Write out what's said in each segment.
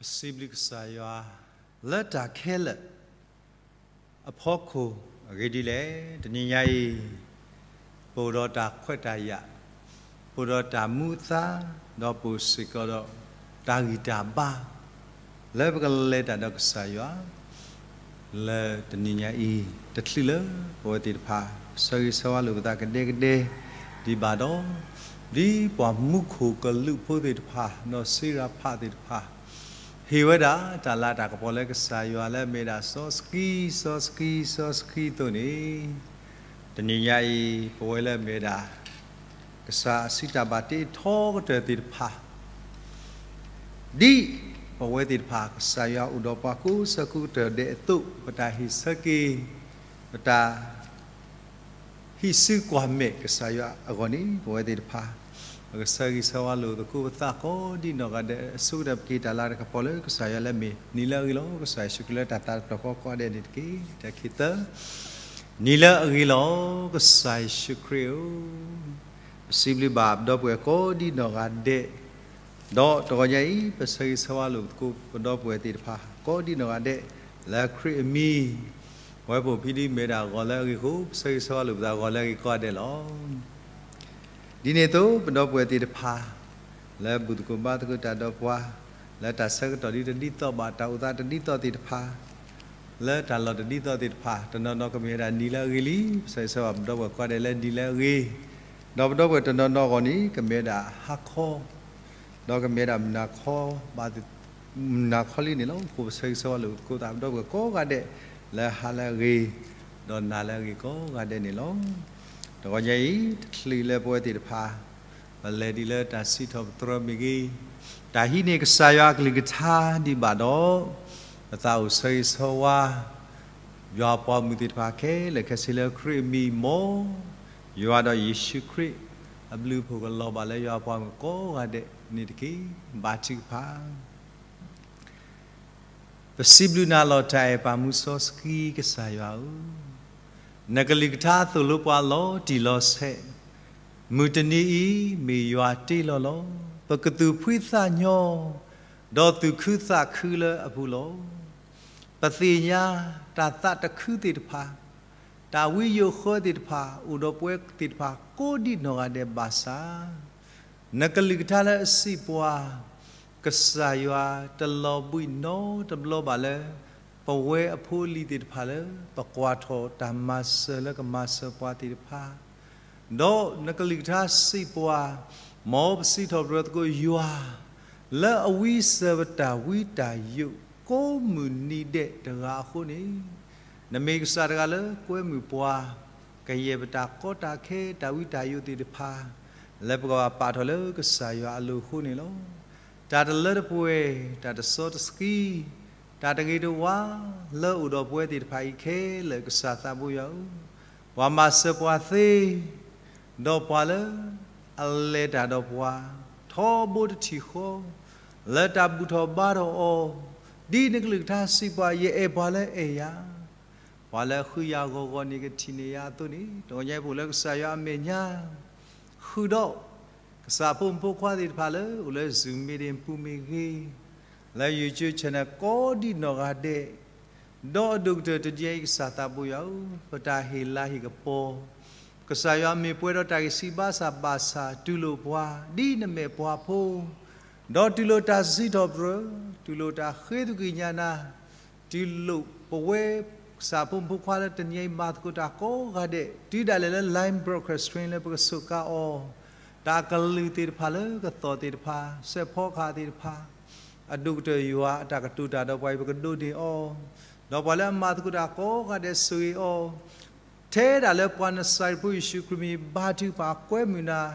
ပစံးဘျုးကစၢ်ယွၤ လၢတၢ်ခဲလၢာ်အဖီခိၣ်အဂ့ၢ်ဒ်လဲၣ်, တနံၤညါအံၤ ပအိၣ်ဒီးတၢ်ခွဲးတၢ်ယာ်, ပအိၣ်ဒီးတၢ်မူအသါ, ဒီးပအိၣ်စ့ၢ်ကီးဒီးတၢ်ဂံၢ်တၢ်ဘါ လၢပကလဲၤတၢ်ဒီးကစၢ်ယွၤ လၢတနံၤညါအံၤ တချုးလၢပဝဲသ့ၣ်တဖၣ် ဆၢဂ့ၤဆၢဝါလိာ်ပသးကဒဲကဒဲ ဒံးဘၣ်ဒီး ဒ်ပှၤမူခိၣ်ကလူးဖိသ့ၣ်တဖၣ် ဒီးစ့ရၤဖးသ့ၣ်တဖၣ် ဟ့ၣ်ဝဲဒၣ်တၢ်လၤတၢ်ကပီၤလၢကစၢ်ယွၤလၢအမ့ၢ်ဒၣ်စီဆှံ စီဆှံ စီဆှံအသိးန့ၣ်, တနံၤညါအံၤ ပဝဲလၢအမ့ၢ်ဒၣ် ကစၢ်အစုတၢ်ဘၣ်တ့ထီကတၢၢ်သ့ၣ်တဖၣ် ဒ်ပဝဲသ့ၣ်တဖၣ် ကစၢ်ယွၤအိၣ်ဒီးပှၤကိးဆၢကိးကတၢၢ်ဒဲးအသိး ပတၢ်ဟ့ၣ်ဆၢက့ၤ ပတၢ် ဟံးစုကွၢ်မဲာ်ကစၢ်ယွၤအဂီၢ်န့ၣ် ပဝဲသ့ၣ်တဖၣ် ပကဆၢဂ့ၤဆၢဝါလိာ်သကိးပသးကိးဒံနီၢ်ဂၤဒဲး အဆိကတၢၢ်ပက့ၤတၢ်လၤတၢ်ကပီၤလၢကစၢ်ယွၤလၢအမ့ၢ် နံၤလၢအဂ့ၤလီၤ ကစၢ်ယ့ၣ်ၡူးခရံာ်လၢတၢ်သးတဖျၢၣ်ဃီကိးဂၤဒဲးန့ၣ်တက့ၢ်. တၢ်ခံသၢ, နံၤလၢအဂ့ၤလီၤ ကစၢ်ယ့ၣ်ၡူးခရံာ်ဧၢ, ပစံးဘျုးဘၣ်ပဒီပုၢ်ဝဲၢ်ကိးဒံနီၢ်ဂၤဒဲး ဒီးတဂီၤညါအံၤ ပဆၢဂ့ၤဆၢဝါလိာ်သကိးပဒီပုၢ်ဝဲၢ်သ့ၣ်တဖၣ် ကိးဒံနီၢ်ဂၤဒဲး လၢခရံာ်အမံၤ, ပဝဲပအိၣ်ဖဲဒ်မ့ၢ်ဒၣ်ဂီၤလၢအဂ့ၤအဃိ ပဆၢဂ့ၤဆၢဝါလိာ်ပသးဂီၤလၢအဂ့ၤကိးဂၤဒဲးလီၤ. ဒ်န့ၣ်အသိး ပဒီပုၢ်ဝဲၢ်သ့ၣ်တဖၣ် လၢဘူၣ်သကိးဘါသကိးတၢ်ဒီးပှၤ, လၢတၢ်ဆၢကတီၢ်ဒ်တဒ်သိးဘၣ် တၢ်အိၣ်သးတဒ်သိးသ့ၣ်တဖၣ် လၢတၢ်လီၢ်တဒ်သိးသ့ၣ်တဖၣ် တနီၤနီၤကမ့ၢ်ဝဲဒၣ်နံၤလၢအဂ့ၤလံ, ပဆၢဂ့ၤဆၢဝါပဒီပုၢ်ဝဲၢ်ကိးဂၤဒဲးလၢနံၤလၢအဂ့ၤ, ဒီးပဒီပုၢ်ဝဲၢ်တနီၤနီၤအဂီၢ်န့ၣ် ကမ့ၢ်ဝဲဒၣ်ဟါခီ ဒီးကမ့ၢ်ဝဲဒၣ်မုၢ်နၤခီ ဘၣ် မုၢ်နၤခီလံန့ၣ်လီၤ. အဃိပဆၢဂ့ၤဆၢဝါလိာ်သကိးသးပဒီပုၢ်ဝဲၢ်ကိးဂၤဒဲး လၢဟါလၢအဂ့ၤ, ဒီးနၤလၢအဂ့ၤကိးဂၤဒဲးန့ၣ်လီၤ. တဂီၤညါအံၤ တချုးလၢပဝဲသ့ၣ်တဖၣ် ပလဲၤဒ်လၢတၢ်စံးထီၣ်ပတြၢၤမ့ၢ်ဂ့ၤ, တၢ်ဟံးန့ၢ်ကစၢ်ယွၤအကလုၢ်ကထါဒံးဘၣ်ဒီး ပသးအိၣ်ဆၢဂ့ၤဆၢဝါ ယွၤပှၤမုၣ်သ့ၣ်တဖၣ်ခဲလၢာ်ခဲဆ့လၢခရံာ်အမံၤ မ် ယွၤဒီးယ့ၣ်ၡူးခရံာ် အဘျုးအဖှိၣ်ကလီၤဘၣ်လၢယွၤပှၤမုၣ်ကိးဂၤဒဲးန့ၣ်တက့ၢ်. ဘါထုကဖၣ်. ပစံးဘျုးနၤလီၤတၢ်အဲၣ်ပာ်မူစီဆှံကစၢ်ယွၤဧၢ, နကလုၢ်ကထါသိၣ်လိပှၤလီၤတံၢ်လီၤဆဲး, မုၢ်တနံၤအံၤမ့ၢ်ယွၤတ့လီၤလီၤ. ပကသူၣ်ဖှံသးညီ ဒီးသူၣ်ခုသးခုလၢအပူၤလီၤ. ပသ့ၣ်ညါတၢ်သးတခုသ့ၣ်တဖၣ်, တၢ်ဝံယိာ်ဃၢသ့ၣ်တဖၣ် အိၣ်ဒီးပဝဲသ့ၣ်တဖၣ်ကိးဒံနီၢ်ဂၤဒဲးဘၣ်ဆၣ်, နကလုၢ်ကထါလၢအစံးပှၤ ကစၢ်ယွၤတလီၤဘှံးနီတဘျီဘၣ်လၢ ပဝဲအဖိအလံၤသ့ၣ်တဖၣ်လၢ ပကွၢ်ထီၣ်တၢ်မၤစၢၤလၢကမၤစၢၤပှၤသ့ၣ်တဖၣ်, ဒီးနကလုၢ်ကထါစံးပှၤ, မ်ပစံးထီၣ်ပတြၢၤသကိးယွၤ လၢအဝံစၢၤပတၢ်ဝံတၢ်ယိာ်ကိးမုၢ်နံၤဒဲးတဂၤအဃိန့ၣ်, နမ့ၢ်ကစၢ်တဂၤလၢကွဲမုာ်ပှၤ, ကယဲၢ်ပတၢ်ကီတၢ်ခဲတၢ်ဝံတၢ်ယိာ်သ့ၣ်တဖၣ် လၢပကဘၣ်ပာ်ထီၣ်လၢကစၢ်ယွၤအလိၤအဃိန့ၣ်လီၤ. တၢ်တလၢတပှဲၤ, တၢ်တစီတဆှံ, တၢ်တဂ့ၤတဝါ လၢအိၣ်ဒီးပဝဲသ့ၣ်တဖၣ်အံၤခဲလၢာ် ကစၢ်သးဘိယွၤဧၢ, ပှၤမၤစၢၤပှၤသ့, ဒီးပှၤလၢအလဲၤတၢ်ဒီးပှၤ ထီဘိတထံၣ်ဃီ, လၢတၢ်ဘူၣ်ထီၣ်ဘါထီၣ်အီၤ, ဒ်နကလုၢ်ကထါစံးပှၤ ယအဲၣ်ပှၤလၢအဲၣ်ယၤ, ပှၤလၢအဃုယၤဂီၤဂီၤန့ၣ်ကထံၣ်န့ၢ်ယၤအသိးန့ၣ်, တဂီၤညါအံၤပအိၣ်လၢကစၢ်ယွၤအမဲာ်ညါ ဃုာ်ဒီး ကစၢ်ဖိမုၣ်ဖိခွါသ့ၣ်တဖၣ်လၢအိၣ်လၢ Zoom meeting ပူၤမ့ၢ်ဂ့ၤ, လၢ YouTube channel ကိးဒံနီၢ်ဂၤဒဲး, ဒီးအဒိၣ်ကတၢၢ်တနံၤအံၤ ကစၢ်သးဘိယွၤဧၢ, ပတၢ်ဟ့ၣ်လၤဟ့ၣ်ကပီၤ, ကစၢ်ယွၤမ့ၢ်ပှဲၤဒီးတၢ်ဂံၢ်စၢ်ဘါစၢ်ဘၣ်ဆၣ် တူၢ်လိာ်ပှၤ ဒ်နမဲာ်ပှၤဖိ, ဒီးတူၢ်လိာ်တၢ်စံးထီၣ်ပတြၢၤ, တူၢ်လိာ်တၢ်ဃ့သကွံၢ်ညါနၤ, တူၢ်လိာ်ပဝဲ ကစၢ်ဖိမုၣ်ဖိခွါလၢတနံၤအံၤမၤသကိးတၢ်ကိးဂၤဒဲး တုၤဒၣ်လဲာ်လၢ live broadcasting လၢပကစူးကါအီၤ, တၢ်ကလုၢ်သ့ၣ်တဖၣ်လၢကသီၣ်သ့ၣ်တဖၣ် စဲးဖီကဟၣ်သ့ၣ်တဖၣ်, အဒိၣ်ကတၢၢ်ယွၤအတၢ်ကတိၤတၢ်ဒီးပှၤအံၤ ပကဒိးန့ၢ်အီၤ, ဒီးပှၤလၢအမၤသကိးတၢ်ကိးဂၤဒဲးဆိၣ်ဂ့ၤအီၤ, ထဲဒၣ်လၢပှၤနစၤရ့းဖိယ့ၣ်ၡူးခရံာ်မံၤ ဘါထုကဖၣ်ကွဲမုာ်နၤ,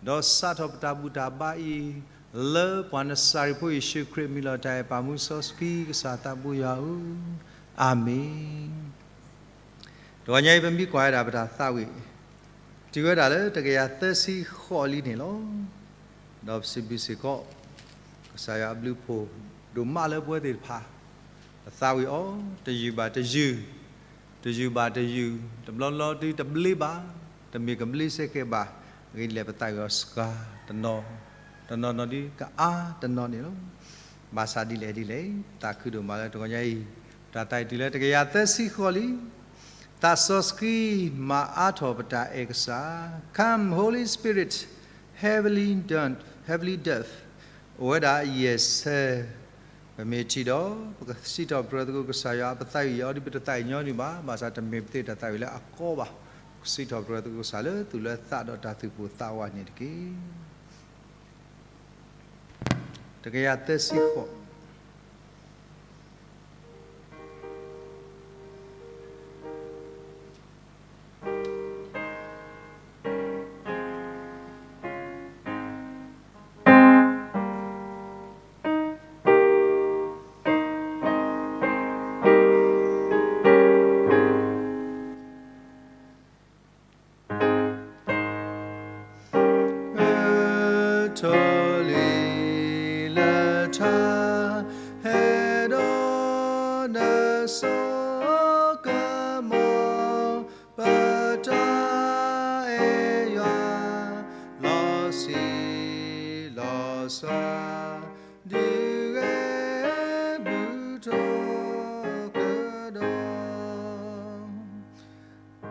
ဒီးစးထီၣ်ပတၢ်ဘူၣ်တၢ်ဘါအံၤ, လၢပှၤနစၤရ့းဖိယ့ၣ်ၡူးခရံာ်မံၤလီၤ. တၢ်အဲၣ်ပာ်မူစီဆှံကစၢ်သးဘိယွၤဧၢ, အၤမ့ၣ်. တဂီၤညါအံၤပမ့ၢ်ကွၢ်ဝဲဒၣ်ပတၢ်သးဝံၣ်, တုၤဝဲဒၣ်လၢတကယၤသၢဆံဃိးလံန့ၣ်လီၤ. ဒီးပစံးဘျုးစ့ၢ်ကီး ကစၢ်ယွၤအဘျုးအဖှိၣ်ဒိၣ်မးလၢပဝဲသ့ၣ်တဖၣ်, ပသးဝံၣ်အီၤ တယုၢ်ဘၣ်တယုၢ်, တယုၢ်ဘၣ်တယုၢ်, တဘျီဘျီဒုးတဘျ့ဘၣ်, တမ့ၢ်ကဘျ့စဲကဲဘၣ်, အဂ့ၢ်ဒ်လဲၣ် ပသးဝံၣ်အီၤစှၤ, တနီၤနီၤဒုးကအါတနီၤန့ၣ်လီၤ. ဘၣ်ဆၣ်ဒ်လဲၣ်ဒ်လဲၣ်, သးခုဒိၣ်မးလၢတဂီၤညါအံၤ, တၢ်သးဝံၣ်တုၤလၢတကယၤသၢဆံဃိးလံ, သးစီဆှံမၤအါထီၣ်ပတၢ်အဲၣ်ကစၢ်, Come Holy Spirit, heavenly dove, heavenly dove, အိၣ်ဝဲဒၣ်ယဲၢ်ဆၢ, ပမ့ၢ်ထံၣ်ဒီး ပကစံးထီၣ်ပတြၢၤသကိးကစၢ်ယွၤ ပသးဝံၣ်အီၤဒ် ပတသးဝံၣ်ညီနုၢ်ဘၣ်, ဘၣ်ဆၣ်တမ့ၢ်ပသ့ၣ်တၢ်သးဝံၣ်လၢအကီဘၣ်, ပကစံးထီၣ်ပတြၢၤသကိးကစၢ်လၢသူၣ်လၢသးဒီးတၢ်သူၣ်ပိၢ်သးဝးန့ၣ်တက့ၢ်. တကယၤသၢဆံဃိး. Tolilata, hedo na so kamo, pata e ywa, lo si lo sa, di re bu to kedo.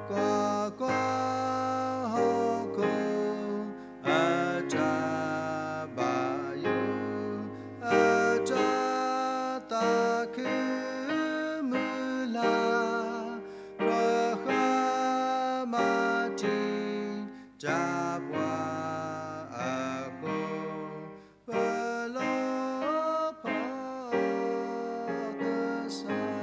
ကွၢ်ကွၢ်, ဟီၣ်ခိၣ်အတၢ်ဘၣ်ယိၣ်, အတၢ်သးခုမုၢ်လၢ်, ပဃၣ်မၤတံာ်တၢ်ပှၤအဃိ, ပလီၢ်ဖီကစၢ်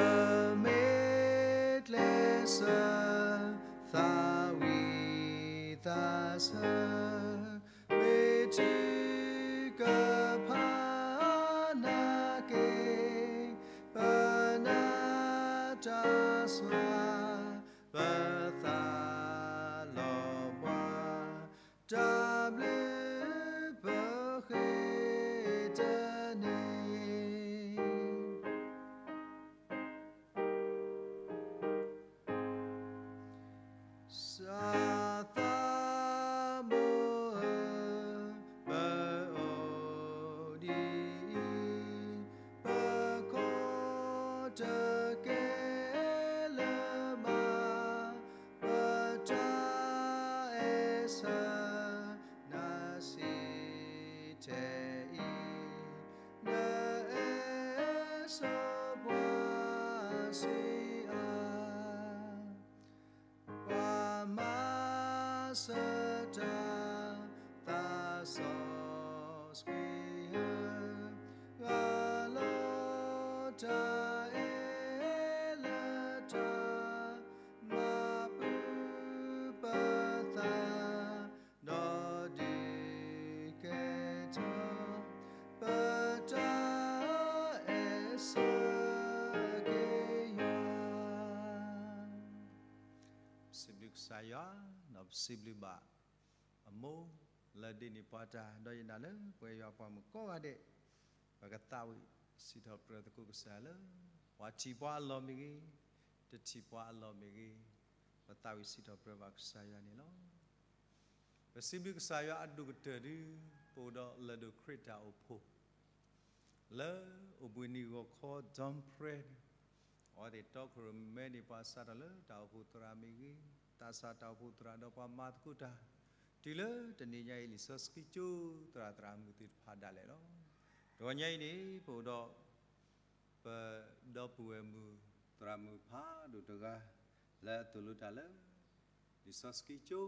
ပမ့ၢ်ကျဲးစၢးသးဝံၣ်သးဆၢ, မ့ၢ်တုၤကဖးနာ်က့ၤ, ပနာ်တၢ်စွါ, ပသးလီၤဘှါ, တၢ်ဘျုးပဃ့တန့ၢ်. စၢ်သးဘိဧၢ, ပအိၣ်ဒ်အံၤ, ပခိးတကဲလၢၤဘၣ်, ပတၢ်အဲၣ်ဆၢနၤစံးထဲအံၤ, နအဲၣ်ဆိပှၤဆံးအါ, ပှၤမၤစၢၤတၢ် သးစီဆှံဧၢ, ဂၤလီၤတၢ်အဲၣ်လၢတၢ်မၤပူၤပသး, ဒီးဒုးကဲထီၣ် ပတၢ်အဲၣ်ဆၢ က့ယွၤ. ပစံးဘျုးကစၢ်ယွၤ, ဒီးပစံးဘျုးဘၣ်အမိၢ် လၢဒ်န့ၣ်ပှၤတၢ် ဒီးယနာ်လၢပဝဲယွၤပှၤမုၣ်ကိးဂၤဒဲး, ပကသးဝံၣ်စံးထီၣ်ပတြၢၤသကိးကစၢ်လၢ ပှၤထံၣ်ပှၤအလီၢ်မ့ၢ်ဂ့ၤ, တထံၣ်ပှၤအလီၢ်မ့ၢ်ဂ့ၤ, ပသးဝံၣ်စံးထီၣ်ပတြၢၤဘၣ်ကစၢ်ယွၤန့ၣ်လီၤ. ပစံးဘျုးကစၢ်ယွၤအဒိၣ်ကတၢၢ်ဒုး ပအိၣ်ဒီးလၢၢ်ဒိၣ်ခရံာ်တၢ်အိၣ်ဖှိၣ် လၢအိၣ်ဘှံးနံၤဂီၤခီ dawn prayer အဝဲသ့ၣ်တီခိၣ်ရိၣ်မဲန့ၣ် ပှၤစးထီၣ်လၢတၢ်အိၣ်ဖှိၣ်သရၣ်မ့ၢ်ဂ့ၤ, သးစၢ်တၢ်အိၣ်ဖှိၣ်သရၣ်ဒီးပှၤမၤသကိးတၢ်, တုၤလၢတနံၤညါအံၤ လံာ်စီဆှံကၠိ သရၣ်သရၣ်မုၣ်သ့ၣ်တဖၣ်ဒၣ်လဲာ်လီၤ. တဂီၤညါအံၤန့ၣ် ပအိၣ်ဒီး ပဒီပုၢ်ဝဲၢ်မုၣ်သရၣ်မုၣ်ဖးဒိၣ်တဂၤ လၢအသိၣ်လိတၢ်လၢ လံာ်စီဆှံကၠိ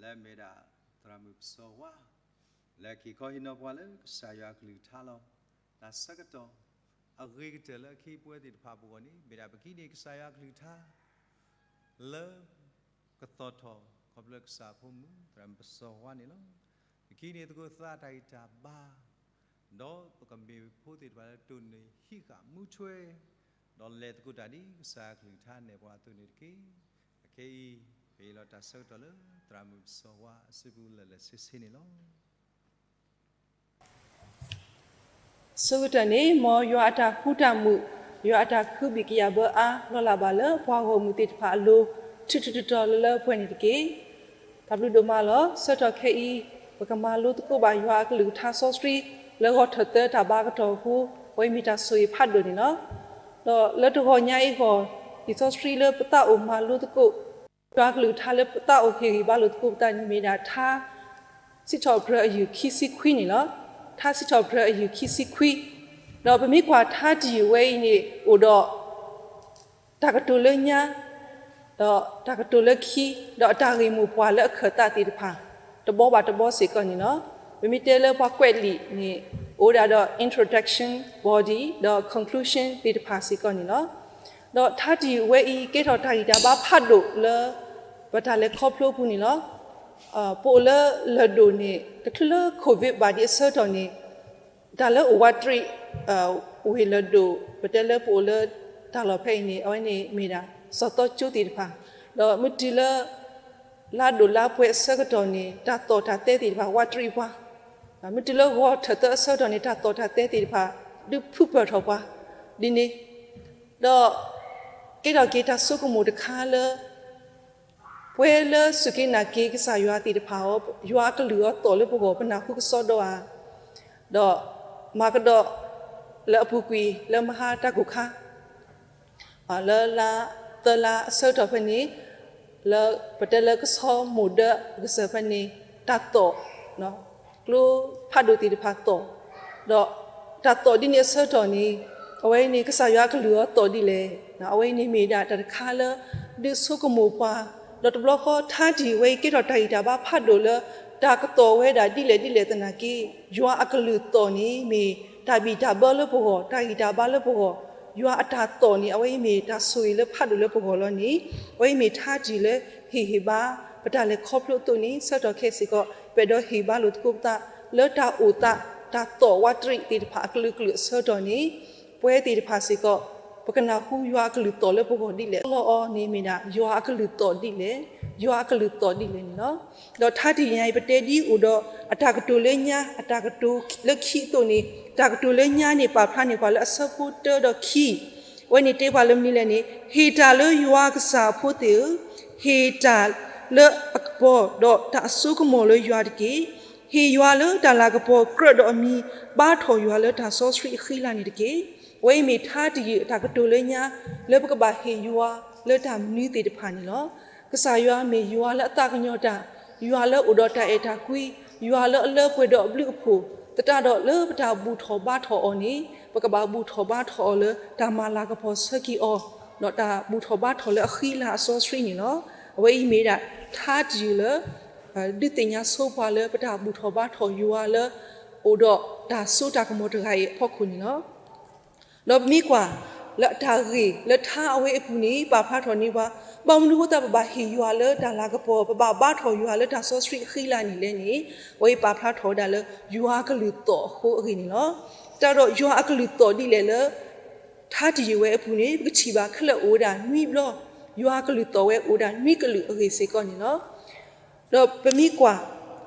လၢအမ့ၢ်ဒၣ်သရၣ်မုၣ်ပစီၤဝါ, လၢအက့ၤခီဟ့ၣ်နီၤပှၤလၢကစၢ်ယွၤအကလုၢ်ကထါလီၤ. တၢ်ဆၢကတီၢ် အဂ့ၤကတၢၢ်လၢအကဟ့ၣ်ပဝဲသ့ၣ်တဖၣ်ပဂီၢ်န့ၣ် မ့ၢ်ဒၣ်ပကဟံးန့ၢ်ကစၢ်ယွၤအကလုၢ်ကထါ လၢကသီၣ်ထီၣ်ခီဖျိကစၢ်ဖိမုၣ် သရၣ်မုၣ်ပစီၤဝါန့ၣ်လီၤ. ပကဟံးန့ၢ်သကိးသးတၢ်ဂံၢ်တၢ်ဘါ, ဒီးပကမ့ၢ်ဖိသ့ၣ်တဖၣ်လၢတိၢ်န့ၢ်ဟံးဃာ်မူထွဲ, ဒီးလဲၤသကိးတၢ်ဒ်ကစၢ်ယွၤအကလုၢ်ကထါနဲၣ်ပှၤအသိးန့ၣ်တက့ၢ်. အခဲအံၤ ပဟ့ၣ်လီၤတၢ်ဆၢကတီၢ်လၢသရၣ်မုၣ်ပစီၤဝါအစုပူၤလၢာ်လၢာ်ဆ့ဆ့န့ၣ်လီၤ. အဆိကတၢၢ်န့ၣ် မ်ယွၤအတၢ်ဃူတၢ်မုာ်, ယွၤအတၢ်ခုဘံၣ်ကယာ်ဘၢအါ လီၤလးဘၣ်လၢပှၤဂီၢ်မုၢ်သ့ၣ်တဖၣ်အလိၤ ထူးထူးတီၤတီၤလၢလၢပှဲၤပှဲၤန့ၣ်တက့ၢ်. တၢ်ဘျုးဒိၣ်မးလီၤ. ဆၢကတီၢ်ခဲအံၤ ပကမၤလိသကိးဘၣ်ယွၤအကလုၢ်ကထါစီဆှံ လၢဂီၤထၢၣ်သၢတၢ်ဘါကတီၢ်အဃိ, အဝဲမ့ၢ်တၢ်ဆိၣ်ဂ့ၤဖးဒိၣ်န့ၣ်လီၤ. ဒီးလၢတဂီၤညါအံၤအဂီၢ်, လံာ်စီဆှံလၢပသးအိၣ်မၤလိသကိး ယွၤအကလုၢ်ကထါလၢပသးအိၣ်ဟ့ၣ်ဂံၢ်ဘါလိာ်သကိးပသးန့ၣ်မ့ၢ်ဒၣ်ထါ စံးထီၣ်ပတြၢၤအယုၢ်ခံဆံခွံန့ၣ်လီၤ. ထါစံးထီၣ်ပတြၢၤအယုၢ်ခံဆံခွံ, ဒီးပမ့ၢ်ကွၢ်ထါတယုၢ်ဝဲအံၤန့ၣ် အိၣ်ဒီး တၢ်ကတိၤလၢညါ, ဒီးတၢ်ကတိၤလၢခံ, ဒီးအတၢ်ဂ့ၢ်မိၢ်ပှၢ်လၢအခၢၣ်သးသ့ၣ်တဖၣ် တဘီဘၣ်တဘီစ့ၢ်ကီးန့ၣ်လီၤ. ပမ့ၢ်တဲလၢပှၤကွဲးလံာ်န့ၣ် အိၣ်ဝဲဒၣ်ဒီး introduction, body, ဒီး conclusion သ့ၣ်တဖၣ်စ့ၢ်ကီးန့ၣ်လီၤ. ဒီးထါတယုၢ်ဝဲအံၤ ကဲထီၣ်တၢ်ဂံၢ်တၢ်ဘါဖးဒိၣ်လၢ ပတၢ်လဲၤခီဖျိအပူၤန့ၣ်လီၤ. ပအိၣ်လၢလၢၢ်ဒိၣ်န့ၣ် တချုးလၢ COVID ဘၣ်ဒံးအဆၢကတီၢ်န့ၣ် တၢ်လၢအိၣ်ဝးတရံး အိၣ်ဟ့ၣ်လၢၢ်ဒိၣ် ပတဲလၢပအိၣ်လၢတၢ်လီၢ်ဖဲအံၤန့ၣ် အဝဲန့ၣ်မ့ၢ်ဒၣ် စီၤသီကၠိသ့ၣ်တဖၣ်, ဒီးမ့ၢ်တုၤလၢ လါဒိၣ်လါပှဲၤအဆၢကတီၢ်န့ၣ် တၢ်သီၣ်တၢ်သဲသ့ၣ်တဖၣ် ဝးတရံးပှၤ, မ့ၢ်တုၤလၢဂီၤထၢၣ်သၢအဆၢကတီၢ်န့ၣ် တၢ်သီၣ်တၢ်သဲသ့ၣ်တဖၣ် ဒုးဖုးပၢၢ်ထီၣ်ပှၤ ဒ်န့ၣ် ဒီး ကဲထီၣ်က့ၤတၢ်ဆိကမိၣ်တခါလၢ ပဝဲလၢစူၢ်က့ၤနာ်က့ၤကစၢ်ယွၤသ့ၣ်တဖၣ်အီၤ ယွၤအကလုၢ်အီၤသီၣ်လၢပဂီၢ် ပနၢ်ဟူကစီဒီဧါ, ဒီးမၤကဒီး လၢအပူၤကွံာ်လၢမဟါတၢ်ကိၢ်ခါ လၢလါသၢလါအဆၢကတီၢ်ဖဲန့ၣ် လၢပတဲလၢကဆီမိၢ်ဒၢအကစၢၢ်ဖဲန့ၣ် တၢ်သီၣ် ကျိဖးဒိၣ်သ့ၣ်တဖၣ်သီၣ်, ဒီးတၢ်သီၣ်ဒ်န့ၣ်အဆၢကတီၢ်န့ၣ် အဝဲအံၤန့ၣ် ကစၢ်ယွၤအကလုၢ်အီၤသီၣ်ဒ်လဲၣ်. အဝဲအံၤန့ၣ်မ့ၢ်ဒၣ်တၢ်တခါလၢ ဒုးဆိကမိၣ်ပှၤ, ဒီးတဘျီဃီထါတယုၢ်ဝဲအံၤ ကဲထီၣ်တၢ်ဂံၢ်တၢ်ဘါဖးဒိၣ်လၢ တၢ်ကသီၣ်ဝဲဒၣ်ဒ်လဲၣ်ဒ်လဲၣ်သနာ်က့ ယွၤအကလုၢ်သီၣ်န့ၣ် မ့ၢ်တၢ်ဘံၣ်တၢ်ဘၢလၢပဂီၢ်, တၢ်ဂံၢ်တၢ်ဘါလၢပဂီၢ်, ယွၤအတၢ်သီၣ်န့ၣ် အဝဲအံၤမ့ၢ်တၢ်ဆိၣ်ဂ့ၤလၢဖးဒိၣ်လၢပဂီၢ်လီၤန့ၣ် အဝဲအံၤမ့ၢ်ထါတယုၢ်လၢဟ့ၣ်ဂံၢ်ဘါ ပတၢ်လဲၤခီဖျိအသိးန့ၣ် ဆၢကတီၢ်ခဲအံၤစ့ၢ်ကီး ပအဲၣ်ဒိးဟ့ၣ်ဂံၢ်ဘါလိာ်သကိးပသး လၢတၢ်အိၣ်သး တၢ်သီၣ်ဝးတရံးသ့ၣ်တဖၣ်အကလုာ်ကလုာ်အဆၢကတီၢ်န့ၣ် ပဝဲသ့ၣ်တဖၣ်စ့ၢ်ကီး ပကနၢ်ဟူယွၤအကလုၢ်သီၣ်လၢပဂီၢ်ဒ်လဲၣ်. လီၤအီၤန့ၣ်မ့ၢ်ဒၣ် ယွၤအကလုၢ်သီၣ်ဒ်လဲၣ်, ယွၤအကလုၢ်သီၣ်ဒ်လဲၣ်န့ၣ်လီၤ. ဒီးထါတယုၢ်ညါအံၤ ပတဲဒ်အိၣ်ဒီး အတၢ်ကတိၤလၢညါ အတၢ်ကတိၤလၢခံအသိးန့ၣ် တၢ်ကတိၤလၢညါန့ၣ် ပာ်ဖျါန့ၢ်ပှၤလၢအဆၢဖိတၢဒီးခံ အဝဲန့ၣ်တဲပှၤလၢမနုၤလဲၣ်န့ၣ် ဟ့ၣ်တၢ်လၢယွၤကစၢ်အဖိသ့ၣ်ဧၢ, ဟ့ၣ်တၢ်လၢအကပီၤ ဒီးတၢ်အစိကမီၤလၢယွၤတက့ၢ်. ဟ့ၣ်ယွၤလၢတၢ်လၤကပီၤကြၢးဒီးအမံၤ ဘါထီၣ်ယွၤလၢတၢ်စီဆှံအဃံလၤန့ၣ်တက့ၢ်. အဝဲအံၤမ့ၢ်ထါတယုၢ်အတၢ်ကတိၤလၢညါ လၢပကဘၣ်ဟ့ၣ်ယွၤလၢတၢ်မနုၤသ့ၣ်တဖၣ်န့ၣ်လီၤ. ကစၢ်ယွၤမ့ၢ်ယွၤလၢအသးကညီၤတၢ်, ယွၤလၢအိၣ်ဒီးတၢ်အဲၣ်တၢ်ကွံ, ယွၤလၢအလၢပှဲၤဒီးအဘျုးအဖှိၣ်, သတးဒီးလၢပတၢ်ဘူၣ်ထီၣ်ဘါထီၣ်အီၤန့ၣ် ပကဘၣ်ဘူၣ်ထီၣ်ဘါထီၣ်အီၤလၢတၢ်မၤလၤကပီၤဆၢက့ၤအီၤ, ဒီးတၢ်ဘူၣ်ထီၣ်ဘါထီၣ်လၢအဃံလၤအစီဆှံန့ၣ်လီၤ. အဝဲအံၤမ့ၢ်ဒၣ်ထါတယုၢ်လၢ ဒုးသ့ၣ်ညါဆိပှၤလၢပတၢ်ဘူၣ်ထီၣ်ဘါထီၣ်ယွၤလၢ အိၣ်ဒီးတၢ်စိတၢ်ကမီၤတဂၤအံၤအဖီခိၣ်န့ၣ်လီၤ. ဒီးပမ့ၢ်ကွၢ်လၢအတၢ်ဂ့ၢ်လၢထါအဝဲအပူၤန့ၣ် ပာ်ဖျါထီၣ်န့ၢ်ပှၤ ဘၣ်မနုၤအဃိသတး ပဘၣ်ဟ့ၣ်ယွၤလၢတၢ်လၤကပီၤ ပဘၣ်ဘါထီၣ်ယွၤလၢတၢ်စီဆှံအဃံလၤန့ၣ်လဲၣ်န့ၣ် အဝဲအံၤပာ်ဖျါထီၣ်ဝဲဒၣ်လၢယွၤအကလုၢ်သီၣ်အဃိအဂ့ၢ်န့ၣ်လီၤ. တၢ်ဒီးယွၤအကလုၢ်သီၣ်ဒ်လဲၣ်လၢ ထါတယုၢ်ဝဲအပူၤန့ၣ် ပကထံၣ်ဘၣ်ခဲလၢာ်အိၣ်ဝဲဒၣ်နွံဘျီ, ယွၤအကလုၢ်သီၣ်ဝဲအိၣ်ဝဲဒၣ်နွံကလုာ်အဂ့ၢ်စ့ၢ်ကီးန့ၣ်လီၤ. ဒီးပမ့ၢ်ကွၢ်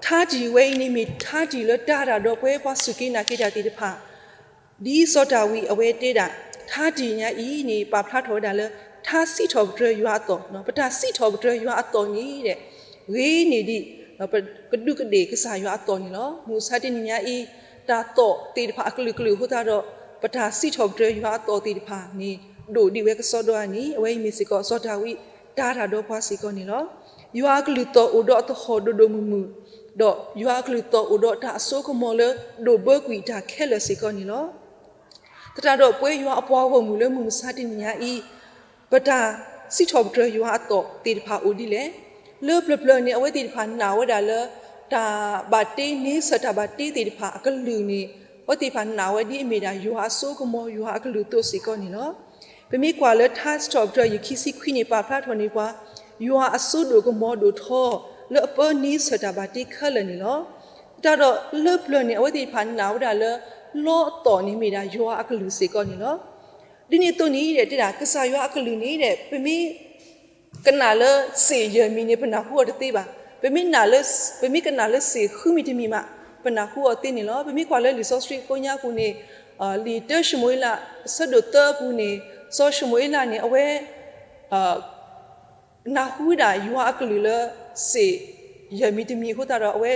ထါတယုၢ်ဝဲအံၤန့ၣ်မ့ၢ်ထါတယုၢ်လၢတၢ်တၢ်ဒီးပဝဲပှၤစူၢ်က့ၤနာ်က့ၤတၢ်သ့ၣ်တဖၣ် ဒ်စီၤဒၤဝံးအဝဲတဲဒၣ် ထါတယုၢ်ညါအံၤန့ၣ် ပာ်ဖျါထီၣ်ဝဲဒၣ်လၢ ထါစံးထီၣ်ပတြၢၤယွၤအသီၣ်, ပတၢ်စံးထီၣ်ပတြၢၤယွၤအသီၣ်န့ၣ်ဒီး ဂ့ၤန့ၢ်ဒံး ပကဒူးကဒ့ၣ်ကစၢ်ယွၤအသီၣ်န့ၣ်လီၤ. မုၢ်မဆါတနံၤညါအံၤ တၢ်သီၣ်သ့ၣ်တဖၣ်အကလုာ်ကလုာ်အဃိသတးဒီး ပတၢ်စံးထီၣ်ပတြၢၤယွၤအသီၣ်သ့ၣ်တဖၣ်န့ၣ် ဒိၣ်ဒံးဝဲကစီဒီဧါန့ၣ် အဝဲအံၤမ့ၢ်စ့ၢ်ကီးစီၤဒၤဝံးတၢ်တၢ်ဒီးပှၤစ့ၢ်ကီးန့ၣ်လီၤ. ယွၤအကလုၢ်သီၣ်အိၣ်ဒီးအသဟီၣ်ဒိၣ်ဒိၣ်မုၢ်မုၢ်, ဒီးယွၤအကလုၢ်သီၣ်အိၣ်ဒီးတၢ်အစိကမီၤလၢဒိၣ်ဘၢကွံာ်တၢ်ခဲလၢာ်စ့ၢ်ကီးန့ၣ်လီၤ. သတးဒီးပဝဲယွၤအပှၤဂီၢ်မုၢ်လၢမုၢ်မဆါတနံၤညါအံၤ ပတၢ်စံးထီၣ်ပတြၢၤယွၤအသီၣ်သ့ၣ်တဖၣ်အိၣ်ဒ်လဲၣ်. လၢပျၢၤပျၢၤန့ၣ် အဝဲသ့ၣ်တဖၣ်နာ်ဝဲဒၣ်လၢ တၢ်ဘၣ်တ့န့ဆၢၣ်တၢ်ဘၣ်တ့သ့ၣ်တဖၣ်အကလုာ်န့ၣ် အဝဲသ့ၣ်တဖၣ်နာ်ဝဲဒ်အမ့ၢ်ဒၣ်ယွၤအစိကမီၤ ယွၤအကလုၢ်အသိးစ့ၢ်ကီးန့ၣ်လီၤ. ပမ့ၢ်ကွၢ်လၢထါစံးထီၣ်ပတြၢၤယုၢ်ခံဆံခွံန့ၣ် ပာ်ဖျါထီၣ်န့ၢ်ပှၤ ယွၤအစိဒိၣ်ကမီၤဒိၣ်ထီ လၢအပၢန့ဆၢၣ်တၢ်ဘၣ်တ့ခဲလၢာ်န့ၣ်လီၤ. သတးဒီးလၢပျၢၤန့ၣ် အဝဲသ့ၣ်တဖၣ်နာ်ဝဲဒၣ်လၢ လီအသီၣ်န့ၣ်မ့ၢ်ဒၣ်ယွၤအကလုၢ်စ့ၢ်ကီးန့ၣ်လီၤ. ဒ်န့ၣ်အသိးန့ၣ်ဒီး တဲဒၣ်ကစၢ်ယွၤအကလုၢ်န့ၣ်ဒီး ပမ့ၢ် ကနၣ်လၢစ့ၣ်ယဲၢ်မံၤန့ၣ် ပနၢ်ဟူအီၤတသ့ဘၣ်. ပမ့ၢ်နၣ်လၢ ပမ့ၢ်ကနၣ်လၢစ့ၣ်ဃုမံၤတမံၤမး ပနၢ်ဟူအီၤသ့န့ၣ်လီၤ. ပမ့ၢ်ကွၢ်လၢလံာ်စီဆှံကိညါပူၤန့ၣ် လံာ်တၢၡမူၤအ့လး အဆၢဒိၣ်သၢအပူၤန့ၣ် စီၤၡမူၤအ့လးန့ၣ် အဝဲ နၢ်ဟူဝဲဒၣ်ယွၤအကလုၢ်လၢ စ့ၣ်ယဲၢ်မံၤတမံၤအဃိသတးဒီး အဝဲ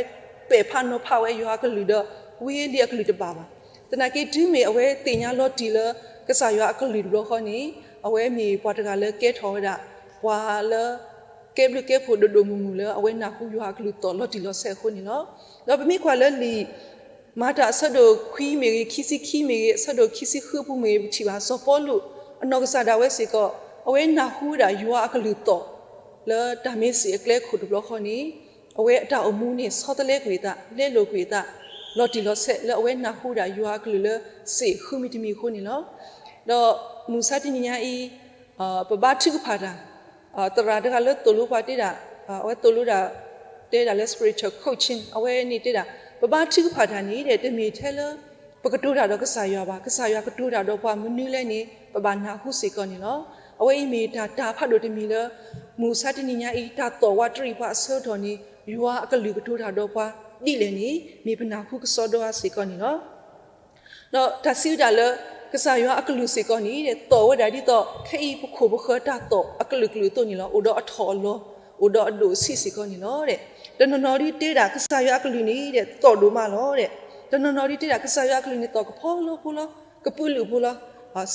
ပဲာ်ဖးနီၤဖးဝဲယွၤအကလုၢ်ဒီး ဝံလံအကလုၢ်တဘၣ်ဘၣ်. သနာ်က့တုၤမ့ၢ်အဝဲသ့ၣ်ညါလီၤတံၢ်လၢ ကစၢ်ယွၤအကလုၢ်တဘျီဃီန့ၣ်, အဝဲမ့ၢ်ပှၤတဂၤလၢကဲထီၣ်ဝဲဒၣ် ပှၤလၢ ကဲဘျုးကဲဖှိၣ်ဒိၣ်ဒိၣ်မုၢ်မုၢ်လၢအဝဲနၢ်ဟူယွၤအကလုၢ်သီၣ်လီၤတံၢ်လီၤဆဲးအဃိန့ၣ်လီၤ. ဒီးပမ့ၢ်ကွၢ်လၢလံာ် မၤတၢ်အဆၢဒိၣ်ခွံမ့ၢ်ဂ့ၤ, ခံဆံခံမ့ၢ်ဂ့ၤ, အဆၢဒိၣ်ခံဆံဃုအပူၤမ့ၢ်ဂ့ၤ, ပထံၣ်ဘၣ်စီၤပီလူး အနီၢ်ကစၢ်ဒၣ်ဝဲစ့ၢ်ကီး အဝဲနၢ်ဟူဝဲဒၣ်ယွၤအကလုၢ်သီၣ် လၢတၢ်မ့ၢ်စ့ၣ်အကျဲခိၣ်တဘျီဃီန့ၣ်, အဝဲအတၢ်အိၣ်မူန့ၣ် ဆီတလဲကွံာ်အသး, လဲလိာ်ကွံာ်အသး, လီၤတံၢ်လီၤဆဲးလၢအဝဲနၢ်ဟူဝဲဒၣ်ယွၤအကလုၢ်လၢစ့ၣ်ဃုမံၤတမံၤအဃိန့ၣ်လီၤ. ဒီးမုၢ်မဆါတနံၤညါအံၤ ပဘါထုကဖၣ်တၢ်, သရၣ်တဂၤလၢသိၣ်လိပှၤတဲဒၣ်, အဝဲသိၣ်လိဒၣ်, တဲဒၣ်လၢ spiritual coaching အဝဲန့ၣ်တဲဒၣ်, ပဘါထုကဖၣ်တၢ်န့ၣ်ဒီး တမ့ၢ်ထဲလၢ ပကတိၤတၢ်ဒီးကစၢ်ယွၤဘၣ်, ကစၢ်ယွၤကတိၤတၢ်ဒီးပှၤမနုၤလဲၣ်န့ၣ် ပဘၣ်နၢ်ဟူစ့ၢ်ကီးန့ၣ်လီၤ. အဝဲအံၤမ့ၢ်တၢ်တၢ်ဖးဒိၣ်တမံၤလၢ မုၢ်မဆါတနံၤညါအံၤ တၢ်သီၣ်ဝးတရံးပှၤအဆၢကတီၢ်န့ၣ် ယွၤအကလုၢ်ကတိၤတၢ်ဒီးပှၤဒ်လဲၣ်န့ၣ် မ့ၢ်ပနၢ်ဟူကစီဒီဧါစ့ၢ်ကီးန့ၣ်လီၤ. ဒီးတၢ်စံးဝဲဒၣ်လၢ ကစၢ်ယွၤအကလုၢ်စ့ၢ်ကီးန့ၣ် သီၣ်ဝဲဒၣ်ဒ်သိး ခဲအံၤပခိၣ်ပဃၢၤတၢ်သီၣ်အကလုာ်ကလုာ်အသိးန့ၣ်လီၤ. အိၣ်ဒီးအထီၣ်အလီၤ, အိၣ်ဒီးအဒိၣ်အဆံးစ့ၢ်ကီးန့ၣ်လီၤ. တနီၤနီၤဒ်တဲဒၣ် ကစၢ်ယွၤအကလုၢ်န့ၣ်ဒီး သီၣ်ဒိၣ်မးလီၤ. တနီၤနီၤဒ်တဲဒၣ် ကစၢ်ယွၤအကလုၢ်န့ၣ် သီၣ်ကဖီလီဖိလီၤ, ကပုာ်လုာ်ဖိလီၤ,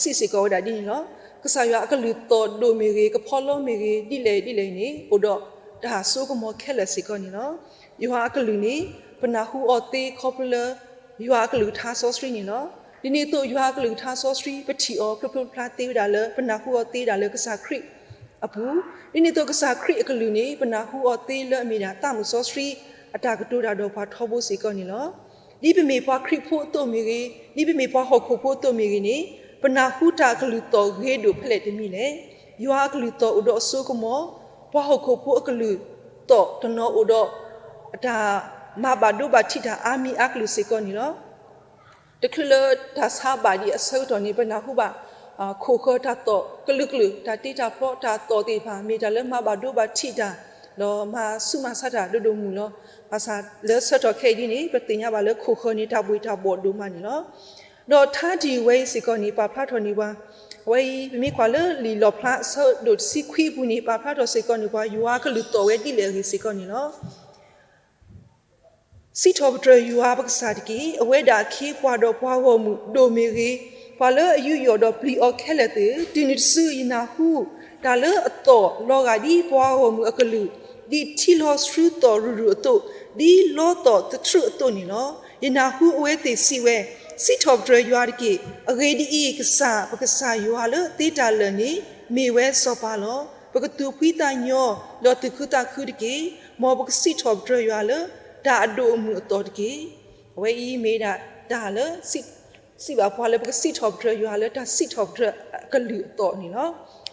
စံးစ့ၢ်ကီးဝဲဒၣ်ဒ်န့ၣ်လီၤ. ကစၢ်ယွၤအကလုၢ်သီၣ်ဒိၣ်မ့ၢ်ဂ့ၤ, ကဖီလီမ့ၢ်ဂ့ၤ, ဒ်လဲၣ်ဒ်လဲၣ်န့ၣ် အိၣ်ဒီးတၢ်စိကမီၤခဲလၢာ်စ့ၢ်ကီးန့ၣ်လီၤ. ယွၤအကလုၢ်န့ၣ် ပနၢ်ဟူအီၤသ့ခီဖျိလၢ ယွၤအကလုၢ်ကထါစီဆှံန့ၣ်လီၤ. ဒ်န့ၣ်အသိး ယွၤအကလုၢ်ကထါစီဆှံ ပထံၣ်အီၤဖျိဖျိဖျါဖျါသ့ဝဲဒၣ်လၢ ပနၢ်ဟူအီၤသ့ဒၣ်လၢကစၢ်ခရံာ်အပူၤ, ဒ်န့ၣ်အသိး ကစၢ်ခရံာ်အကလုၢ်န့ၣ် ပနၢ်ဟူအီၤသ့လၢအမ့ၢ်ဒၣ်သးမုၣ်စီဆှံ အတၢ်ကတိၤတၢ်ဒီးပှၤထီဘိစ့ၢ်ကီးန့ၣ်လီၤ. ဒ်ပမ့ၢ်ပှၤခရံာ်ဖိအသိးမ့ၢ်ဂ့ၤ, ဒ်ပမ့ၢ်ပှၤဟီၣ်ခိၣ်ဖိအသိးမ့ၢ်ဂ့ၤန့ၣ်, ပနၢ်ဟူတၢ်အကလုၢ်သီၣ်ဂ့ၤဒိၣ်ဖဲလဲၣ်တမံၤလဲၣ်. ယွၤအကလုၢ်သီၣ်အိၣ်ဒီးအစိကမီၤ, ပှၤဟီၣ်ခိၣ်ဖိအကလုၢ်သီၣ်တနီၤအိၣ်ဒီး အတၢ်မၤဘၣ်ဒိဘၣ်ထံးတၢ်အါမံၤအါကလုာ်စ့ၢ်ကီးန့ၣ်လီၤ. တချုးလၢတၢ်ဆါဘၣ်ဒံးအဆၢကတီၢ်န့ၣ် ပနၢ်ဟူဘၣ် ခိၣ်ဃၢၤတၢ်သီၣ်ကလုာ်ကလုာ်, တၢ်တ့တၢ်ဖျီတၢ်သီၣ်သ့ၣ်တဖၣ် မ့ၢ်တၢ်လၢမၤဘၣ်ဒိဘၣ်ထံးတၢ်, ဒီးမၤဆူးမၤဆါတၢ်ဒိၣ်ဒိၣ်မုၢ်လီၤ. ဘၣ်ဆၣ်လၢဆၢကတီၢ်ခဲအံၤဒ်န့ၣ် ပသ့ၣ်ညါဘၣ်လၢခိၣ်ဃၢၤန့ၣ် တၢ်ဘှ့ၣ်တၢ်ဘှီၣ်ဒိၣ်မးန့ၣ်လီၤ. ဒီးထါတံၢ်ဝဲအံၤစ့ၢ်ကီးန့ၣ် ပာ်ဖျါထီၣ်န့ၢ်ပှၤ, အဝဲအံၤ ပမ့ၢ်ကွၢ်လၢလံာ်လီၣ်ဖျါအဆၢဒိၣ်တဆံခွံအပူၤန့ၣ် ပာ်ဖျါထီၣ်စ့ၢ်ကီးန့ၢ်ပှၤ ယွၤအကလုၢ်သီၣ်ဝဲဒ်လဲၣ်အဂ့ၢ်စ့ၢ်ကီးန့ၣ်လီၤ. စံးထီၣ်ပတြၢၤယွၤပကစၢ်တက့ၢ်. အဝဲဒၣ်အခ့အပှၤဒီးပှၤဂီၢ်မုၢ်ဒိၣ်မ့ၢ်ဂ့ၤ, ပှၤလၢအယူးယီၣ်ဒီးပျံၤအီၤခဲလၢာ်သ့ၣ်ဧၢ, တုၤနုၤတစုယနၢ်ဟူ တၢ်လၢအသီၣ်လီၤဂာ်ဒ်ပှၤဂီၢ်မုၢ်အကလုၢ်, ဒ်ထံလီၤဆှုသီၣ်ရုၢ်ရုၢ်အသိး, ဒ်လီသီၣ်သထြူးအသိးန့ၣ်လီၤ. ယနၢ်ဟူအဝဲသ့ၣ်စံးဝဲ, စံးထီၣ်ပတြၢၤယွၤတက့ၢ်. အဂ့ၢ်ဒ်အံၤ, ကစၢ်ပကစၢ်ယွၤလၢအသ့တၢ်လၢာ်န့ၣ် မ့ၢ်ဝဲစီၤပၤလီၤ. ပကသူၣ်ဖှံသးညီ, ဒီးသူၣ်ခုသးခုတက့ၢ်. မ်ပကစံးထီၣ်ပတြၢၤယွၤလၢ တၢ်အဒိၣ်အမုၢ်အသီၣ်တက့ၢ်. အဝဲအံၤမ့ၢ်ဒၣ်တၢ်လၢ စံးဘၣ်ပှၤလၢပကစံးထီၣ်ပတြၢၤယွၤလၢတၢ်စံးထီၣ်ပတြၢၤအကလုၢ်အသီၣ်န့ၣ်လီၤ.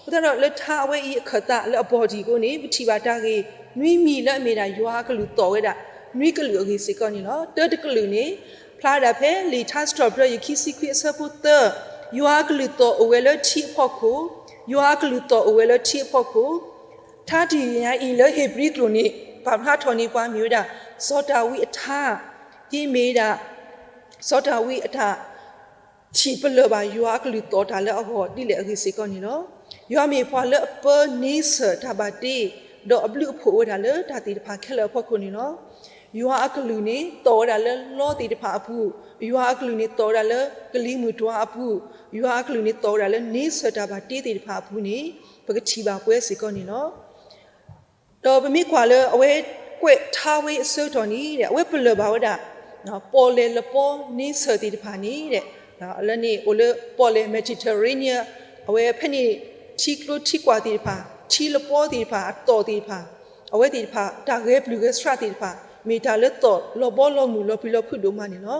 အဃိသတးဒီးလၢထါအဝဲအံၤအခၢၣ်သးလၢအဘီၣ်တံၢ်အဃိန့ၣ် ပထံၣ်ဘၣ်တၢ်ဂ့ၢ်နွံမံၤလၢအမ့ၢ်ဒၣ်ယွၤအကလုၢ်သီၣ်ဝဲဒၣ် နွံကလုာ်အဂ့ၢ်စ့ၢ်ကီးန့ၣ်လီၤ. တၢတကလုာ်န့ၣ် ဖျါဒၣ်ဖဲလံာ်ထါစံးထီၣ်ပတြၢၤ ယခံဆံခွံအဆၢဖိသၢ, ယွၤအကလုၢ်သီၣ်အိၣ်ဝဲလၢထံအဖီခိၣ်, ယွၤအကလုၢ်သီၣ်အိၣ်ဝဲလၢထံအဖီခိၣ်, ထါတံၢ်ညါအံၤလၢဧ့ၤဘြံၤကျိာ်န့ၣ် ပာ်ဖျါထီၣ်န့ၢ်ပှၤမ့ၢ်ဝဲဒၣ် စီၤဒၤဝံးအထါ, ဒ်မ့ၢ်ဒၣ် စီၤဒၤဝံးအတၢ်ထံၣ်ပလၢၢ်ဘၣ်ယွၤအကလုၢ်သီၣ်တၢ်လၢအဂီၢ်ဒ်လဲၣ်အဂ့ၢ်စ့ၢ်ကီးန့ၣ်လီၤ. ယွၤမ့ၢ်ပှၤလၢအပၢန့ဆၢၣ်တၢ်ဘၣ်တ့, ဒီးအဘျုးအဖှိၣ်ဝဲဒၣ်လၢတၢ်သ့ၣ်တဖၣ်ခဲလၢာ်အဖီခိၣ်န့ၣ်လီၤ. ယွၤအကလုၢ်န့ၣ်သီၣ်ဝဲဒၣ်လၢလီသ့ၣ်တဖၣ်အပူၤ, ယွၤအကလုၢ်န့ၣ်သီၣ်ဝဲဒၣ်လၢကလံၤမုၢ်တွၤအပူၤ, ယွၤအကလုၢ်န့ၣ်သီၣ်ဝဲဒၣ်လၢန့ဆၢၣ်တၢ်ဘၣ်တ့သ့ၣ်တဖၣ်အပူၤန့ၣ် ပကထံၣ်ဘၣ်ပှဲၤစ့ၢ်ကီးန့ၣ်လီၤ. ဒီးပမ့ၢ်ကွၢ်လၢအဝဲကွဲးထါဝဲအဆၢကတီၢ်န့ၣ် အဝဲပလၢၢ်ဘၣ်ဝဲဒၣ် ပီၣ်လဲၣ်လပီန့ဆၢၣ်သ့ၣ်တဖၣ်န့ၣ် လၢန့ၣ်အိၣ်လၢပီၣ်လဲၣ် Mediterranean အဝဲဖဲန့ၣ် ထံကျိထံကွာ်သ့ၣ်တဖၣ် ထံလပီသ့ၣ်တဖၣ် အသီၣ်သ့ၣ်တဖၣ် အဝဲသ့ၣ်တဖၣ် တၢ်ဂဲၤပျုၢ်ဂဲၤဆှးသ့ၣ်တဖၣ် မ့ၢ်တၢ်လၢသီၣ်လီၤဘီလီၤမုၢ်လီၤပျံၤလီၤဖုးဒိၣ်မးန့ၣ်လီၤ.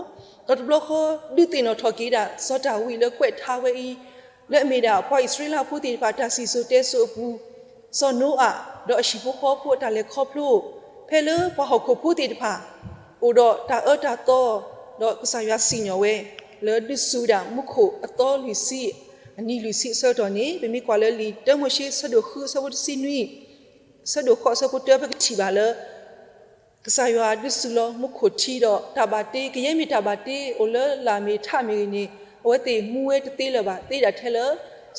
ဒီးတဘျီဃီ ဒုးသ့ၣ်နီၣ်ထီၣ်က့ၤဒၣ် စီၤဒၤဝံးလၢကွဲးထါဝဲအံၤ လၢအမ့ၢ်ဒၣ်ပှၤအံၣ်စရ့လးဖိသ့ၣ်တဖၣ် တၢ်စံၣ်စိၤတဲစိၤအပူၤ, စီၤနိအၤ ဒီးအဟံၣ်ဖိဃီဖိအတၢ်လဲၤခီဖျိ, ဖဲလၢပှၤဟီၣ်ခိၣ်ဖိသ့ၣ်တဖၣ် အိၣ်ဒီးတၢ်အၢတၢ်သီ, ဒီးကစၢ်ယွၤစံၣ်ညီၣ်ဝဲ လၢဒုးစူၤဝဲဒၣ်မူခိၣ်အသီလွံၢ်ဆံ, အနံၤလွံၢ်ဆံအဆၢကတီၢ်န့ၣ် ပမ့ၢ်ကွၢ်လၢလံာ်တၢမိၤၡ့ အဆၢဒိၣ်ဃု အဆၢဖိတဆံနွံ, အဆၢဒိၣ်ဃိး အဆၢဖိတၢ ပကထံၣ်ဘၣ်လၢ ကစၢ်ယွၤဒုးစူၤလီၤမူခိၣ်ထံဒီးတၢ်ဘၣ်တ့ ကယဲၢ်မ့ၢ်တၢ်ဘၣ်တ့အိၣ်လၢလာ်မ့ၢ်ထးမ့ၢ်ဂ့ၤန့ၣ် အဝဲသ့ၣ်မူဝဲတသ့လၢၤဘၣ် သ့ဒၣ်ထဲလၢ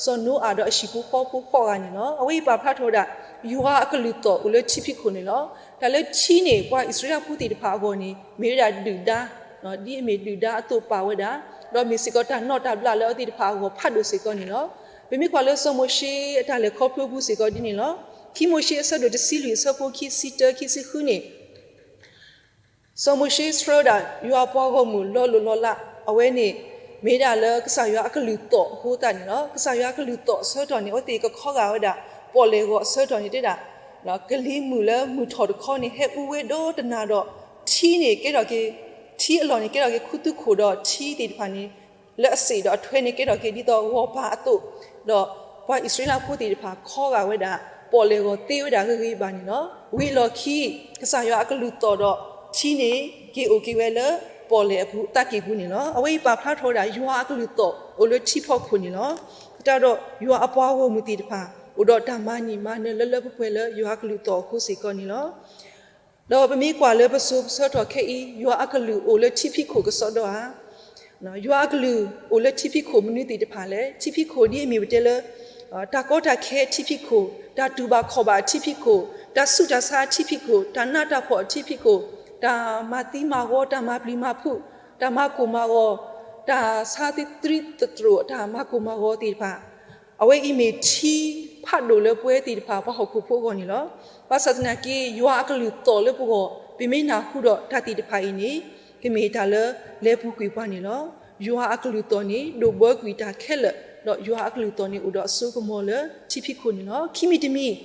စီၤနိအၤဒီးအဟံၣ်ဖိဃီဖိဃိးဂၤန့ၣ်လီၤ. အဝဲအံၤပာ်ဖျါထီၣ်ဝဲဒၣ် ယွၤအကလုၢ်သီၣ်အိၣ်လၢထံဖံးခိၣ်န့ၣ်လီၤ. တၢ်လၢထံန့ၣ် ပှၤအံၣ်စရ့လးဖိသ့ၣ်တဖၣ်အဂီၢ်န့ၣ် မ့ၢ်ဝဲဒၣ်ဒုၣ်ဒါ, ဒ်အမ့ၢ်ဒုၣ်ဒါအသိးပာ်ဝဲဒၣ်, ဒီးမ့ၢ်စ့ၢ်ကီးတၢ်နီၣ်တၢ်ဘျၣ်လၢအဝဲသ့ၣ်တဖၣ်အဂီၢ်ဖးဒိၣ်စ့ၢ်ကီးန့ၣ်လီၤ. ပမ့ၢ်ကွၢ်လၢစီၤမိၤၡ့အတၢ်လဲၤခီဖျိအပူၤစ့ၢ်ကီးဒ်န့ၣ်လီၤ. ခံမိၤၡ့အဆၢဒိၣ်တဆံလွံၢ်အဆၢဖိခံဆံတၢ ခံဆံဃုန့ၣ် စီၤမိၤၡ့ဆှၢဒၣ် ယွၤအပှၤဂီၢ်မုၢ်လီၤလိၢ်လီၤလး, အဝဲန့ၣ် မ့ၢ်ဒၣ်လၢကစၢ်ယွၤအကလုၢ်သီၣ်အဃိသတးန့ၣ်လီၤ. ကစၢ်ယွၤအကလုၢ်သီၣ်အဆၢကတီၢ်န့ၣ် အဝဲသ့ၣ်ကခီဂာ်ဝဲဒၣ် ပီၣ်လဲၣ်ဂီၤအဆၢကတီၢ်န့ၣ်တဲဒၣ် ကလံၤမုၢ်လၢမုၢ်ထီၣ်တခီန့ၣ် ဟဲအူဝဲဒီတနၤဒီး ထံန့ၣ်ကဲထီၣ်က့ၤ, ထံအလီၢ်န့ၣ်ကဲထီၣ်က့ၤခူသူၣ်ခိၣ်ဒီးထံသ့ၣ်တဖၣ်န့ၣ် လၢအစ့ၣ်ဒီးအထွဲန့ၣ်ကဲထီၣ်က့ၤဒ်သိးဂီၤပၤအသိး, ဒီးပှၤအံၣ်စရ့လးဖိသ့ၣ်တဖၣ်ခီဂာ်ဝဲဒၣ် ပီၣ်လဲၣ်ဂီၤသ့ဝဲဒၣ်ဂ့ၤဂ့ၤဘၣ်န့ၣ်လီၤ. ဝံၤအလီၢ်ခံ ကစၢ်ယွၤအကလုၢ်သီၣ်ဒီး ထံန့ၣ်က့ၤအိၣ်က့ၤဝဲလၢ ပီၣ်လဲၣ်အပူၤသးကံၢ်ပူၤန့ၣ်လီၤ. အဝဲအံၤပာ်ဖျါထီၣ်ဝဲဒၣ် ယွၤအကလုၢ်သီၣ်အိၣ်လၢထံဖီခိၣ်န့ၣ်လီၤ. သတးဒီးယွၤအပှၤဂီၢ်မုၢ်သ့ၣ်တဖၣ် အိၣ်ဒီးတၢ်မၤန့ၢ်မၤနၢၤလၢလၢပှဲၤပှဲၤလၢယွၤအကလုၢ်သီၣ်အဃိစ့ၢ်ကီးန့ၣ်လီၤ. ဒီးပမ့ၢ်ကွၢ်လၢပစိၤပဆၢကတီၢ်ခဲအံၤ ယွၤအကလုၢ်အိၣ်လၢထံဖံးခိၣ်ကစီဒီဧါ. ယွၤအကလုၢ်အိၣ်လၢထံဖံးခိၣ်မနုၤသ့ၣ်တဖၣ်လဲၣ်. ထံဖံးခိၣ်ဒ်အမ့ၢ်ပတဲလၢ တၢ်ကီတၢ်ခဲအထံဖံးခိၣ်, တၢ်တူၢ်ဘၣ်ခီၣ်ဘၣ်အထံဖံးခိၣ်, တၢ်ဆူးတၢ်ဆါအထံဖံးခိၣ်, တၢ်နးတၢ်ဖှီၣ်အထံဖံးခိၣ်, တၢ်မၤသံမၤဝီ, တၢ်မၤပျံၤမၤဖုး, တၢ်မၤကိၢ်မၤဂီၤ, တၢ်ဆါသံသတြိာ်, တၢ်မၤကိၢ်မၤဂီၤသ့ၣ်တဖၣ် အဝဲအံၤမ့ၢ်ထံဖးဒိၣ်လၢပဝဲသ့ၣ်တဖၣ် ပှၤဟီၣ်ခိၣ်ဖိအဂီၢ်န့ၣ်လီၤ. ဘၣ်ဆၣ်သနာ်က့ ယွၤအကလုၢ်သီၣ်လၢပဂီၢ် ပမ့ၢ်နၢ်ဟူဒီးတၢ်သ့ၣ်တဖၣ်အံၤန့ၣ် ကမ့ၢ်တၢ်လၢလဲၤပူၤကွံာ်ပှၤန့ၣ်လီၤ. ယွၤအကလုၢ်သီၣ်န့ၣ် ဒိၣ်ဘၢကွံာ်တၢ်ခဲလၢာ်, ဒီးယွၤအကလုၢ်သီၣ်န့ၣ်အိၣ်ဒီးအစိကမီၤလၢထံဖံးခိၣ်န့ၣ်လီၤ. ခံမံၤတမံၤ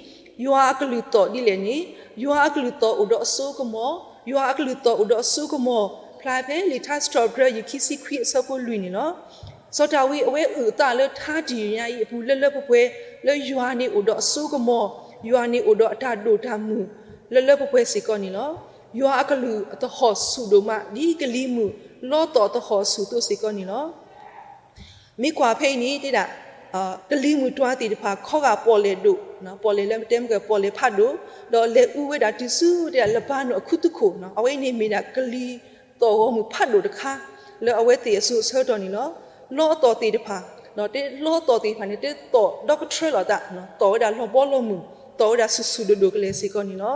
ယွၤအကလုၢ်သီၣ်ဒ်လဲၣ်န့ၣ် ယွၤအကလုၢ်သီၣ်အိၣ်ဒီးအစိကမီၤ, ယွၤအကလုၢ်သီၣ်အိၣ်ဒီးအစိကမီၤ ဖျါဖဲလံာ်ထါစံးထီၣ်ပတြၢၤ ယခံဆံခွံအဆၢဖိလွံၢ်န့ၣ်လီၤ. စီၤဒၤဝံးအဝဲအုၣ်အသးလၢထါတံာ်ညါအံၤအပူၤလၢလၢပှဲၤပှဲၤ လၢယွၤန့ၣ်အိၣ်ဒီးအစိကမီၤ, ယွၤန့ၣ်အိၣ်ဒီးအတၢ်ဒိၣ်တၢ်မုၢ် လၢလၢပှဲၤပှဲၤစ့ၢ်ကီးန့ၣ်လီၤ. ယွၤအကလုၢ်အသဟီၣ်ဆူၣ်ဒိၣ်မး ဒ်ကလံၤမုၢ်လီသီၣ်အသဟီၣ်ဆူၣ်အသိးစ့ၢ်ကီးန့ၣ်လီၤ. မ့ၢ်ကွၢ်ဖဲအံၤန့ၣ်တဲဒၣ် ကလံၤမုၢ်တွၤသ့ၣ်တဖၣ်ခီဂာ်ပီၣ်လဲၣ်ဒိၣ်, ပီၣ်လဲၣ်လၢမတဲမ့ၢ်ကပီၣ်လဲၣ်ဖးဒိၣ်, ဒီးလဲၤအူဝဲဒၣ်တုၤဆူတဲဒၣ် လဘၤနိၣ်အခူသူၣ်ခိၣ်, အဝဲအံၤန့ၣ်မ့ၢ်ဒၣ်ကလံၤသီၣ်ဂီၤမုၢ်ဖးဒိၣ်တခါ လၢအဝဲသ့ၣ်အစိၤအဆၢကတီၢ်န့ၣ်လီၤ. လီသီၣ်သ့ၣ်တဖၣ်, လီသီၣ်သ့ၣ်တဖၣ်န့ၣ် တသီၣ်ဒီကထြၢလီၤသး, သီၣ်ဝဲဒၣ်လီၤဘီလီၤမုၢ်, သီၣ်ဝဲဒၣ်ဆူၣ်ဆူၣ်ဒိၣ်ဒိၣ်ကလဲာ်စ့ၢ်ကီးန့ၣ်လီၤ.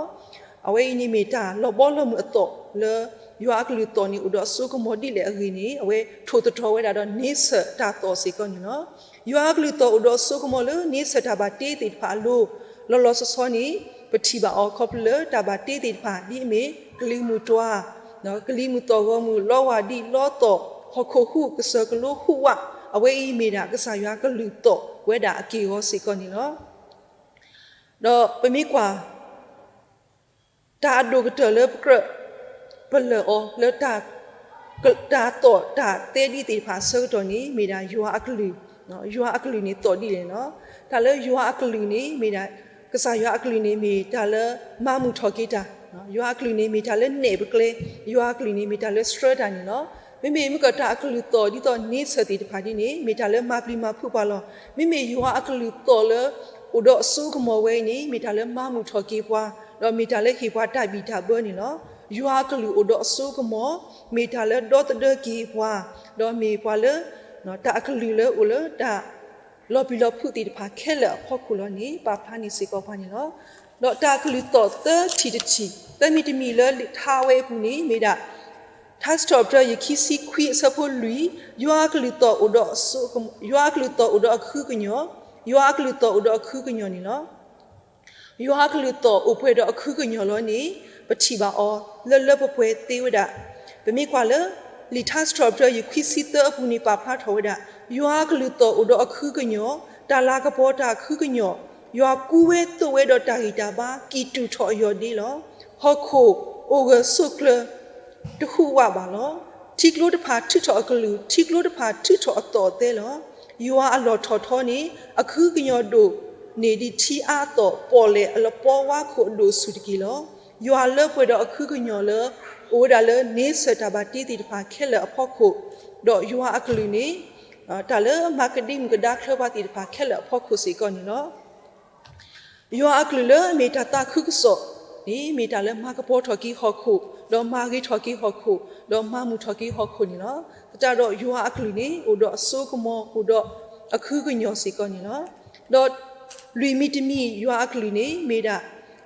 အဝဲအံၤန့ၣ်မ့ၢ်တၢ်လီၤဘီလီၤမုၢ်အသီၣ်လၢ ယွၤအကလုၢ်သီၣ်န့ၣ်အိၣ်ဒီးအစိကမီၤဒ်လဲၣ်အဂ့ၢ်န့ၣ် အဝဲထိၣ်သတြီၤဝဲဒၣ်ဒီးန့ဆၢၣ်တၢ်သီၣ်စ့ၢ်ကီးန့ၣ်လီၤ. ယွၤအကလုၢ်သီၣ်အိၣ်ဒီးအစိကမီၤလၢန့ဆၢၣ်တၢ်ဘၣ်တ့သ့ၣ်တဖၣ်အလိၤ, လီၤလီၤဆီဆီန့ၣ် ပထံၣ်ဘၣ်အီၤခီဖျိလၢတၢ်ဘၣ်တ့သ့ၣ်တဖၣ် ဒ်အမ့ၢ်ကလံၤမုၢ်တွၤ, ကလံၤမုၢ်သီၣ်ဂီၤမုၢ် လီဝၢ်ဒံး လီသီၣ် ဟီၣ်ခိၣ်ဟူး ကစၢၢ်ကလိဟူးဝး, အဝဲအံၤမ့ၢ်ဒၣ်ကစၢ်ယွၤကလုၢ်သီၣ်ဝဲဒၣ်အက့ၢ်အဂီၤစ့ၢ်ကီးန့ၣ်လီၤ. ဒီးပမ့ၢ်ကွၢ် တၢ်အဒိၣ်ကတၢၢ်လၢပကြၢးပလၢၢ်အီၤလၢ တၢ်သီၣ်တၢ်သဲဒ်သ့ၣ်တဖၣ်အဆၢကတီၢ်န့ၣ် မ့ၢ်ဒၣ်ယွၤအကလုၢ်, ယွၤအကလုၢ်န့ၣ်သီၣ်ဒ်လဲၣ်န့ၣ်လီၤ. တၢ်လၢယွၤအကလုၢ်န့ၣ်မ့ၢ်ဒၣ်, ကစၢ်ယွၤအကလုၢ်န့ၣ်မ့ၢ်တၢ်လၢမၤမုာ်ထီၣ်က့ၤတၢ်, ယွၤအကလုၢ်န့ၣ်မ့ၢ်တၢ်လၢနဲၣ်ပကျဲ, ယွၤအကလုၢ်န့ၣ်မ့ၢ်တၢ်လၢဆှၢတၢ်န့ၣ်လီၤ. မ့မ့ၢ်မ့ၢ်ကတၢ်အကလုၢ်သီၣ်ဒ်သိးန့ဆၢၣ်သ့ၣ်တဖၣ်ဒ်န့ၣ် မ့ၢ်တၢ်လၢမၤပျံၤမၤဖုးပှၤလီၤ. မ့မ့ၢ်ယွၤအကလုၢ်သီၣ်လၢ အိၣ်ဒီးအစိကမီၤဝဲအံၤန့ၣ် မ့ၢ်တၢ်လၢမၤမုာ်ထီၣ်က့ၤပှၤ, ဒီးမ့ၢ်တၢ်လၢဟ့ၣ်ပှၤတၢ်ဘံၣ်တၢ်ဘၢန့ၣ်လီၤ. ယွၤအကလုၢ်အိၣ်ဒီးအစိကမီၤ, မ့ၢ်တၢ်လၢဒီသဒၢက့ၤပှၤ, ဒီးမ့ၢ်ပှၤလၢ တၢ်အကလုၢ်လၢအိၣ်လၢတၢ်လီၤပျံၤလီၤဖုးသ့ၣ်တဖၣ်ခဲလၢာ်အဖီခိၣ်လီၤန့ၣ် ပာ်ဖျါန့ၢ်စ့ၢ်ကီးပှၤန့ၣ်လီၤ. ဒီးတၢ်အကလုၢ်သီၣ်သၢထံၣ်တထံၣ်, သၢမံၤတမံၤလၢထါဝဲအပူၤန့ၣ် မ့ၢ်ဒၣ် ထါစံးထီၣ်ပတြၢၤ ယခံဆံခွံအဆၢဖိလွံၢ်, ယွၤအကလုၢ်သီၣ်အိၣ်ဒီးအစိ, ယွၤအကလုၢ်သီၣ်အိၣ်ဒီးအခူကညီၤ, ယွၤအကလုၢ်သီၣ်အိၣ်ဒီးအခူကညီၤန့ၣ်လီၤ. ယွၤအကလုၢ်သီၣ်အိၣ်ပှဲၤဒီးအခူကညီၤလီၤန့ၣ် ပထံၣ်ဘၣ်အီၤလၢလၢပှဲၤပှဲၤသ့ဝဲဒၣ်. ပမ့ၢ်ကွၢ်လၢ လံာ်ထါစံးထီၣ်ပတြၢၤ ယခွံဆံသၢအပူၤန့ၣ် ပာ်ဖျါထီၣ်ဝဲဒၣ် ယွၤအကလုၢ်သီၣ်အိၣ်ဒီးအခူကညီၤ, တၢ်လၤကပီၤတၢ်အခူကညီၤ, ယွၤကူဝဲသိးဝဲဒီးတၢ်ဂံၢ်တၢ်ဘါ ကံၢ်တူာ်ထီၣ်အယီၢ်ဒ့လီၤ. ဟီၣ်ခိၣ်အိၣ်ဂၢၢ်ဆိးကျၢၤ တဟူးဝးဘၣ်လီၤ. ထံကျိတဖၣ်ထုးထီၣ်အကလုၢ်, ထံကျိတဖၣ်ထုးထီၣ်အသီၣ်အသဲလီၤ. ယွၤအလီၢ်ထီၣ်ထီန့ၣ် အခူကညီၤဒိၣ်န့ၢ်ဒံးထံအါအသီၣ်, ပီၣ်လဲၣ်အလပီဝါခိၣ်အဒိၣ်ဆူၣ်တက့ၢ်လီၤ. ယွၤလၢပှဲၤဒီးအခူကညီၤလၢ အိၣ်ဝဲဒၣ်လၢန့ဆၢၣ်တၢ်ဘၣ်တ့သ့ၣ်တဖၣ်ခဲလၢာ်အဖီခိၣ်, ဒီးယွၤအကလုၢ်န့ၣ် တၢ်လၢမၤကဒံမုၣ်ကဒါချၢပှၤသ့ၣ်တဖၣ်ခဲလၢာ်အဖီခိၣ်စ့ၢ်ကီးန့ၣ်လီၤ. ယွၤအကလုၢ်လၢအမ့ၢ်တၢ်သးခုကစီၣ်န့ၣ် မ့ၢ်တၢ်လၢမၤကပီၤထီၣ်က့ၤဟီၣ်ခိၣ်, ဒီးမၤဂ့ၤထီၣ်က့ၤဟီၣ်ခိၣ်, ဒီးမၤမုာ်ထီၣ်က့ၤဟီၣ်ခိၣ်န့ၣ်လီၤ. သတးဒီးယွၤအကလုၢ်န့ၣ် အိၣ်ဒီးအစိကမီၤ, အိၣ်ဒီးအခူကညီၤစ့ၢ်ကီးန့ၣ်လီၤ. ဒီး လွံၢ်မံၤတမံၤ ယွၤအကလုၢ်န့ၣ်မ့ၢ်ဒၣ်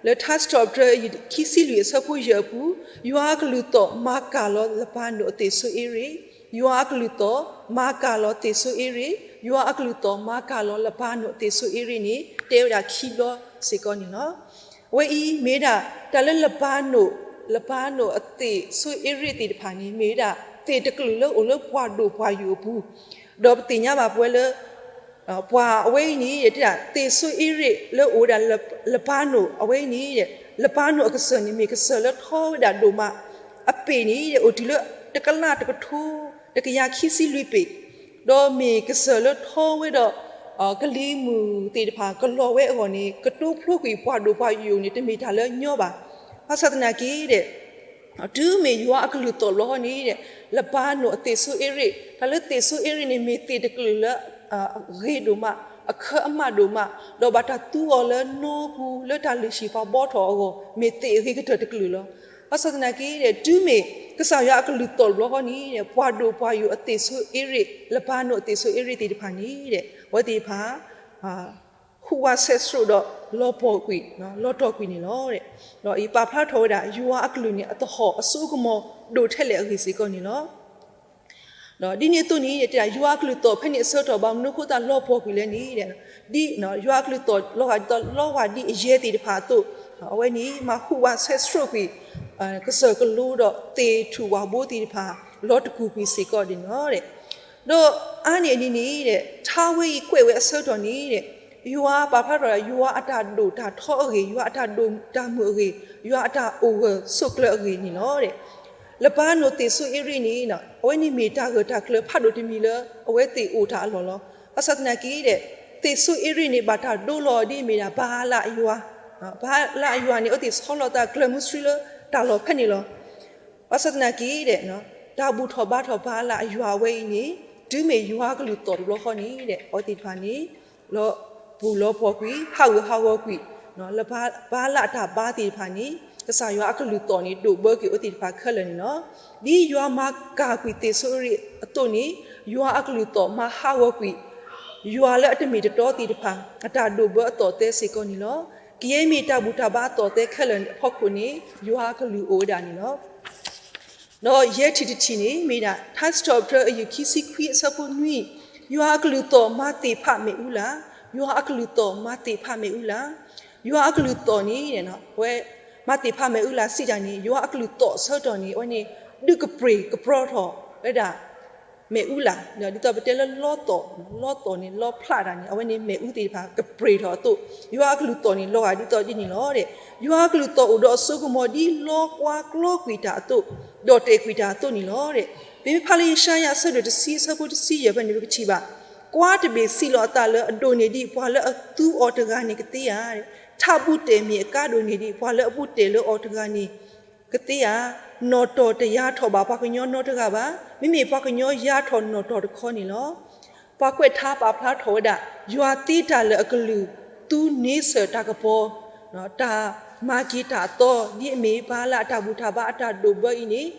လၢထါစံးထီၣ်ပတြၢၤအယုၢ်ခံဆံလွံၢ်အဆၢဖိယဲၢ်အပူၤ, ယွၤအကလုၢ်သီၣ်မၤကၢ်လီၤလပၤနိၣ်အသ့ၣ်ဆိအ့ရ့ၣ်, ယွၤအကလုၢ်သီၣ်မၤကၢ်လီၤသ့ၣ်ဆိအ့ရ့ၣ်, ယွၤအကလုၢ်သီၣ်မၤကၢ်လီၤလပၤနိၣ်အသ့ၣ်ဆိအ့ရ့ၣ်န့ၣ် တဲဝဲဒၣ်ခံဘျီစ့ၢ်ကီးန့ၣ်လီၤ. အဝဲအံၤမ့ၢ်ဒၣ် တၢ်လၢလပၤနိၣ်, လပၤနိၣ်အသ့ၣ်ဆိအ့ရ့ၣ်သ့ၣ်တဖၣ်န့ၣ် မ့ၢ်ဝဲဒၣ် သ့ၣ်တကလုာ်လၢအိၣ်လၢပှၢ်ဒိၣ်ပှၢ်ယိာ်အပူၤ, ဒီးပသ့ၣ်ညါဘၣ်ပဝဲလၢ ပှၤအဝဲအံၤန့ၣ် တဲဒၣ် သ့ၣ်ဆိအ့ရ့ၣ်လၢအိၣ်ဝဲဒၣ်လပၤနိၣ်အဝဲအံၤန့ၣ် လပၤနိၣ်အကစၢၢ်န့ၣ် မ့ၢ်ကစၢၢ်လၢထီဝဲဒၣ်ဒိၣ်မး, အပ့ၣ်န့ၣ် အိၣ်တုၤလၢတကလးတကထိ တကယၤခံဆံလွံၢ်ပ့ၣ်, ဒီးမ့ၢ်ကစၢၢ်လၢထီဝဲဒီး ကလံၤမုၢ်သ့ၣ်တဖၣ်ကလီၤဝဲအဂီၢ်န့ၣ် ကတိဖျိကွံာ်ပှၢ်ဒိၣ်ပှၢ်ယိာ်န့ၣ် တမ့ၢ်တၢ်လၢညီဘၣ်. ဘၣ်ဆၣ်သနာ်က့ဒီး တုၤမ့ၢ်ယွၤအကလုၢ်သီၣ်တဘျီဃီန့ၣ်ဒီး လပၤနိၣ်အသ့ၣ်ဆိအ့ရ့ၣ်, တၢ်လၢသ့ၣ်ဆိအ့ရ့ၣ်န့ၣ် မ့ၢ်သ့ၣ်တကလုာ်လၢ ဂ့ၤဒိၣ်မး, အခၢအမးဒိၣ်မး, ဒီးဘၣ်တၢ်သူအီၤလၢနီပူၤ လၢတၢ်လုၢ်ဟံၣ်ပှၤဘှီထီၣ်အဂီၢ် မ့ၢ်သ့ၣ်အဂ့ၤကတၢၢ်တကလုာ်လီၤ. ဘၣ်ဆၣ်သနာ်က့ဒီး တုၤမ့ၢ်ကစၢ်ယွၤအကလုၢ်သီၣ်တဘျီဃီန့ၣ်ဒီး ပှၢ်ဒိၣ်ပှၢ်ယိာ်အသ့ၣ်ဆိအ့ရ့ၣ်, လပၤနိၣ်အသ့ၣ်ဆိအ့ရ့ၣ်သ့ၣ်တဖၣ်န့ၣ်ဒီး အဝဲသ့ၣ်တဖၣ် ဟူးဝးဆဲးစရိးဒီးလီၤပှီၢ်ကွံာ်, လီၤတီၢ်ကွံာ်န့ၣ်လီၤ. ဒီးအံၤပာ်ဖျါထီၣ်ဝဲဒၣ် ယွၤအကလုၢ်န့ၣ် အသဟီၣ်အစိအကမီၤဒိၣ်ထဲလဲၣ်အဂ့ၢ်စ့ၢ်ကီးန့ၣ်လီၤ. ဒ်န့ၣ်အသိးန့ၣ် ယွၤအကလုၢ်သီၣ်ဖဲန့ၣ်အဆၢကတီၢ် ဘၣ်မနုၤအဃိသတးလီၤပှီၢ်ကွံာ်လဲၣ်န့ၣ်, ဒ်ယွၤအကလုၢ်သီၣ်လီၤဂာ်ဒ်သိး လီဝၢ်ဒံအယဲၢ်သ့ၣ်တဖၣ်အသိး, အဝဲန့ၣ် မၤဟူးဝးဆဲးစရိးကွံာ် ကစၢၢ်ကလိဒီးသ့ၣ်ထူၣ်ဝၣ်ဘိသ့ၣ်တဖၣ် လီၤတကူၣ်ကွံာ်စ့ၢ်ကီးန့ၣ်လီၤ. ဒီးအါန့ၢ်အန့ၣ်န့ၣ် ထါဝဲအံၤကွဲးဝဲအဆၢကတီၢ်န့ၣ် ယွၤပာ်ဖျါထီၣ် ယွၤအတၢ်ဒိၣ်တၢ်ထီအဂ့ၢ်, ယွၤအတၢ်ဒိၣ်တၢ်မုၢ်အဂ့ၢ်, ယွၤအတၢ်အိၣ်ဂၢၢ်ဆိးကျၢၤအဂ့ၢ်န့ၣ်လီၤ. လပၤနိၣ်သ့ၣ်ဆိအ့ရ့ၣ်န့ၣ် အဝဲန့ၣ်မ့ၢ်တၢ်ဂၢၢ်တၢ်ကျၢၤဖးဒိၣ်တမံၤလၢအဝဲသ့ၣ်အိၣ်တၢ်အလီၢ်လီၤ. ဘၣ်ဆၣ်သနာ်က့ဒီး သ့ၣ်ဆိအ့ရ့ၣ်န့ၣ် ဘၣ်တၢ်ဒိလီၤဒ်အမ့ၢ်ဒၣ်ဘၤအၤလးအယွၤ, ဘၤအၤလးအယွၤန့ၣ် အဝဲသ့ၣ်ဆီလီၤသးကျၢၤမုဆှံလၢတၢ်လီၢ်ဖဲန့ၣ်လီၤ. ဘၣ်ဆၣ်သနာ်က့ဒီး တၢ်ဘူၣ်ထီၣ်ဘါထီၣ်ဘၤအၤလးအယွၤအဝဲအံၤန့ၣ် တုၤမ့ၢ်ယွၤအကလုၢ်သီၣ်တဘျီဃီန့ၣ်ဒီး အဝဲသ့ၣ်တဖၣ်န့ၣ် လီၤပူၤလီၤပှီၢ်ကွံာ် ဟးဂူာ်ဟးဂီၤကွံာ်, လၢဘၤအၤလးအတၢ်ဘါသ့ၣ်တဖၣ်န့ၣ် ကစၢ်ယွၤအကလုၢ်သီၣ်န့ၣ် ဒိၣ်ဘၢက့ၤအဝဲသ့ၣ်တဖၣ်ခဲလၢာ်န့ၣ်လီၤ. ဒ်ယွၤမၤကၢ်ကွံာ်သ့ၣ်ဆိအ့ရ့ၣ်အသိးန့ၣ် ယွၤအကလုၢ်သီၣ်မၤဟးဂီၤကွံာ် ယွၤလၢအတမ့ၢ်တတီသ့ၣ်တဖၣ် အတၢ်ဒိၣ်ဘၢအသီၣ်သဲစ့ၢ်ကီးန့ၣ်လီၤ. ကယဲၢ်မ့ၢ်တၢ်ဘူၣ်တၢ်ဘါအသီၣ်သဲခဲလၢာ်အဖီခိၣ်န့ၣ် ယွၤအကလုၢ်အိၣ်ဝဲဒၣ်န့ၣ်လီၤ. ဒီးယဲၢ်ထံၣ်တထံၣ်န့ၣ် မ့ၢ်ဒၣ် ထါစံးထီၣ်ပတြၢၤအယုၢ်ခံဆံခွံအဆၢဖိနွံ, ယွၤအကလုၢ်သီၣ်မၤသ့ၣ်ဖးမ့ၣ်အူလၢ်, ယွၤအကလုၢ်သီၣ်မၤသ့ၣ်ဖးမ့ၣ်အူလၢ်. ယွၤအကလုၢ်သီၣ်န့ၣ် အဝဲ မၤသ့ၣ်ဖးမ့ၣ်အူလၢ်စံးတၢ်န့ၣ် ယွၤအကလုၢ်သီၣ်အဆၢကတီၢ်န့ၣ် အဝဲန့ၣ် ဒုးကပြ့ၢ်ကပြီထီၣ်ဝဲဒၣ် မ့ၣ်အူလၢ်, ဒ်သိးပတဲလၢလီသီၣ်, လီသီၣ်န့ၣ် လီဖျးတၢ်န့ၣ် အဝဲန့ၣ်မ့ၣ်အူသ့ၣ်တဖၣ် ကပြ့ၢ်ထီၣ်အသိး, ယွၤအကလုၢ်သီၣ်န့ၣ် လီၤဂာ်ဒ်သိးဒ်န့ၣ်လီၤ. ယွၤအကလုၢ်သီၣ်အိၣ်ဒီးအစိကမီၤဒ်လီကွၢ်ကျီကွံာ်တၢ်အသိး, ဒီးတဲာ်ကွံာ်တၢ်အသိးန့ၣ်လီၤ. ပမ့ၢ်ဖးလၢယၡါယၤအဆၢဒိၣ်တဆံအဆၢဖိတဆံယဲၢ်ဖဲန့ၣ် ပကထံၣ်ဘၣ်, ကွၢ်တဘ့ၣ်စံးလီၤအသးလၢအဒိၣ်န့ၢ်ဒံးပှၤလၢအသူအီၤတဂၤန့ၣ်ကသ့ဧါ. ထးဘူးတဲာ်မ့ၢ်အကါဒိၣ်န့ၢ်ဒံးပှၤလၢအဘူးတဲာ်လၢအီၤတဂၤန့ၣ် ကသ့ဧါ. နီၣ်တီၢ်တယါထီၣ်ဘၣ်ပှၤကညီနီတဂၤဘၣ်. မ့မ့ၢ်ပှၤကညီယါထီၣ်နီၣ်တီၢ်တခီန့ၣ်လီၤ. ပှၤကွဲးထါပာ်ဖျါထီၣ်ဝဲဒၣ် ယွၤသ့တၢ်လၢအကလုၢ် သူန့ဆၢၣ်တၢ်ကပီၤ, တၢ်မၤက့ၤတၢ်အသီ ဒ်အမ့ၢ်ဘၤအၤလးအတၢ်ဘူၣ်တၢ်ဘါအတၢ်ဒိၣ်ဘၢအံၤန့ၣ်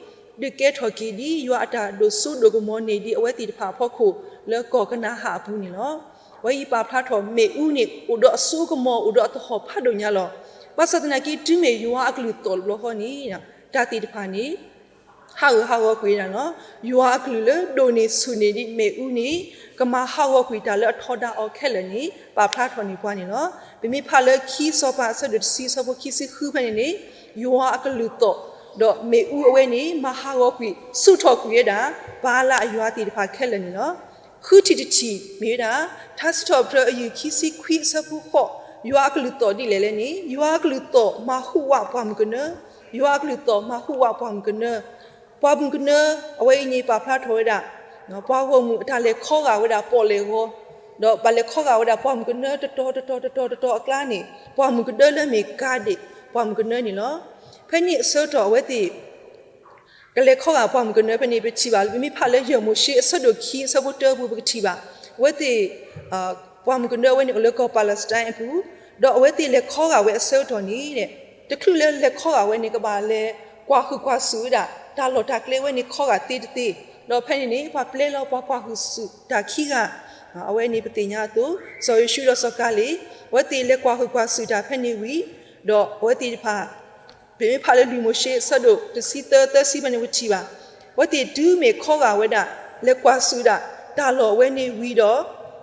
ဒုးကဲထီၣ်က့ၤဒ်ယွၤအတၢ်ဒိၣ်စိဒိၣ်ကမီၤန့ၢ်ဒံးအဝဲသ့ၣ်တဖၣ်အဖီခိၣ်လၢကီၢ်ကနၤအၣ်အပူၤန့ၣ်လီၤ. အဝဲအံၤပာ်ဖျါထီၣ်မ့ၣ်အူန့ၣ် အိၣ်ဒီးအစိကမီၤ အိၣ်ဒီးအသဟီၣ်ဖးဒိၣ်ညါလီၤ. ဘၣ်ဆၣ်သနာ်က့ တုၤမ့ၢ်ယွၤအကလုၢ်သီၣ်တဘျီဃီန့ၣ် တၢ်သ့ၣ်တဖၣ်န့ၣ် ဟးဂူာ်ဟးဂီၤကွံာ်ဝဲဒၣ်လီၤ. ယွၤအကလုၢ်လၢဒိၣ်န့ၢ်ဆူၣ်န့ၢ်ဒံးမ့ၣ်အူန့ၣ် ကမၤဟးဂီၤကွံာ်တၢ်လၢအထီဒါအီၤခဲလၢာ်န့ၣ် ပာ်ဖျါထီၣ်န့ၢ်ပှၤန့ၣ်လီၤ. ပမ့ၢ်ဖးလၢခံစီၤပၤအဆၢဒိၣ်တဆံအဆၢဖိခံဆံဃုဖဲန့ၣ်န့ၣ် ယွၤအကလုၢ်သီၣ် ဒီးမ့ၣ်အူအဝဲန့ၣ် မၤဟးဂီၤကွံာ် ဆူၣ်ထီၣ်ကွံာ်ဝဲဒၣ် ဘၤအၤလးအယွၤသ့ၣ်တဖၣ်ခဲလၢာ်န့ၣ်လီၤ. ဃုထံၣ်တထံၣ်မ့ၢ်ဝဲဒၣ် ထါစံးထီၣ်ပတြၢၤအယုၢ်ခံဆံခွံအဆၢဖိဃိး, ယွၤအကလုၢ်သီၣ်ဒ်လဲၣ်လဲၣ်န့ၣ် ယွၤအကလုၢ်သီၣ်မၤဟူးဝးပှၢ်မုၢ်ကနၢ, ယွၤအကလုၢ်သီၣ်မၤဟူးဝးပှၢ်မုၢ်ကနၢ, ပှၢ်မုၢ်ကနၢ အဝဲအံၤန့ၣ်ပာ်ဖျါထီၣ်ဝဲဒၣ် ပှၤဂီၢ်မုၢ်အတၢ်လဲၤခီဂာ်ဝဲဒၣ်ပီၣ်လဲၣ်ဂီၤ, ဒီးဘၣ်လဲၤခီဂာ်ဝဲဒၣ်ပှၢ်မုၢ်ကနၢတတီၤတတီၤတတီၤတတီၤအကျါန့ၣ် ပှၢ်မုၢ်ကနၢလၢမ့ၢ်ကၤဒ့ၣ်ပှၢ်မုၢ်ကနၢန့ၣ်လီၤ. ဖဲန့ၣ်အဆၢကတီၢ်အဝဲသ့ၣ် ကလဲၤခီဂာ်ပှၢ်မုၢ်ကနၢဖဲန့ၣ် ပထံၣ်ဘၣ်လၢ ပမ့ၢ်ဖးလၢယဲၢ်မိၤၡ့အဆၢဒိၣ်ခံအဆၢဖိတၢအပူၤ ပကထံၣ်ဘၣ် အဝဲသ့ၣ် ပှၢ်မုၢ်ကနၢအဝဲန့ၣ်အိၣ်လၢကီၢ် Palestine အပူၤ, ဒီးအဝဲသ့ၣ်လဲၤခီဂာ်ဝဲအဆၢကတီၢ်န့ၣ် တချုးလၢလဲၤခီဂာ်ဝဲန့ၣ် ကဘၣ်လဲၤကွၢ်ဟုၣ်ကွၢ်စူၣ်ဝဲဒၣ် တၢ်လီၢ်တၢ်ကျဲဝဲန့ၣ်ခီဂာ်သ့တသ့, ဒီးဖဲန့ၣ်န့ၣ် ပှၤပျဲလီၤပှၤကွၢ်ဟုၣ်စူၣ်တၢ်ခံဂၤ အဝဲန့ၣ်ပသ့ၣ်ညါအသိး စီၤယိၤၡူဒီးစီၤကၤလ့း အဝဲသ့ၣ်လဲၤကွၢ်ဟုၣ်ကွၢ်စူၣ်တၢ်ဖဲန့ၣ်ဝံၤ ဒီးအဝဲသ့ၣ်တဖၣ် ပမ့ၢ်ဖးလၢလွံၢ်မိၤၡ့ အဆၢဒိၣ်တဆံသၢ သၢဆံဖဲန့ၣ် ပထံၣ်ဘၣ် အဝဲသ့ၣ်တုၤမ့ၢ်ခီဂာ်ဝဲဒၣ် လဲၤကွၢ်စူၣ်ဒၣ်တၢ်လီၢ်အဝဲန့ၣ်ဝံၤဒီး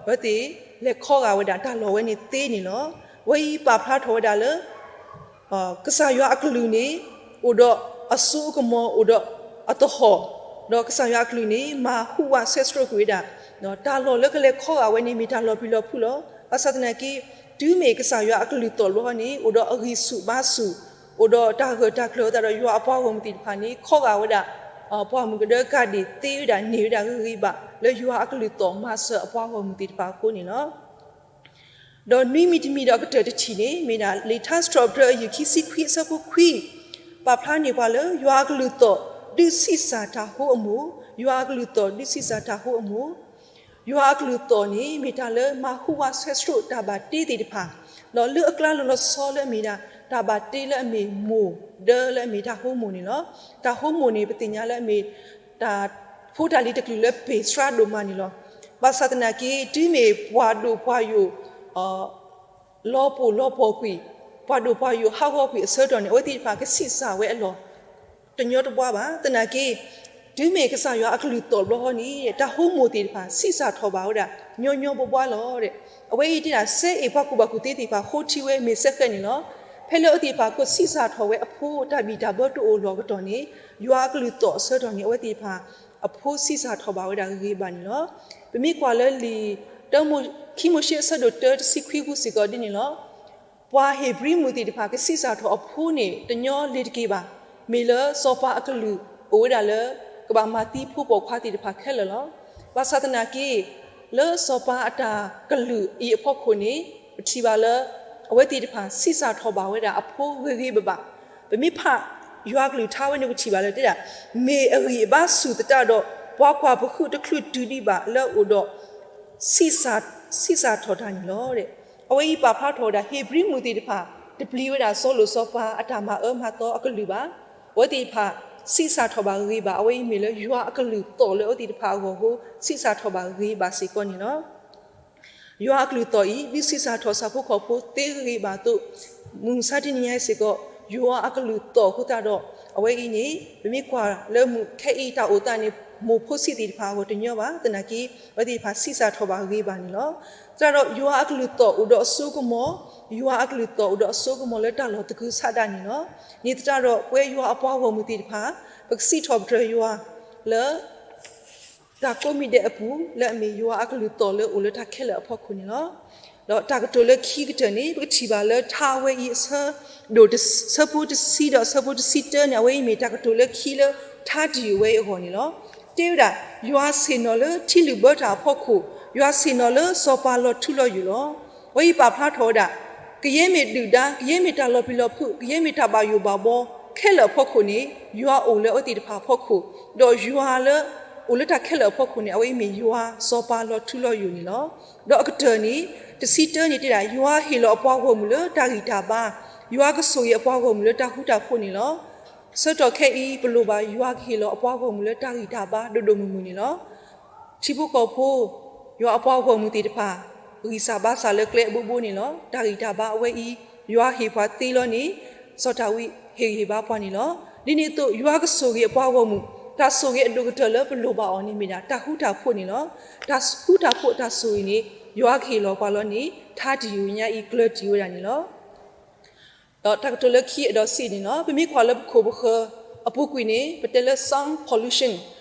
အဝဲသ့ၣ်လဲၤခီဂာ်ဝဲဒၣ်တၢ်လီၢ်ဝဲန့ၣ်သ့န့ၣ်လီၤ. အဝဲအံၤပာ်ဖျါထီၣ်ဝဲဒၣ်လၢ ကစၢ်ယွၤအကလုၢ်န့ၣ် အိၣ်ဒီးအစိအကမီၤ အိၣ်ဒီးအသဟီၣ်, ဒီးကစၢ်ယွၤအကလုၢ်န့ၣ် မၤဟူးဝးဆဲးစရိးကွံာ်ဝဲဒၣ် တၢ်လီၢ်လၢကလဲၤခီဂာ်ဝဲန့ၣ် မ့ၢ်တၢ်လီၤပျံၤလီၤဖုးလီၤ. ဘၣ်ဆၣ်သနာ်က့ တုၤမ့ၢ်ကစၢ်ယွၤအကလုၢ်သီၣ်တဘျီဃီန့ၣ် အိၣ်ဒီးအဂံၢ်ဆူၣ်ဘါဆူၣ်, အိၣ်ဒီးတၢ်ဂၢၢ်တၢ်ကျၢၤအသးဒီး ယွၤအပှၤဂီၢ်မုၢ်သ့ၣ်တဖၣ်န့ၣ် ခီဂာ်ဝဲဒၣ် ပှၢ်မုၢ်ကဒၢကၢ်ဒိၣ်သ့ဝဲဒၣ် န့ၢ်ဝဲဒၣ်ဂ့ၤဂ့ၤဘၣ် လၢယွၤအကလုၢ်သီၣ်မၤစၢၤအပှၤဂီၢ်မုၢ်သ့ၣ်တဖၣ်အဃိန့ၣ်လီၤ. ဒီးနွံမံၤတမံၤဒီးအကတၢၢ်တထံၣ်န့ၣ် မ့ၢ်ဒၣ်လံာ်ထါစံးထီၣ်ပတြၢၤအယုၢ်ခံဆံခွံအဆၢဖိခွံ ပာ်ဖျါန့ၢ်ပှၤလၢ ယွၤအကလုၢ်သီၣ်ဒုးဆံးစၢ်တၢ်ဟိအမူး, ယွၤအကလုၢ်သီၣ်ဒုးဆံးစၢ်တၢ်ဟိအမူး, ယွၤအကလုၢ်သီၣ်န့ၣ် မ့ၢ်တၢ်လၢမၤဟူးဝးဆဲးစရိးတၢ်ဘၣ်တ့သ့ၣ်တဖၣ်, ဒီးလၢအကျါလီၤလီၤဆီဆီလၢအမ့ၢ်ဒၣ် တၢ်ဘၣ်တ့လၢအမ့ၢ်မိၢ်ဒၢလၢအမ့ၢ်တၢ်ဟိမိၢ်န့ၣ်လီၤ. တၢ်ဟိမိၢ်န့ၣ် ပသ့ၣ်ညါလၢအမ့ၢ် တၢ်ဖိတၢ်လံၤတကလုာ်လၢပ့ၢ်စှၤဒိၣ်မးန့ၣ်လီၤ. ဘၣ်ဆၣ်သနာ်က့ တုၤမ့ၢ်ပှၤဒိၣ်ပှၤယိာ် လီၤပှီၢ်လီၤပှီၢ်ကွံာ်, ပှၤဒိၣ်ပှၤယိာ်ဟးဂီၤကွံာ်အဆၢကတီၢ်န့ၣ် အဝဲသ့ၣ်တဖၣ်ကဆံးစၢ်ဝဲအလီၢ် တညီတဘှါဘၣ်. သနာ်က့ တုၤမ့ၢ်ကစၢ်ယွၤအကလုၢ်သီၣ်တဘျီဃီန့ၣ် တၢ်ဟိမိၢ်သ့ၣ်တဖၣ် ဆံးစၢ်ထီၣ်ဘၣ်ဝဲဒၣ် ညီညီဘှီဘှီလီၤ. အဝဲအံၤတဲဒၣ် စဲအ့ၣ်ပှၤကူၣ်ဘၣ်ကူၣ်သ့သ့ၣ်တဖၣ် ဃိထံဝဲမ့ၢ်စဲဃဲန့ၣ်လီၤ. ဖဲလၢအဝဲသ့ၣ်တဖၣ်ကဆံးစၢ်ထီၣ်ဝဲအဖိ တၢ်ဘံၣ်တၢ်ဘၢတအိၣ်လီၢ်အကတီၢ်န့ၣ် ယွၤအကလုၢ်သီၣ်အဆၢကတီၢ်န့ၣ် အဝဲသ့ၣ်တဖၣ် အဖိဆံးစၢ်ထီၣ်ဘၣ်ဝဲဒၣ်ဂ့ၤဂ့ၤဘၣ်န့ၣ်လီၤ. ပမ့ၢ်ကွၢ်လၢလံာ် တၢမိၤ ခံမိၤၡ့အဆၢဒိၣ်တၢတဆံခွံအပူၤစ့ၢ်ကီးဒ်န့ၣ်လီၤ. ပှၤဧ့ၤဘြံၤမုၣ်သ့ၣ်တဖၣ် ကဆံးစၢ်ထီၣ်အဖိန့ၣ် တညီလ့ၤတက့ၤဘၣ်. မ့ၢ်လၢစီၤပၤအကလုၢ်အိၣ်ဝဲဒၣ်လၢ ကဘၣ်မၤသံဖိပိာ်ခွါသ့ၣ်တဖၣ်ခဲလၢာ်လီၤ. ဘၣ်ဆၣ်သနာ်က့ လၢစီၤပၤအတၢ်ကလုၢ်အံၤအဖီခိၣ်န့ၣ် ပထံၣ်ဘၣ်လၢ အဝဲသ့ၣ်တဖၣ် ဆံးစၢ်ထီၣ်ဘၣ်ဝဲဒၣ်အဖိဂ့ၤဂ့ၤဘၣ်ဘၣ်. ပမ့ၢ်ဖးယွၤကလုၢ်ကထါဝဲန့ၣ် ပထံၣ်ဘၣ်လၢတဲဒၣ် မ့ၢ်အဂံၢ်အဘါဆူၣ်သတးဒီး ပှၤကွၢ်ပဃုတချုးတုၤဒံးဘၣ်လၢအအိၣ်ဒီး ဆံးစၢ်ထီၣ်တၢ်န့ၣ်လီၤ. အဝဲအံၤပာ်ဖျါထီၣ်ဝဲဒၣ် ဧ့ၤဘြံၤမုၣ်သ့ၣ်တဖၣ် တပျံၤဝဲဒၣ်စီၤလိာ်စီၤပၤအတၢ်မၤအၢမၤသီအကလုၢ်ဘၣ်. အဝဲသ့ၣ်တဖၣ် ဆံးစၢ်ထီၣ်ဘၣ်ဂ့ၤဘၣ်. အဝဲအံၤမ့ၢ်လၢယွၤအကလုၢ်သီၣ်လၢအဝဲသ့ၣ်တဖၣ်အဂီၢ်အဃိ ဆံးစၢ်ထီၣ်ဘၣ်ဂ့ၤဘၣ်စ့ၢ်ကီးန့ၣ်လီၤ. ယွၤအကလုၢ်သီၣ်အံၤ ဒုးဆံးစၢ်ထီၣ်ဆၣ်ဖိကီၢ်ဖိသ့ဂ့ၤဂ့ၤဘၣ်အသိး မုၢ်မဆါတနံၤညါအံၤစ့ၢ်ကီး ယွၤအကလုၢ်သီၣ်အဃိသတးဒီး အဝဲအံၤန့ၣ် ပမ့ၢ်ကွၢ်လၢမုၢ်ခဲအံၤတၢ်အိၣ်သးန့ၣ် မိၢ်ဖိဆံးသ့ၣ်တဖၣ်အဂီၢ်တညီဘၣ်. သနာ်က့ အဝဲသ့ၣ်တဖၣ်ဆံးစၢ်ထီၣ်ဘၣ်ဂ့ၤဘၣ်န့ၣ်လီၤ. သတးဒီးယွၤအကလုၢ်သီၣ်အိၣ်ဒီးအစိကမီၤ, ယွၤအကလုၢ်သီၣ်အိၣ်ဒီးအစိကမီၤလၢတၢ်လီၢ်သကုၤဆးဒးန့ၣ်လီၤ. န့ၣ်သတးဒီးပဝဲယွၤအပှၤဂီၢ်မုၢ်သ့ၣ်တဖၣ် ပကစံးထီၣ်ပတြၢၤယွၤလၢ တၢ်ကိးမံၤဒဲးအပူၤ လၢအမ့ၢ်ယွၤအကလုၢ်သီၣ်လၢအိၣ်လၢတၢ်ခဲလၢာ်အဖီခိၣ်န့ၣ်လီၤ. ဒီးတၢ်ကတိၤလၢခံကတၢၢ်န့ၣ် ပကထံၣ်ဘၣ်လၢထါဝဲအံၤအဆၢဒိၣ် အဆၢဖိတဆံဒီးအဆၢဖိတဆံတၢန့ၣ် အဝဲအံၤမ့ၢ်တၢ်ကတိၤလၢခံလၢထါတယုၢ်ဝဲအံၤအဂီၢ်န့ၣ်လီၤ. တဲဝဲဒၣ် ယွၤဆ့ၣ်နီၤလၢထံလုၢ်ဘၢတၢ်အဖီခိၣ်, ယွၤဆ့ၣ်နီၤလၢစီၤပၤလီၤထူလီၤယိာ်လီၤ. အဝဲအံၤပာ်ဖျါထီၣ်ဝဲဒၣ် ကယဲၢ်မ့ၢ်ဒုၣ်ဒါ ကယဲၢ်မ့ၢ်တၢ်လီၤပျံၤလီၤဖုး ကယဲၢ်မ့ၢ်တၢ်ဘၣ်ယိၣ်ဘၣ်ဘှီခဲလၢာ်အဖီခိၣ်န့ၣ် ယွၤအိၣ်လၢအဝဲသ့ၣ်တဖၣ်အဖီခိၣ်, ဒီးယွၤလၢအိၣ်လၢတၢ်ခဲလၢာ်အဖီခိၣ်န့ၣ် အဝဲအံၤမ့ၢ်ယွၤစီၤပၤလီၤထူလီၤယိာ်န့ၣ်လီၤ. ဒီးအကတၢၢ်န့ၣ် တဆံတၢန့ၣ်တဲဒၣ် ယွၤဟ့ၣ်လီၤအပှၤဂီၢ်မုၢ်လၢတၢ်ဂံၢ်တၢ်ဘါ, ယွၤကဆိၣ်ဂ့ၤအပှၤဂီၢ်မုၢ်လၢတၢ်ဃူတၢ်ဖိးန့ၣ်လီၤ. ဆၢကတီၢ်ခဲအံၤ ပလိၣ်ဘၣ်ယွၤကဟ့ၣ်လီၤအပှၤဂီၢ်မုၢ်လၢတၢ်ဂံၢ်တၢ်ဘါဒိၣ်ဒိၣ်မုၢ်မုၢ်န့ၣ်လီၤ. ထံဖိကီၢ်ဖိ ယွၤအပှၤဂီၢ်မုၢ်သ့ၣ်တဖၣ် ဂံၢ်စၢ်ဘါစၢ်လၢကျဲအဘိဘိန့ၣ်လီၤ. တၢ်ဂံၢ်တၢ်ဘါအဝဲအံၤ ယွၤဟ့ၣ်ပှၤသ့လီၤန့ၣ် စီၤဒၤဝံးဟ့ၣ်ဂံၢ်ဟ့ၣ်ဘါပှၤန့ၣ်လီၤ. ဒ်န့ၣ်အသိး ယွၤကဆိၣ်ဂ့ၤအပှၤဂီၢ်မုၢ် တၢ်ဆိၣ်ဂ့ၤအဒိၣ်ကတၢၢ်လၢပလိၣ်ဘၣ်အီၤန့ၣ်မ့ၢ်ဒၣ် တၢ်ဃူတၢ်ဖိးန့ၣ်လီၤ. တၢ်ဃူတၢ်ဖိးတၢ်ဆိၣ်ဂ့ၤန့ၣ် ယွၤကဟ့ၣ်လီၤပှၤလီၤန့ၣ် ထါတယုၢ်ညါအံၤကျၢၤတံၢ်ဝဲဒၣ်န့ၣ်လီၤ. ဒီးတၢ်ကတိၤလၢခံအဒီးစံးန့ၣ်လီၤ. ပမ့ၢ်ကွၢ်လၢပခိၣ်ပဃၢၤအပူၤကွံာ်န့ၣ် ပတဲလၢ sound pollution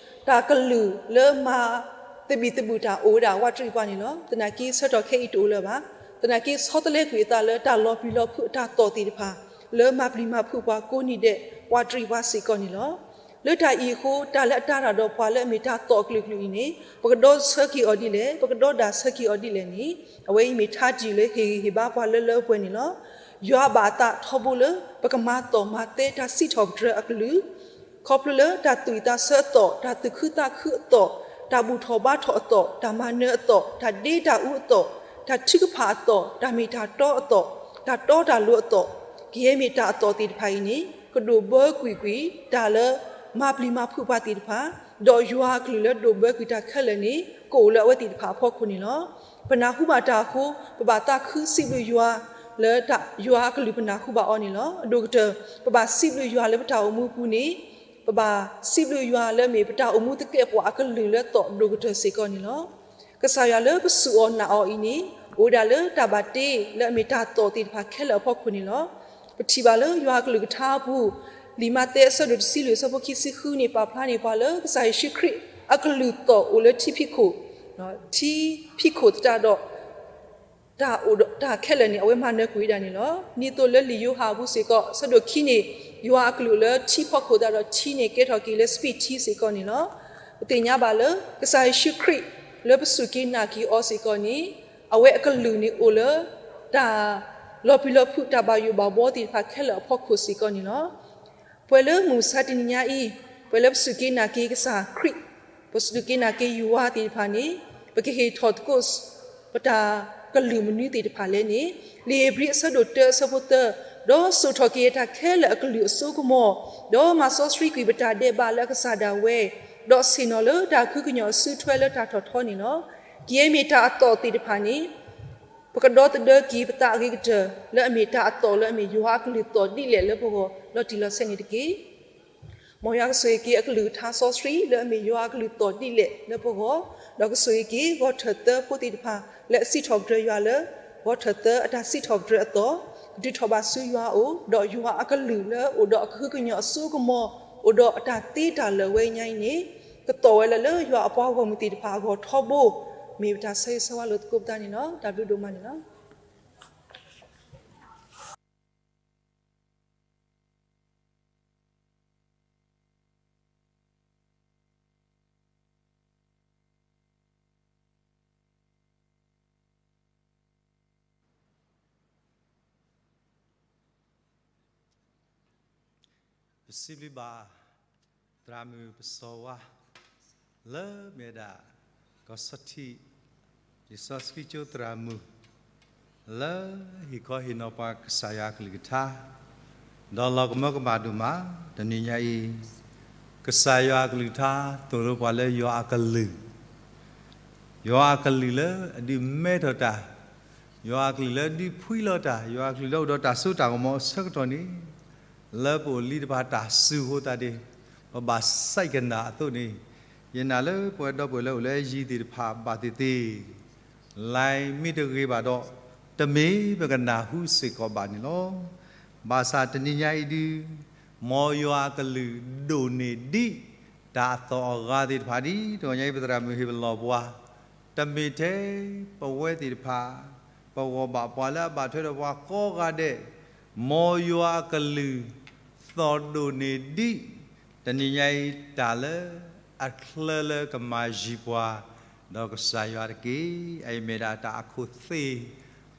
တၢ်ကလုၢ်လၢမၤသဘံၣ်သဘုၣ်တၢ်အိၣ်ဝဲဒၣ်ဝးတရံးပှၤန့ၣ်လီၤ. သနာ်က့ဆၢကတီၢ်ခဲအံၤတအိၣ်လၢၤဘၣ်. သနာ်က့ဆီတလဲကွံာ်အသးလၢတၢ်လီၤပျံၤလီၤဖုးအတၢ်သီၣ်သ့ၣ်တဖၣ် လၢမၤပျံၤမၤဖုးပှၤကိးနံၤဒဲးဝးတရံးပှၤစ့ၢ်ကီးန့ၣ်လီၤ. လၢတၢ်အံၤအဃိ တၢ်လၢအတၢ်တၢ်ဒီးပှၤလၢအမ့ၢ်တၢ်သီၣ်အကလုာ်ကလုာ်အံၤန့ၣ် ပကဒီဆၢက့ၤအီၤဒ်လဲၣ်, ပကဒီဒၣ်ဆၢက့ၤအီၤဒ်လဲၣ်န့ၣ် အဝဲအံၤမ့ၢ်ထါတယုၢ်လၢဟ့ၣ်ဂံၢ်ဟ့ၣ်ဘါပှၤလၢလၢပှဲၤပှဲၤန့ၣ်လီၤ. ယွၤဘၣ်အသးထီဘိလၢ ပကမၤသီၣ်မၤသဲတၢ်စံးထီၣ်ပတြၢၤအကလုၢ် ခီဖျိလၢတၢ်သူၣ်အုးသးဆၢအသီၣ်, တၢ်သူၣ်ခုသးခုအသီၣ်, တၢ်ဘူၣ်ထီၣ်ဘါထီၣ်အသီၣ်, တၢ်မၤနၢၤအသီၣ်, တၢ်ဒ့တၢ်အူအသီၣ်, တၢ်ထုကဖၣ်အသီၣ်, တၢ်မ့ၢ်တၢ်တီအသီၣ်, တၢ်တီတၢ်လိၤအသီၣ်, ကယဲၢ်မ့ၢ်တၢ်အသီၣ်သ့ၣ်တဖၣ်အံၤန့ၣ် ကဒိၣ်ဘၢကွံာ်ကွံာ်တၢ်လၢမၤပျံၤမၤဖုးပှၤသ့ၣ်တဖၣ် ဒီးယွၤအကလုၢ်လၢဒိးဘၢကွံာ်တၢ်ခဲလၢာ်န့ၣ် ကအိၣ်လၢအဝဲသ့ၣ်တဖၣ်အဖီခိၣ်န့ၣ်လီၤ. ပနၢ်ဟူဘၣ်တၢ်အဃိ ပဘၣ်သးခုစံးဘျုးယွၤ လၢယွၤအကလုၢ်ပနၢ်ဟူဘၣ်အီၤန့ၣ်လီၤ. အဒိၣ်ကတၢၢ် ပဘၣ်စံးဘျုးယွၤလၢပတၢ်အိၣ်မူပူၤန့ၣ် ပဘၣ်စံးဘျုးယွၤလၢအမ့ၢ်ပတၢ်အိၣ်မူသကဲးပဝးအကလုၢ်လၢသီၣ်ဒိၣ်ကတၢၢ်စ့ၢ်ကီးန့ၣ်လီၤ. ကစၢ်ယွၤလၢပစူၢ်အီၤနာ်အီၤအံၤန့ၣ် အိၣ်ဝဲဒၣ်လၢတၢ်ဘၣ်တ့လၢအမ့ၢ်တၢ်သီၣ်သ့ၣ်တဖၣ်ခဲလၢာ်အဖီခိၣ်န့ၣ်လီၤ. ပထံၣ်ဘၣ်လၢယွၤအကလုၢ်ကထါအပူၤ လံာ်မးသဲအဆၢဒိၣ်တဆံလွံၢ်အဆၢဖိခံဆံဃုန့ၣ် ပာ်ဖျါန့ၢ်ပှၤလၢကစၢ်ယ့ၣ်ၡူးခရံာ်အကလုၢ်သီၣ်အိၣ်လၢထံဖံးခိၣ်, ထံဖံးခိၣ်သတးဒီး တၢ်အိၣ်ဒီးတၢ်ခဲလၢာ်န့ၣ် အဝဲမၤနၢၤကွံာ်ဝဲဒၣ်န့ၣ်လီၤ. ဒ်သိးလၢလံာ်ယိၤဟၣ်အပူၤစ့ၢ်ကီး အဆၢဒိၣ်ခံန့ၣ် ယွၤအကလုၢ်အိၣ်လၢထံဖီခိၣ်သတးဒီး ထံန့ၣ်ကဲထီၣ်က့ၤလၢစပံးထံစ့ၢ်ကီးန့ၣ်လီၤ. ပသ့ၣ်ညါဘၣ်လၢ ကစၢ်ယ့ၣ်ၡူးခရံာ်လၢပစူၢ်က့ၤနာ်က့ၤအီၤစ့ၢ်ကီးန့ၣ် အဝဲအကလုၢ်န့ၣ်အိၣ်လၢ တၢ်လီၤပျံၤလီၤဖုး တၢ်ဘၣ်ယိၣ်ဘၣ်ဘှီသ့ၣ်တဖၣ်ခဲလၢာ်အဖီခိၣ်စ့ၢ်ကီးန့ၣ်လီၤ. ပဝဲလၢမုၢ်မဆါတနံၤညါအံၤ ပဝဲလၢပစူၢ်က့ၤနာ်က့ၤကစၢ်ခရံာ်, ပစူၢ်က့ၤနာ်က့ၤယွၤသ့ၣ်တဖၣ်န့ၣ် ပကဟ့ၣ်ထီၣ်သကိး ပတၢ်ကလုၢ်မနုၤသ့ၣ်တဖၣ်လဲၣ်န့ၣ် လံာ်ဧ့ၤဘြံၤအဆၢဒိၣ်တၢအဆၢဖိသၢ, ဒီးစိာ်ထီၣ်က့ၤအတၢ်ခဲလၢာ်အကလုၢ်အစိကမီၤ, ဒီးမၤစီဆှံကွံာ်ပတၢ်ဒဲးဘးလၢအကစၢ်ဒၣ်ဝဲ, ဒီးဆ့ၣ်နီၤလၢတၢ်ခုကညီၤအစုထွဲလၢတၢ်ထီၣ်ထီန့ၣ်လီၤ. ကယဲၢ်မ့ၢ်တၢ်အသီၣ်သ့ၣ်တဖၣ်န့ၣ် ပကဒီသဒၢက့ၤပသးအဂ့ၤကတၢၢ် လၢအမ့ၢ်တၢ်အသီၣ်လၢအမ့ၢ်ယွၤအကလုၢ်သီၣ်ဒ်လဲၣ်လၢပဂီၢ်လီၤတံၢ်လီၤဆဲးန့ၣ်တက့ၢ်. မ်ယွၤကဆိၣ်ဂ့ၤက့ၤအကလုၢ်ကထါစီဆှံလၢအမ့ၢ်ယွၤအကလုၢ်သီၣ်ဒ်လဲၣ်လၢပဂီၢ်, ဒီးကဆိၣ်ဂ့ၤက့ၤဂီၤထၢၣ်သၢဖိသ့ၣ်တဖၣ် လၢအစံးထီၣ်ပတြၢၤယွၤလၢ ဂီၤထၢၣ်သၢအတၢ်စံးထီၣ်ပတြၢၤအသီၣ်, ကတုၤထီၣ်ဘၣ်ဆူယွၤအအိၣ်, ဒီးယွၤအကလုၢ်လၢအိၣ်ဒီးအကဟုကညီၤအစိကမီၤ, အိၣ်ဒီးအတၢ်သ့တၢ်လၢာ်ဝဲညါအံၤန့ၣ် ကသီၣ်ဝဲလၢ လၢယွၤအပှၤဂီၢ်မုၢ်သ့ၣ်တဖၣ်အဂီၢ်ထီဘိ, မ့ၢ်ပတၢ်ဆၢဂ့ၤဆၢဝါလိာ်သကိးပသးန့ၣ်လီၤ. တၢ်ဘျုးဒိၣ်မးန့ၣ်လီၤ. ပစံးဘျုးဘၣ် သရၣ်မုၣ်ပစီၤဝါ လၢမ့ၢ်ဝဲဒၣ် ကီၢ်စီထံး လံာ်စီဆှံကၠိသရၣ်မုၣ် လၢဟ့ၣ်ခီဟ့ၣ်နီၤပှၤကစၢ်ယွၤအကလုၢ်ကထါ, ဒီးလီၤကမၢကမၣ်ဒိၣ်မး တနံၤညါအံၤ ကစၢ်ယွၤအကလုၢ်ကထါသိၣ်လိပှၤလၢယွၤအကလုၢ် ယွၤအကလုၢ်လၢအဒုးမဲထီၣ်တၢ်, ယွၤအကလုၢ်လၢဒုးဖှံလီၤတၢ်, ယွၤအကလုၢ်လၢအိၣ်ဒီးတၢ်စိတၢ်ကမီၤအဆၢကတီၢ်န့ၣ်, လၢပအိၣ်လံတဖၣ်တၢ်စူၤအဃိသတးန့ၣ်, ပဘၣ်စဲးကနၣ်အသိးန့ၣ်, ယနာ်လၢပဝဲဒီပုၢ်ဝဲၢ်လၢအိၣ်လၢယံၤသ့ၣ်တဖၣ်ဘၣ်သ့ၣ်သ့ၣ် လဲၤမ့ၢ်တဂ့ၤဘၣ်ဒီး, တမ့ၢ်ပကနၢ်ဟူစ့ၢ်ကီးဘၣ်န့ၣ်လီၤ. ဘၣ်ဆၣ်တနံၤညါအံၤဒုး, မ်ယွၤအကလုၢ်ဒိၣ်န့ၢ်ဒံး တၢ်အသီၣ်အဂၤသ့ၣ်တဖၣ်ဒ်တဂီၤညါအံၤ ပသရၣ်မုၣ်ဟ့ၣ်ပလီၢ်ပှၤ, တမ့ၢ်ထဲပဝဲသ့ၣ်တဖၣ်, ပဂီၢ်ဘၣ်ပှၤလၢအဘၣ်ထွဲဒီးပှၤကိးဂၤဒဲး, မ်ယွၤအကလုၢ် သီၣ်ဒိၣ်န့ၢ်ဒံး တနံၤညါအံၤတၢ်လၢအချၢလၢကမၤယံၤပှၤ ဒီးကစၢ်ယွၤတက့ၢ်. အအံၤမ့ၢ်ဒၣ်တၢ်အခိၣ်သ့ၣ်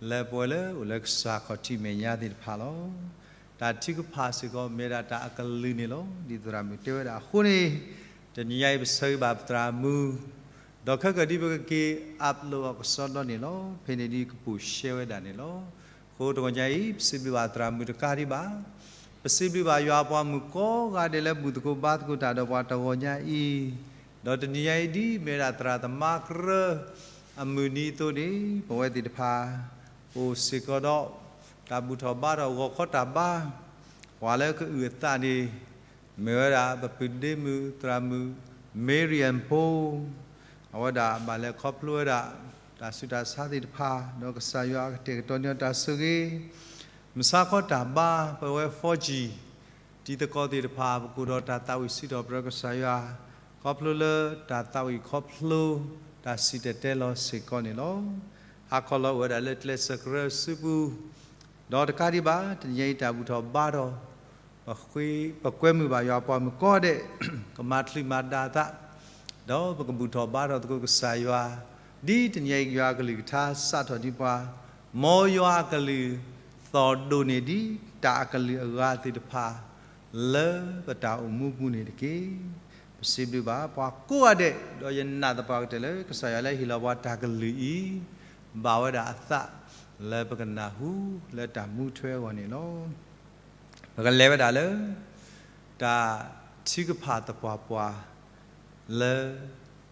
လၢပဝဲလၢအိၣ်လၢကစၢ်ခီၣ်ထံးမဲာ်ညါသ့ၣ်တဖၣ်လီၤ. တၢ်ထုကဖၣ်စ့ၢ်ကီးမ့ၢ်ဒၣ်တၢ်အကလုၢ်န့ၣ်လီၤ. ဒ်သရၣ်မုၣ်တဲဝဲဒၣ်အဃိန့ၣ်, တနံၤညါအံၤပဆၢဂ့ၤဘၣ်ပသရၣ်မုၣ် ဒီးခဲကဒံးပကက့ၤ upload အီၤကစီဒီန့ၣ်လီၤ. ဖဲန့ၣ်ဒ်ကပိာ်ရှဲဝဲဒၣ်န့ၣ်လီၤ. အဃိတဂီၤညါအံၤ ပစံးဘျုးဘၣ်သရၣ်မုၣ်တကးဒံးဘၣ်, ပစံးဘျုးဘၣ်ယွၤအပှၤမုၣ်ကိးဂၤဒဲးလၢဘူၣ်သကိးဘါသကိးတၢ်ဒီးပှၤတဂီၤညါအံၤ, ဒီးတနံၤညါအံၤဒ်မ့ၢ်ဝဲဒၣ်သရၣ်သမါကရၢ အမုၢ်နံၤအသိးန့ၣ်, ပဝဲသ့ၣ်တဖၣ် အိၣ်စ့ၢ်ကီးဒီး တၢ်ဘူၣ်ထီၣ်ဘါထီၣ်ဂီၤခီတၢ်ဘါ, ပှၤလၢကအုၣ်အသးန့ၣ် မ့ၢ်ဝဲဒၣ်ပပုၢ်ဒ့မုၣ်သရၣ်မုၣ် Mary Ann Poe, အဝဲဒၣ်ဘၣ်လဲၤခီဖျိဝဲဒၣ် တၢ်ဆူးတၢ်ဆါသ့ၣ်တဖၣ် ဒီးကစၢ်ယွၤကတဲာ်ကတီၤန့ၢ်အီၤတၢ်ဆိၣ်ဂ့ၤ, မုၢ်ဆါခီတၢ်ဘါ ပဝဲ four G တံၤသကိးသ့ၣ်တဖၣ် ပကိးဒီးတၢ်သးဝံၣ်စံးထီၣ်ပတြၢၤကစၢ်ယွၤ ခီဖျိလၢတၢ်သးဝံၣ်ခီဖျိ တၢ်စံၣ်တဲၤတဲလီၤစ့ၢ်ကီးန့ၣ်လီၤ. ဟါခီလီၤအိၣ်ဝဲဒၣ်လၢကျဲးစၢးကရၢအစုပူၤ, ဒီးတကးဒံးဘၣ် တနံၤညါအံၤတၢ်ဘူၣ်ထီၣ်ဘါထီၣ် ပကွဲမုာ်ဘၣ်ယွၤပှၤမုၣ်ကိးဂၤဒဲး ကမၤချုးမၤဒါအသး, ဒီးပကဘူၣ်ထီၣ်ဘါထီၣ်သကိးကစၢ်ယွၤ, ဒ်တနံၤညါအံၤယွၤအကလုၢ်ကထါစးထီၣ်ဒံးပှၤ, မ်ယွၤအကလုၢ် သီၣ်ဒိၣ်န့ၢ်ဒံး တၢ်အကလုၢ်အဂၤသ့ၣ်တဖၣ် လၢပတၢ်အိၣ်မူပူၤန့ၣ်တက့ၢ်. ပစံးဘျုးဘၣ်ပှၤကိးဂၤဒဲး, ဒီးယနာ်သပှၢ်ကတၢၢ်လၢကစၢ်ယွၤလၢဟ့ၣ်လီၤပှၤတၢ်ကလုၢ်အံၤ, ဘၣ်ဝဲဒၣ်အသးလၢပကနၢ်ဟူလၢတၢ်မူထွဲအဂီၢ်န့ၣ်လီၤ. ပကလဲၤဝဲဒၣ်လၢ တၢ်ထုကဖၣ်သပှၢ်ပှၢ် လၢ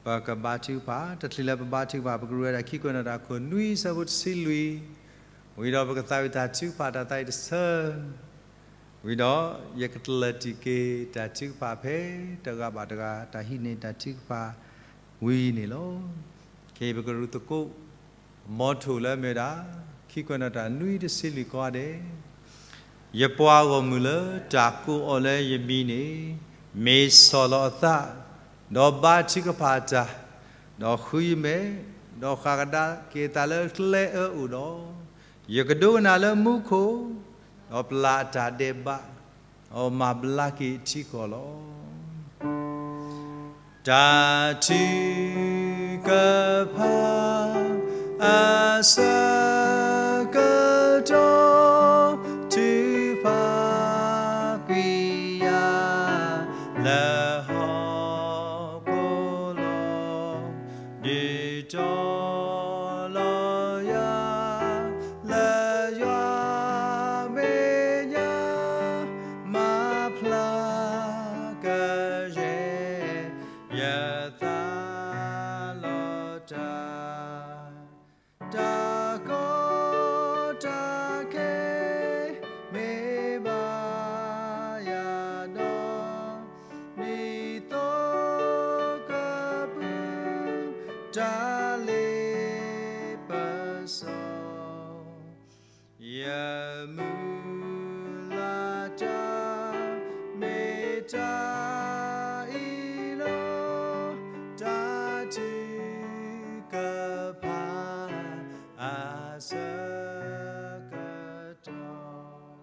ပကဘါထုကဖၣ်, တချုးလၢပဘါထုကဖၣ် ပကရူၢ်ဝဲဒၣ်ခံကွဲးနီၣ်တၢ်အခိၣ်နွံဆၢဖိတဆံလွံၢ်, ဝံၤဒီးပကသးဝံၣ်တၢ်ထုကဖၣ်တၢ်သးဝံၣ်တဆၢ, ဝံၤဒီးယကတလၢၤတံၢ်က့ၤတၢ်ထုကဖၣ်ဖဲတဂၤဘၣ်တဂၤ တၢ်ဟံးန့ၢ်တၢ်ထုကဖၣ်ဝံၤန့ၣ်လီၤ. ခဲအံၤပကရူၢ်သကိး မီထိၣ်လၢအမ့ၢ်ဝဲဒၣ် ခံကွဲးနီၣ်တၢ်နွံတဆံလွံၢ်ကိးဂၤဒဲး, ယပှၤဂီၢ်မုၢ်လၢတၢ်ကိးအီၤလၢယမံၤန့ၣ် မ့ၢ်ဆီၣ်လီၤအသး, ဒီးဘါထုကဖၣ်တၢ်, ဒီးဃုယမဲာ်, ဒီးဃၣ်ကဒါက့ၤအသးလၢကျဲအၢအိၣ်ဒီး, ယကဒိကနၣ်လၢမူခိၣ်, ဒီးပျၢ်အတၢ်ဒဲးဘး, ဒီးမၤဘျါက့ၤအထံကီၢ်လီၤ. တၢ်ထုကဖၣ် အဆၢကတီၢ် ထုကဖၣ်ကွံာ်ယၤ လၢဟီၣ်ခိၣ်လီၤ. ဒုးတီလီၤယၤ လၢယွၤမဲာ်ညါ မၤဖျါကယဲၢ် ယသးလီၤတၢ်, တၢ်ကီတၢ်ခဲ မ့ၢ်ဘၣ်ယၤဒီး ဒ်သိးကပုၢ် တၢ်လ့ပစီ ယမုၢ်လၢ်တၢ် မ့ၢ်တၢ်အံၤလီၤ. တၢ်ထုကဖၣ် အဆၢကတီၢ်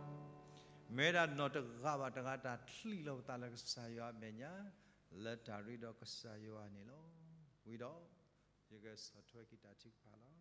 မ့ၢ်ဒၣ်နီၢ်တဂၤဘၣ်တဂၤ တၢ်ချံးလီၤပသးလၢကစၢ်ယွၤအမဲာ်ညါ လၢတၢ်ရ့ဒီးကစၢ်ယွၤန့ၣ်လီၤ. ဝံၤဒီး ယကဆီၣ်ထွဲက့ၤတၢ်ထုကဖၣ်လီၤ.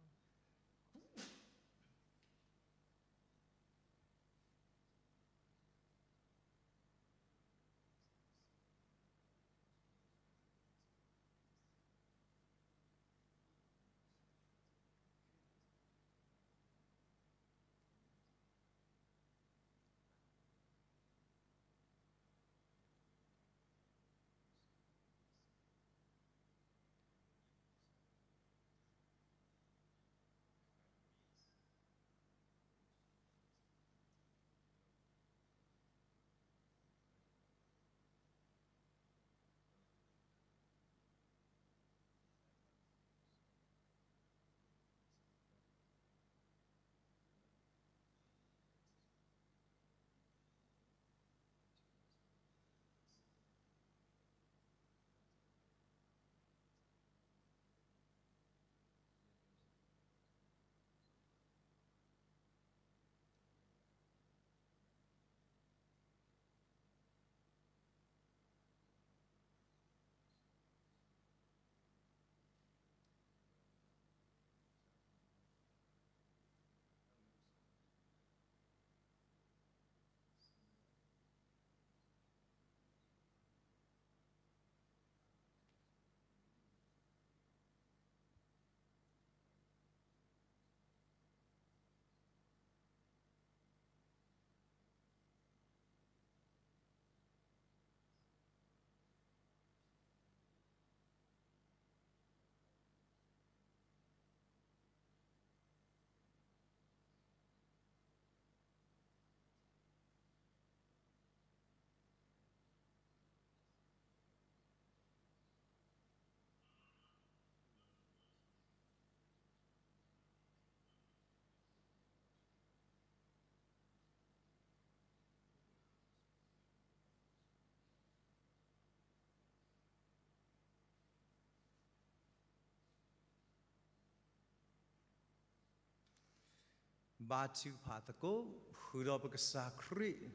ဘါထုကဖၣ်သကိး ဃုာ်ဒီးပကစၢ်ခရံာ်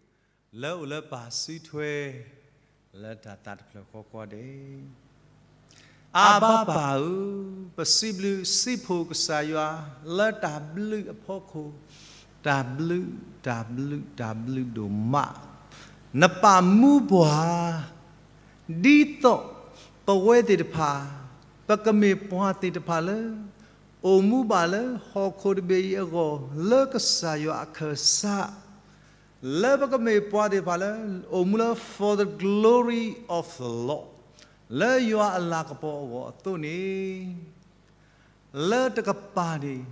လၢအိၣ်လၢပၢ်စုထွဲ လၢတၢ်သးတဖျၢၣ်ဃီကွၢ်ဒဲး. အါဘါပၢ်ဧၢ, ပစံးဘျုးစံးဖှိၣ်ကစၢ်ယွၤ လၢတၢ်ဘျုးအဖီခိၣ်, တၢ်ဘျုး, တၢ်ဘျုး, တၢ်ဘျုးဒိၣ်မး, နပာ်မူပှၤ ဒ်သိးပဝဲသ့ၣ်တဖၣ် ပကမ့ၢ်ပှၤသ့ၣ်တဖၣ်လၢ အိၣ်မူဘၣ်လၢဟီၣ်ခိၣ်တဘ့ၣ်အံၤအဂီၢ် လၢကစၢ်ယွၤအခၢၣ်စး, လၢပကမ့ၢ်ပှၤသ့ၣ်တဖၣ်လၢ အိၣ်မူလၢ for the glory of the Lord, လၢယွၤအလၤကပီၤအဂီၢ်အသိးန့ၣ်, လၢတကပၤန့ၣ်,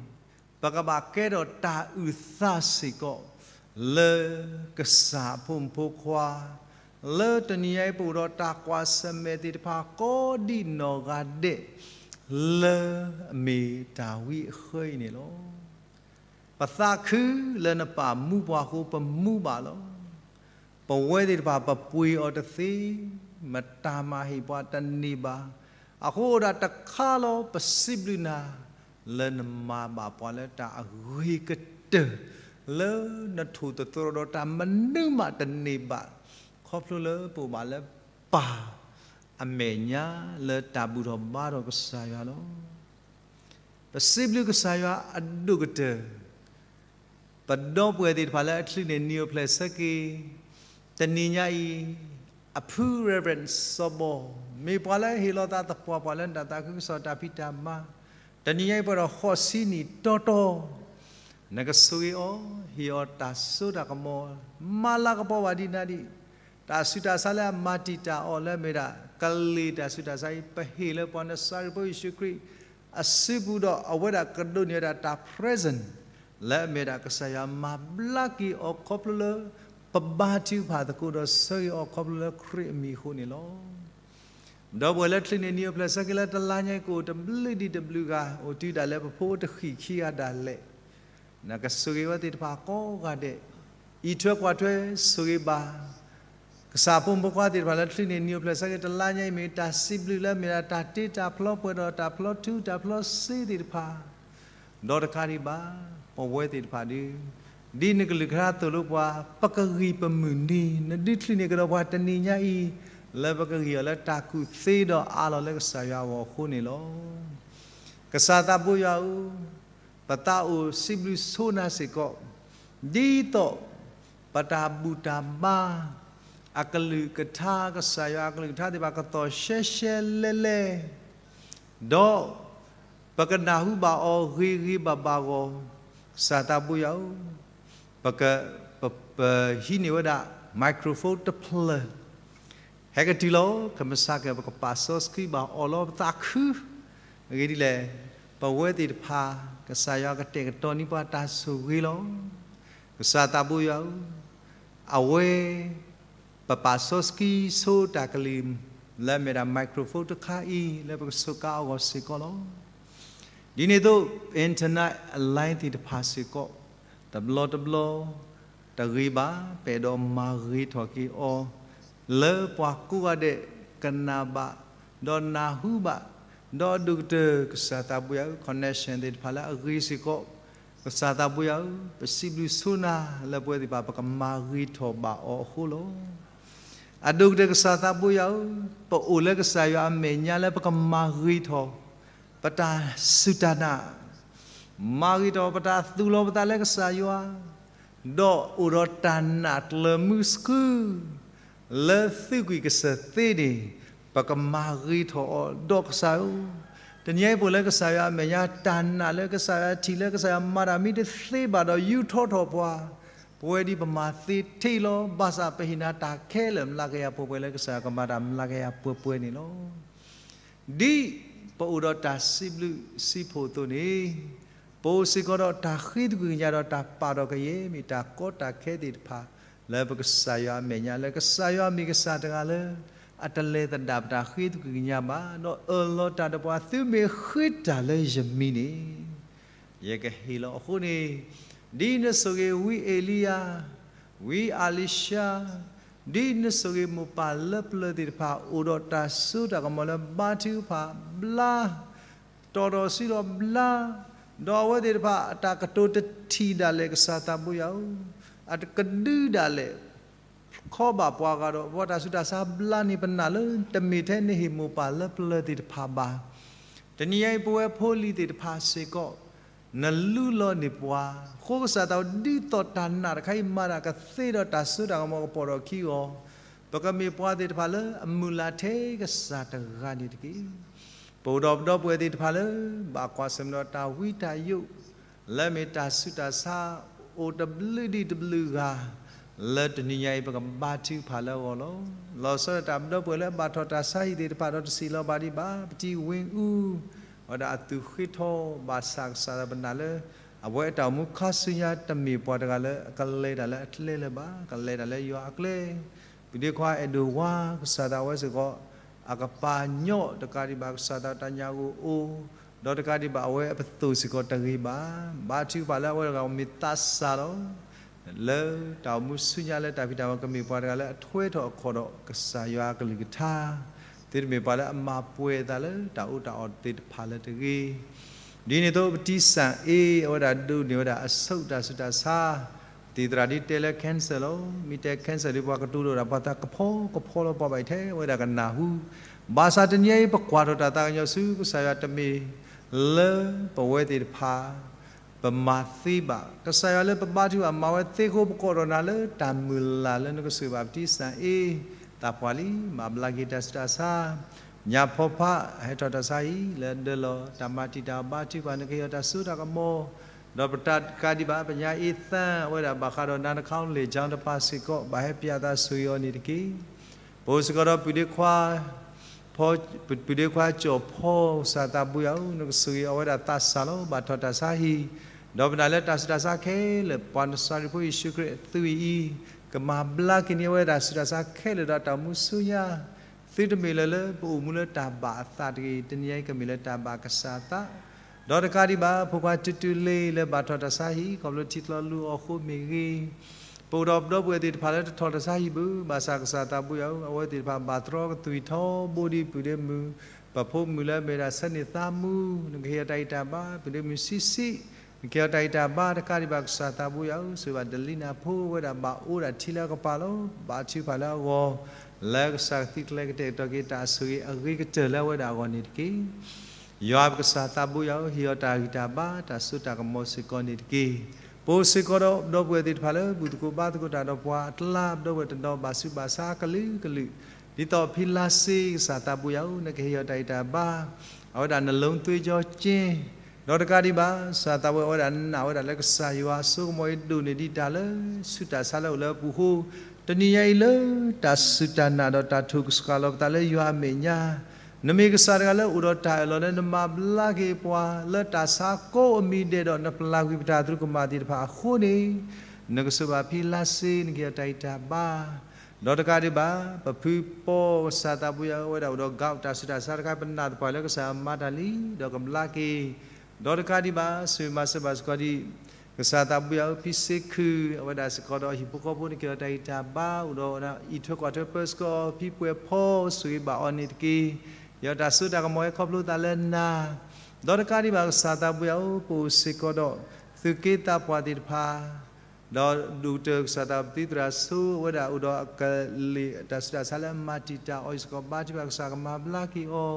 ပကဘၣ်ကဲထီၣ်တၢ်အုၣ်သးစ့ၢ်ကီး, လၢကစၢ်အဖိမုၣ်ဖိခွါ, လၢတနံၤညါအံၤပအိၣ်ဒီးတၢ်ကွၢ်ဆၢၣ်မဲာ်သ့ၣ်တဖၣ်ကိးဒံးနီၢ်ဂၤဒဲး, လၢအမ့ၢ်တၢ်ဝံအဃၢအံၤန့ၣ်လီၤ. ပသးခုလၢနပာ်မူပှၤအဃိပမူဘၣ်လီၤ. ပဝဲသ့ၣ်တဖၣ်ပပှ့ၤအီၤတသ့, မတၤမၤဟ့ၣ်ပှၤတန့ၢ်ဘၣ်. အဃိအိၣ်ဒၣ်တခါလီၤ ပစံးဘျုးနၤ, လၢနမၤဘၣ်ပှၤလၢတၢ်အဂ့ၤကတၢၢ်, လၢနထိၣ်သတြီၤဒီးတၢ်မနုၤမးတန့ၢ်ဘၣ်, ခီဖျိလၢပအိၣ်ဘၣ်လၢပၢ်အမဲာ်ညါလၢတၢ်ဘူၣ်ထီၣ်ဘါထီၣ်ကစၢ်ယွၤလီၤ. ပစံးဘျုးကစၢ်ယွၤအဒိၣ်ကတၢၢ်, ပဒီပုၢ်ဝဲၢ်သ့ၣ်တဖၣ်လၢအချုးန့ၢ်နံၤအိၣ်ဖျဲၣ်ဆၢက့ၤ, တနံၤညါအံၤ, အဖု Reverend စီၤဘီ, မ့ၢ်ပှၤလၢဟ့ၣ်လီၤသးသပှၢ်ပှၢ်လၢနတၢ်သးခုကစီၣ်တၢ်ဖံးတၢ်မၤ, တနံၤညါအံၤပှဲၤဒီးဃိးဆံနံၣ်တီတီ နကဆိၣ်ဂ့ၤအီၤ, ဟ့ၣ်အီၤတၢ်စိတၢ်ကမီၤ, မၤလၤကပီၤဘၣ်ဒံးနၤဒံး, တၢ်ဆူးတၢ်ဆါလၢအမၤတံာ်တာ်အီၤလၢအမ့ၢ်ဒၣ် ကလ့ၢ်တၢ်ဆူးတၢ်ဆါအံၤ ပဟ့ၣ်လၢပှၤနစၤရ့းဖိယ့ၣ်ၡူးခရံာ်အစုပူၤဒီး အဝဲဒၣ်ကဒိးန့ၢ်ဝဲဒၣ်တၢ် present လၢအမ့ၢ်ဒၣ်ကစၢ်ယွၤမၤဘျါက့ၤအီၤခီဖျိလၢ ပဘါထုကဖၣ်သကိးဒီးဆၢဂ့ၤအီၤခီဖျိလၢခရံာ်အမံၤအဃိန့ၣ်လီၤ. ဒီပုၢ်ဝဲၢ်လၢချုးန့ၢ်နံၤအိၣ်ဖျဲၣ်ဆၢက့ၤလၢတလါညါအံၤ ကအိၣ်တဘျုးဒံးတဘျုးဂၤ, အိၣ်တုၤဒၣ်လဲာ်ပဖိအိၣ်တဃံးခံဂၤဒၣ်လဲာ်, နကဆိၣ်ဂ့ၤဝဲသ့ၣ်တဖၣ်ကိးဂၤဒဲး, အံးထွဲကွၢ်ထွဲဆိၣ်ဂ့ၤဘၣ် ကစၢ်ဖိမုၣ်ဖိခွါသ့ၣ်တဖၣ်လၢချုးန့ၢ်နံၤအိၣ်ဖျဲၣ်ဆၢက့ၤတလါညါအံၤ မ့ၢ်တၢ်စံးဘျုးလၢအမ့ၢ်ဒၣ်တၢ်တ့တၢ်ဖျီပှဲၤဒီးတၢ်ဖျီထူတၢ်ဖျီစ့သ့ၣ်တဖၣ် ဒီးတကးဒံးဘၣ်, ပဝဲသ့ၣ်တဖၣ်ဒုး, ဒ်နကလုၢ်ကထါသိၣ်လိပှၤ, ပကဂံၢ်ပမုၢ်နံၤ, နဒုးချုးန့ၢ်ကဒီးပှၤတနံၤညါအံၤ, လၢပကဂံၢ်အီၤလၢတၢ်ကူၣ်သ့ဒီးအးလီၤလၢကစၢ်ယွၤအဂီၢ်အဃိန့ၣ်လီၤ. ကစၢ်သးဘိယွၤဧၢ, ပသးအိၣ်စံးဘျုးဆိနၤစ့ၢ်ကီး, ဒ်သိး ပတၢ်ဘူၣ်တၢ်ဘါ အကလုၢ်ကထါ ကစၢ်ယွၤအကလုၢ်ကထါသ့ၣ်တဖၣ် ကသီၣ်ရှဲရှဲလဲလဲ ဒီး ပကနၢ်ဟူဘၣ်အီၤဂ့ၤဂ့ၤဘၣ်ဘၣ်အဂီၢ်, ကစၢ်သးဘိယွၤဧၢ, ပက, ပ, ပဟံးန့ၢ်ဝဲဒၣ် microphone တဖျၢၣ်, ဟဲကတုၤလီၤ ကမၤဆါက့ၤ ပကပာ်စီဆှံဘၣ်အီၤလီၤ ပသးခု, အဂ့ၢ်ဒ်လဲၣ်, ပဝဲသ့ၣ်တဖၣ် ကစၢ်ယွၤကတဲာ်ကတီၤန့ၢ်ပှၤတၢ်ဆိၣ်ဂ့ၤလီၤ. ကစၢ်သးဘိယွၤဧၢ, အဝဲ ပပာ်စီဆှံဆိတၢ်ကလုၢ် လၢအမ့ၢ်ဒၣ် microphone တခါအံၤ လၢပကစူးကါအဂီၢ်စ့ၢ်ကီးလီၤ. ဒ်န့ၣ်အသိး internet line သ့ၣ်တဖၣ်စ့ၢ်ကီး တဘျီတဘျီ တဂ့ၤဘၣ် ပအဲၣ်ဒိးမၤဂ့ၤထီၣ်က့ၤအီၤ လၢပှၤကိးဂၤဒဲးကနၣ်ဘၣ် ဒီးနၢ်ဟူဘၣ် ဒီးအဒိၣ်ကတၢၢ် ကစၢ်သးဘိယွၤဧၢ connection သ့ၣ်တဖၣ်လၢအဂ့ၤစ့ၢ်ကီး ကစၢ်သးဘိယွၤဧၢ ပစံးဘျုးဆိနၤလၢပဝဲသ့ၣ်တဖၣ် ပကမၤဂ့ၤထီၣ်ဘၣ်အီၤအဃိလီၤ. အဒိၣ်ကတၢၢ်ကစၢ်သးဘိယွၤဧၢ, ပအိၣ်လၢကစၢ်ယွၤအမဲာ်ညါလၢပကမၤဂ့ၤထီၣ် ပတၢ်စူၢ်တၢ်နာ်, မၤဂ့ၤထီၣ်ပတၢ်သူၣ်လီၤပသးလၢကစၢ်ယွၤ, ဒီးအိၣ်ဒီးတၢ်နာ်ကျၢၤမုဆှု လၢသုးကွံာ်ကစၢၢ်သ့န့ၣ် ပကမၤဂ့ၤထီၣ်အီၤဒီးကစၢ်ဧၢ, တနံၤအံၤပအိၣ်လၢကစၢ်ယွၤအမဲာ်ညါ တၢ်နာ်လၢကစၢ်ယွၤထံၣ်လၢကစၢ်ယွၤမၤတၢ်မ့ၢ်တသ့ဘၣ်ဒီး ယူးထီၣ်ထီၣ်ပှၤ, ပဝဲဒ်ပမၤသ့ထံလီၤ ဘၣ်ဆၣ်ပဟ့ၣ်နၤတၢ်ခဲလၢာ်မျးကယၤပှဲၤပှဲၤလၢကစၢ်ယွၤကမၤတၢ်မျးကယၤပှဲၤပှဲၤန့ၣ်လီၤ. ဒ်ပအိၣ်ဒီးတၢ်စံးဘျုးစံးဖှိၣ်အသိးန့ၣ်, ပအိၣ်စ့ၢ်ကီးဒီးတၢ်ဃ့သကွံာ်ကညးဒီးတၢ်ပာ်ထီၣ်ကယဲၢ် မ့ၢ်တၢ်ကီတၢ်ခဲသ့ၣ်တဖၣ် လၢပကစၢ်ယွၤအမဲာ်ညါ လၢကစၢ်ယွၤမ့ၢ်ကစၢ်တဂၤလၢ အတလဲၤသဒၣ်ပတၢ်ဃ့သကွံာ်ကညးဘၣ်, ဒီးအၢၣ်လီၤတၢ်ဒီးပှၤ သုမ့ၢ်ဃ့တၢ်လၢယမံၤန့ၣ် ယကဟ့ၣ်လီၤအဃိန့ၣ်, ဒ်နဆိၣ်ဂ့ၤဝံအ့လံယၤ, ဝံအလံၤၡါ, ဒ်နဆိၣ်ဂ့ၤမိၢ်ပၢ်လၢပျၢၤသ့ၣ်တဖၣ် အိၣ်ဒီးတၢ်စိတၢ်ကမီၤလၢဘါထုကဖၣ်ဘျါ, တီၢ်ထီၣ်စုဒီးဘျါ, ဒီးအဝဲသ့ၣ်တဖၣ်အတၢ်ကတိၤတထံၣ်ဒၣ်လဲာ် ကစၢ်သးဘိယွၤဧၢ, အတကဒုဒၣ်လဲာ် ခီဘၣ်ပှၤဂၤဒီး ပှၤတၢ်ဆူးတၢ်ဆါဘျါန့ၢ်ပနၢ်လၢ တမ့ၢ်ထဲနဟ့ၣ်မိၢ်ပၢ်လၢပျၢၤသ့ၣ်တဖၣ်ဘၣ်. တနံၤအံၤပဝဲဖိလံၤသ့ၣ်တဖၣ်စ့ၢ်ကီး နလူလီၤန့ၢ်ပှၤ, အဃိကစၢ်သးဘိ ဒ်သိးတၢ်နာ်တခါအံၤ မၤတၢ်ကသ့ဒီးတၢ်စိတၢ်ကမီၤကပိာ်ထီၣ်ခံအဂီၢ်, ပကမ့ၢ်ပှၤသ့ၣ်တဖၣ်လၢအမုၢ်လၢ်ထဲကစၢ်တဂၤန့ၣ်တက့ၢ်. ပအိၣ်ဒီးပဒီပုၢ်ဝဲၢ်သ့ၣ်တဖၣ်လၢ ဘၣ်ကွၢ်ဆၢၣ်မဲာ်ဒီးတၢ်ဝံတၢ်ယိး လၢအမ့ၢ်တၢ်ဆူးတၢ်ဆါ အိၣ်တဘျုးဒံးတဘျုးဂၤ, လၢတနံၤညါအံၤ ပကဘါထုကဖၣ်လၢအဂီၢ်လီၤ. လီၤဆီဒၣ်တၢ်ပဒီပုၢ်ဝဲၢ်လၢအဘၣ်ထီၣ်တၢ်ဆါဟံၣ်သ့ၣ်တဖၣ်ဒီး တဆံးလီၤဘၣ်ဒံးဘၣ် ပတံၤဝ့ၢ်အူ အဝဲဒၣ်အသူၣ်ဃ့ထီဘၣ်ဆၣ်ကစၢ်ဒီး ပနာ်လၢ အဝဲအတၢ်အိၣ်မူခါဆူညါ တမ့ၢ်ပှၤတဂၤလၢအကလဲၤတၢ်လၢအကျဲလၢၤဘၣ်, ကလဲၤတၢ်လၢယွၤအကျဲ. ပုၢ်ဒ့ခွါအဲၣ်ဒိၣ်ဝါ ကစၢ်သးဝဲစ့ၢ်ကီး အကပာ်ညီၣ်တကးဒံးဘၣ် ကစၢ်သးတၢ်ညၣ်ဂိၢ်အိၣ်, ဒီးတကးဒံးဘၣ် အဝဲအပသိၣ်စ့ၢ်ကီးတဂ့ၤဘၣ်. ဘါထုကဖၣ်လၢအဝဲတဂၤမ့ၢ်သးစၢ်လီၤ. လၢတၢ်အိၣ်မူဆူညါလၢတၢ်ဖံးတၢ်မၤ ကမ့ၢ်ပှၤတဂၤလၢအထွဲထီၣ်အခီၣ်ဒီးကစၢ်ယွၤအကလုၢ်ကထါ, သုတမ့ၢ်ပှၤလၢအမၤပှဲၤအသးလၢတၢ်အီၣ်တၢ်အီသ့ၣ်တဖၣ်လၢတဂ့ၤ. ဒ်န့ၣ်အသိး ပတံၤစၣ်အ့ အဝဲဒၣ်ဒိးန့ၢ်ဝဲဒၣ်အဆိတၢ်ဆူးတၢ်ဆါ, သ့ၣ်သရၣ်ဒ်တဲလၢ cancer လီၤ. မ့ၢ်တဲ cancer ဒီး ပှၤကတိၤဒိၣ်ဒၣ် ပှၤသးကဖီကဖီလီၤ ပှၤဘၣ်အံၤထဲဝဲဒၣ်ကနၢ်ဟူ. ဘၣ်ဆၣ်တနံၤအံၤ ပကွၢ်ထီၣ်တၢ်သးကညီၤဆူကစၢ်ယွၤ တမ့ၢ်လၢပဝဲသ့ၣ်တဖၣ် ပမၤသ့ဘၣ်. ကစၢ်ယွၤလၢပဘါထုကဖၣ်မၤဝဲသ့အဃိ ပကိးထီၣ်နၤလၢတၢ်မုၢ်လၢ်လၢနကဆိၣ်ဂ့ၤဘၣ်ပတံၤစၣ်အ့ သးပှၢ်လံ, မၤဘျါက့ၤတၢ်ဆူးတၢ်ဆါ, ညၣ်ဖီဖး ဟဲထီၣ်တၢ်ဆါဟံၣ်လၢဒၢလီၤ, တၢ်မၤတံာ်တာ်ဘါထုကဖၣ် နကဟ့ၣ်အီၤတၢ်စိတၢ်ကမီၤ, ဒီးပတၢ်ကးဒံးဘၣ် ပညါအ့သၣ် အဝဲဒၣ်ဘၣ်ဃးဒီး နၤနခီလ့ၣ် ကၠီတပၤစ့ၢ်ကီး ဘၣ်ဟဲပၠးသးဆိၣ်ဂ့ၤအီၤန့ၣ်တက့ၢ်. ပအိၣ်စ့ၢ်ကီးဒီးပုၢ်ဒ့ခွါ ဖီ ပုၢ်ဒ့ခွါကၠီၣ်ဖီ ကစၢ်သးဘိယွၤဧၢ, နကဆိၣ်ဂ့ၤအဝဲဒၣ်သးစၢ်လီၤ, ဘၣ်ထီၣ်တၢ်ဆါဟံၣ်, ဒီးပနာ်လၢတၢ်ဆူးတၢ်ဆါခဲလၢာ် ပှၤနစၤရံဖိယ့ၣ်ၡူးခရံာ်အသွံၣ်အံၤ, ကမၤဘျါက့ၤန့ၢ်အဝဲဒၣ်တၢ်ဆူးတၢ်ဆါခဲလၢာ်ဒီးတၢ်အိၣ်မူဆူညါ, သုတမ့ၢ်လၢၤလၢပအိၣ်မူလၢတၢ်ဘၣ်အသးတဂ့ၤ, တနံၤအံၤကမ့ၢ်လၢတၢ်ဘၣ်ကစၢ်အသး ဒီးတကးဒံးဘၣ် ဖိခွါတုၤတုၤလ့လၢဘၣ်ထီၣ်တၢ်ဆါဟံၣ် ခီဖျိထံချီလူၤအီၤအဃိမ့ၢ်ဂ့ၤ, ပအိၣ်ဒီးပဒီပုၢ်ဝဲၢ်သ့ၣ်တဖၣ်လၢတထီၣ်တၢ်ဆါဟံၣ်ဘၣ်, ဘၣ်ဆၣ်ကစၢ်သးဘိယွၤဧၢ, အဝဲသ့ၣ်တဖၣ်ဘၣ်တြီကသွံၣ်ထီဘိဒံး ပုၢ်ဒ့မုၣ်, ပဖိမုၣ်လၢအမ့ၢ်ဝဲဒၣ်ဆၢန့ၢ်သးမူ, နကဟ့ၣ်အီၤတၢ်ဂံၢ်တၢ်ဘါ, ပုၢ်ဒ့မုၣ်ဆံးဆံး, နကဟ့ၣ်အီၤတၢ်ဂံၢ်တၢ်ဘါ, တကးဒံးဘၣ်ကစၢ်သးဘိယွၤဧၢ, ဆိၣ်ဂ့ၤဘၣ်ဒလံနၢ်ဖိ အဝဲဒၣ်ဘၣ်အိၣ်ဒၣ်ထံလၢအကပၤလီၤ. ဘါထုကဖၣ်လၢအဂီၢ်, လၢကစၢ်ကသုးကျဲၤကတဲာ်ကတီၤက့ၤတၢ်ဆိၣ်ဂ့ၤအဂ့ၤကတၢၢ်လၢအဝဲဒၣ်အဂီၢ်န့ၣ်တက့ၢ်. ယွၤပကစၢ်သးဘိယွၤဧၢ, ဟ့ၣ်အီၤတၢ်ဂံၢ်တၢ်ဘါ တၢ်စိတၢ်ကမီၤစ့ၢ်ကီးန့ၣ်တက့ၢ်. ပအိၣ်စ့ၢ်ကီးဒီးပဒီပုၢ်ဝဲၢ်သ့ၣ်တဖၣ်လၢ ဘူၣ်သကိးဘါသကိးတၢ်ဒီးပှၤအကျါ, ပဒီပုၢ်ဝဲၢ်တနီၤဘၣ်ဆူးဘၣ်ဆါအကလုာ်ကလုာ်, ဒ်သိးဖံလါစ့ကစၢ်သးဘိယွၤဧၢ, နကဟ့ၣ်အီၤတၢ်ဂံၢ်တၢ်ဘါ, အဝဲဒၣ်နလူၤသွ့ကၠီက့, ဒီးတကးဒံးဘၣ် ကစၢ်သးဘိယွၤ အဝဲဒၣ်နာ်ဝဲဒၣ်လၢကစၢ်ယွၤအစိကမီၤအံၤဒိၣ်န့ၢ်ဒံးတၢ်လၢ ဆူးတၢ်ဆါလၢအိၣ်လၢအပူၤအဃိ, တနံၤညါအံၤလၢတၢ်စူၢ်တၢ်နာ်ဒီးတၢ်ထုးကဆှီလီၤပသးလၢယွၤအမဲာ်ညါ, နမ့ၢ်ကစၢ်တဂၤလၢအိၣ်ဒီးတၢ်အၢၣ်လီၤလၢနမၤဘျါက့ၤပှၤ လၢတၢ်ဆါကိးအမံၤဒဲးဒီး နပျၢ်ကွံာ်ပတၢ်သရူးကမၣ်သ့ၣ်တဖၣ်အဃိန့ၣ်, နကဆိၣ်ဘၣ်ဖံလါစ့ နကဟ့ၣ်အီၤတၢ်ဂံၢ်တၢ်ဘါ, ဒီးတကးဒံးဘၣ် ပဖုပီၢ်ကစၢ်သးဘိယွၤဧၢ, အဝဲဒၣ်အိၣ်ဒီး gout တၢ်ဆူးတၢ်ဆါတခါ ပနာ်သပှၢ်လၢကစၢ်မၤတၢ်လံ ဒီးကဘျါက့ၤ, ဒီးတကးဒံးဘၣ် ဆိၣ်ဂ့ၤမၤစၢၤဘၣ်စ့ၢ်ကီးဒံး ကစၢ်သးဘိယွၤဧၢ, ဖံစ့ခုၣ် အဝဲဒၣ်စ့ၢ်ကီးဒီးဟံၣ်ဖိဃီဖိ နကဟ့ၣ်အီၤတၢ်ဂံၢ်တၢ်ဘါ, အိၣ်ဒီးအံးထွဲကွၢ်ထွဲပၢဆှၢအီၤ ဖံပှဲၤဖီ ဆိၣ်ဂ့ၤဘၣ်အီၤန့ၣ်တက့ၢ်. ဟ့ၣ်အီၤတၢ်စိတၢ်ကမီၤ ဟဲခီဖျိသးလၢနၤ, ဒီးတကးဒံးဘၣ်ကစၢ်သးဘိယွၤဧၢ, ပအိၣ်စ့ၢ်ကီးဒီး သုးက့သးပှၢ်သ့ၣ်တဖၣ် ဒီးဒိၣ်ကတၢၢ်ကစၢ်သးဘိယွၤ ပသံသရၣ်ဆိ အဝဲဒၣ်အိၣ်ဒီးအကလံၤတၢ်ဆူးတၢ်ဆါလၢအမၤတံာ်တာ်အီၤအံၤစ့ၢ်ကီး ဘါထုကဖၣ်ကစၢ်ကမၤဘျါက့ၤအီၤ,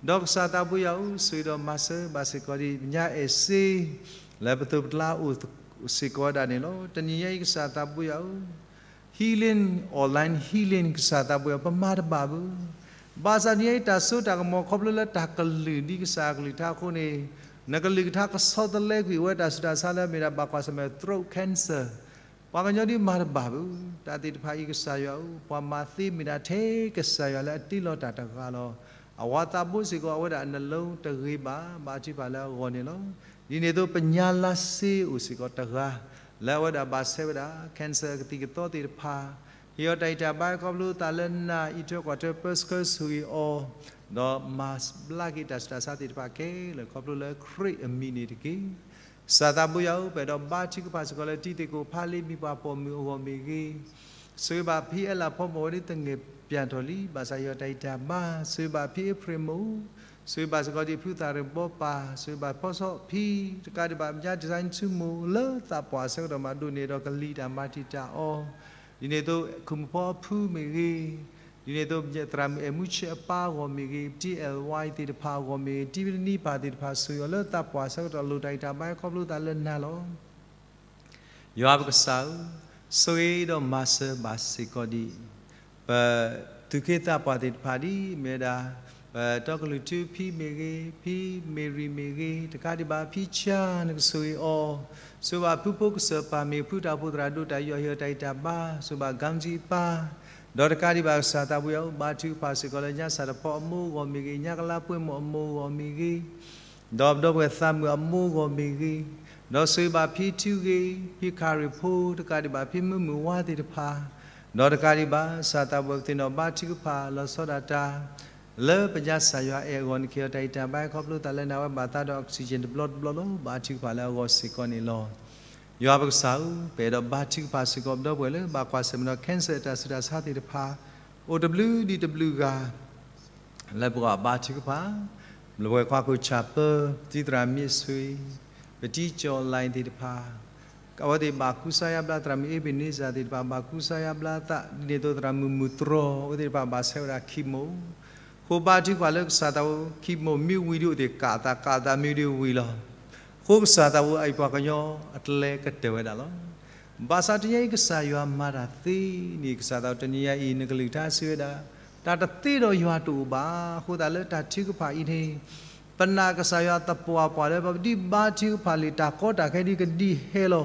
ဒီးကစၢ်သးဘိယွၤဧၢ, ဆိၣ်ဂ့ၤဒီးမၤစၢၤဘၣ်စ့ၢ်ကီးဒံး ပညါအဲၣ်စ့ လၢပသိးပကျါအိၣ်စ့ၢ်ကီးဝဲဒၣ်န့ၣ်လီၤ. တနံၤညါအံၤကစၢ်သးဘိယွၤဧၢ, healing, online healing ကစၢ်သးဘိယွၤ ပမၤတဘၣ်ဘၣ်. ဘၣ်ဆၣ်တနံၤညါအံၤ တၢ်စိတၢ်ကမီၤခီဖျိလၢတၢ်ကလုၢ်ဒ်ကစၢ်အကလုၢ်ကထါအဃိန့ၣ်, နကလုၢ်ကထါကဆီတလဲကွံာ်ဝဲတၢ်ဆူးတၢ်ဆါလၢအမ့ၢ်ဒၣ်ဘၣ်ကွၢ်ဆၢၣ်မဲာ် throat cancer ပှၤကညီဒ်မၤတဘၣ်ဘၣ်. တၢ်သ့ၣ်တဖၣ်အံၤကစၢ်ယွၤဧၢ, ပှၤမၤသ့မ့ၢ်ဒၣ်ထဲကစၢ်ယွၤလၢအတ့လီၤတၢ်တဂၤလီၤ. အဝၤသးဘိစ့ၢ်ကီး အဝဲဒၣ်အနလိတဂ့ၤဘၣ်, ဘါထုကဖၣ်လၢအဂီၢ်န့ၣ်လီၤ. ဒ်န့ၣ်အသိး ပညါလါစ့အိၣ်စ့ၢ်ကီးတဂၤ လၢအဝဲဒၣ်ဘၣ်ဆဲးဝဲဒၣ် cancer အကသံၣ်ကသီသ့ၣ်တဖၣ်, ဟ့ၣ်အီၤတၢ်ဂံၢ်တၢ်ဘါ ခီဖျိသးလၢနၤ အံးထွဲကွၢ်ထွဲပၢဆှၢဆိၣ်ဂ့ၤအီၤ, ဒီးမၤဘျါက့ၤတၢ်ဆူးတၢ်ဆါသ့ၣ်တဖၣ်ခဲလၢာ် ခီဖျိလၢခရံာ်အမံၤန့ၣ်တက့ၢ်. ကစၢ်သးဘိယွၤဧၢ, ပအဲၣ်ဒိးဘါထုကဖၣ်စ့ၢ်ကီးလၢတံၤသကိးဖးလံ မံၤပှၢ်ပိာ်မုၣ်အဂီၢ်မ့ၢ်ဂ့ၤ, ဆိၣ်ဂ့ၤဘၣ်ဖံအဲလးဖီမီၢ်ဝဲဒ်သငဲၣ်ပၠၣ်ထီၣ်လံ, ဘၣ်ဆၣ်ဟ့ၣ်အီၤတၢ်ဂံၢ်တၢ်ဘါ, ဆိၣ်ဂ့ၤဘၣ်ဖံအ့ဖြ့ၣ်မိၢ်, ဆိၣ်ဂ့ၤဘၣ်စ့ၢ်ကီးဒံးဖုသၣ်ရ့ၣ်ဘီပၢ်, ဆိၣ်ဂ့ၤဘၣ်ဖီဆီဖံ, တကးဒံးဘၣ် ပညါတစါဆူမိၢ် လၢသးပှၢ်ဆၢကတီၢ်မၤဒိးန့ၢ်ဒီးကလံၤတၢ်မၤတံာ်တာ်အီၤ, ဒ်န့ၣ်အသိး ခိၣ်မုၣ်ဖီအဖုမ့ၢ်ဂ့ၤ, ဒ်န့ၣ်အသိး သရၣ်မုၣ်အဲၣ်မူဆဲးအပၢ်အဂီၢ်မ့ၢ်ဂ့ၤ, ပတံၤအဲၣ်ဝါအံၤသ့ၣ်တဖၣ်အဂီၢ်မ့ၢ်ဂ့ၤ, တံၤပတနံၤပၢ်သ့ၣ်တဖၣ် ဆိၣ်ဂ့ၤအီၤလၢသးပှၢ်ဆၢကတီၢ် လိၣ်တၢ်ဂံၢ်တၢ်ဘါ ခီဖျိသးလၢနၤလီၤ. ယွၤပကစၢ်ဧၢ, ဆိၣ်ဂ့ၤဒီးမၤစၢၤဘၣ်စ့ၢ်ကီးဒံး ပသူၣ်က့သးပှၢ်သ့ၣ်တဖၣ်ဒ် မ့ၢ်ဝဲဒၣ် ပ ပတီကလုာ်ထူ ဖံမ့ၢ်ဂ့ၤ, ဖံမ့ရံမ့ၢ်ဂ့ၤ, တကးဒံးဘၣ် ဖံဆၣ် နကဆိၣ်ဂ့ၤအီၤ, ဆိၣ်ဂ့ၤဘၣ်ဖုဖိကစၢၢ်ပၢ်မ့ၢ်ဂ့ၤ, ဖုတၢ်အိၣ်ဖှိၣ်သရၣ်ဒိၣ်တၢ်ယူးယီၣ်ဟ့ၣ်အီၤတၢ်ဂံၢ်တၢ်ဘါ, ဆိၣ်ဂ့ၤဘၣ်ကၣ်ကၠံအပၢ်, ဒီးတကးဒံးဘၣ်ကစၢ်သးဘိယွၤဧၢ, ဘါထုကဖၣ်စ့ၢ်ကီးလၢညါစၢ်တဖီအမိၢ်အဂီၢ်မ့ၢ်ဂ့ၤ, ညါကလါပှဲၤမိၢ်အမိၢ်အဂီၢ်မ့ၢ်ဂ့ၤ ဒီးပဒီပုၢ်ဝဲၢ်သးမုာ်အမိၢ်အဂီၢ်မ့ၢ်ဂ့ၤ, ဒီးဆိၣ်ဂ့ၤဘၣ်ဖံထူဂ့ၤ, ဖံခရံာ်ဖိ, တကးဒံးဘၣ်ဖံမုၢ်မုၢ်ဝါသ့ၣ်တဖၣ်, ဒီးတကးဒံးဘၣ် ကစၢ်သးဘိယွၤဧၢ ပသ့ၣ်နီၣ်ဘါထုကဖၣ်လီၤဆီဒၣ်တၢ် လၢပညါစၢ်ယွၤအဲၣ်အဂီၢ် နကဟ့ၣ်အီၤတၢ်ဂံၢ်တၢ်ဘါ ခီဖျိသးလၢနၤဝဲဘၣ်သးဒီး oxygen တဘျီတဘျီလီၤ. ဘါထုကဖၣ်လၢအဂီၢ်စ့ၢ်ကီးန့ၣ်လီၤ. ယွၤပကစၢ်ဧၢ, ပအဲၣ်ဒိးဘါထုကဖၣ်စ့ၢ်ကီးပဒီပုၢ်ဝဲၢ်လၢဘၣ်ကွၢ်ဆၢၣ်မဲာ်ဒီး cancer တၢ်ဆူးတၢ်ဆါသ့ၣ်တဖၣ်, အိၣ်တဘျုးဒံးတဘျုးဂၤ လၢပကဘါထုကဖၣ်, လၢပဝဲၢ်ခွါခိၣ်ဆၣ်ပၢ, ပတံၤသရၣ်မ့ၢ်ဆိၣ်ဂ့ၤ, ပတံၤကၠီၣ်လဲၣ်သ့ၣ်တဖၣ်, အဝဲသ့ၣ်ဘၣ်ကူစါယါဘျါ သရၣ်မုၣ်အ့ဘ့ၣ်နံစၢၣ်သ့ၣ်တဖၣ် ဘၣ်ကူစါယါဘျါသး, ဒ်န့ၣ်အသိးသရၣ်မုၣ်မုၢ်တြီၢ် အဝဲသ့ၣ်တဖၣ်ဘၣ်ဆဲးဝဲဒၣ် chemo, အဃိဘါထုကဖၣ်လၢကစၢ်သးဘိယွၤ chemo မ့ၢ်ဝံၤဒီးအိၣ်သ့ၣ်ကးသး ကးသးမ့ၢ်ဒီးဝံၤလီၤ. အဃိကစၢ်သးဘိယွၤအံၤပှၤကညီအကျဲကတၢၢ်ဝဲဒၣ်လီၤ. ဘၣ်ဆၣ်တနံၤအံၤကစၢ်ယွၤမၤတၢ်သ့န့ၣ် ကစၢ်သးဘိတနံၤအံၤ နကလုၢ်ကထါစံးဝဲဒၣ်, တၢ်တသ့ဒီးယွၤတအိၣ်ဘၣ်. အဃိသတးလၢတၢ်ထုကဖၣ်အံၤန့ၣ် ပနာ်ကစၢ်ယွၤသပှၢ်ပှၢ်လၢ ပဒ်ဘါထုကဖၣ်လံာ်တၢ်ကီတၢ်ခဲဒ်ကဒ်ဟဲလီၤ.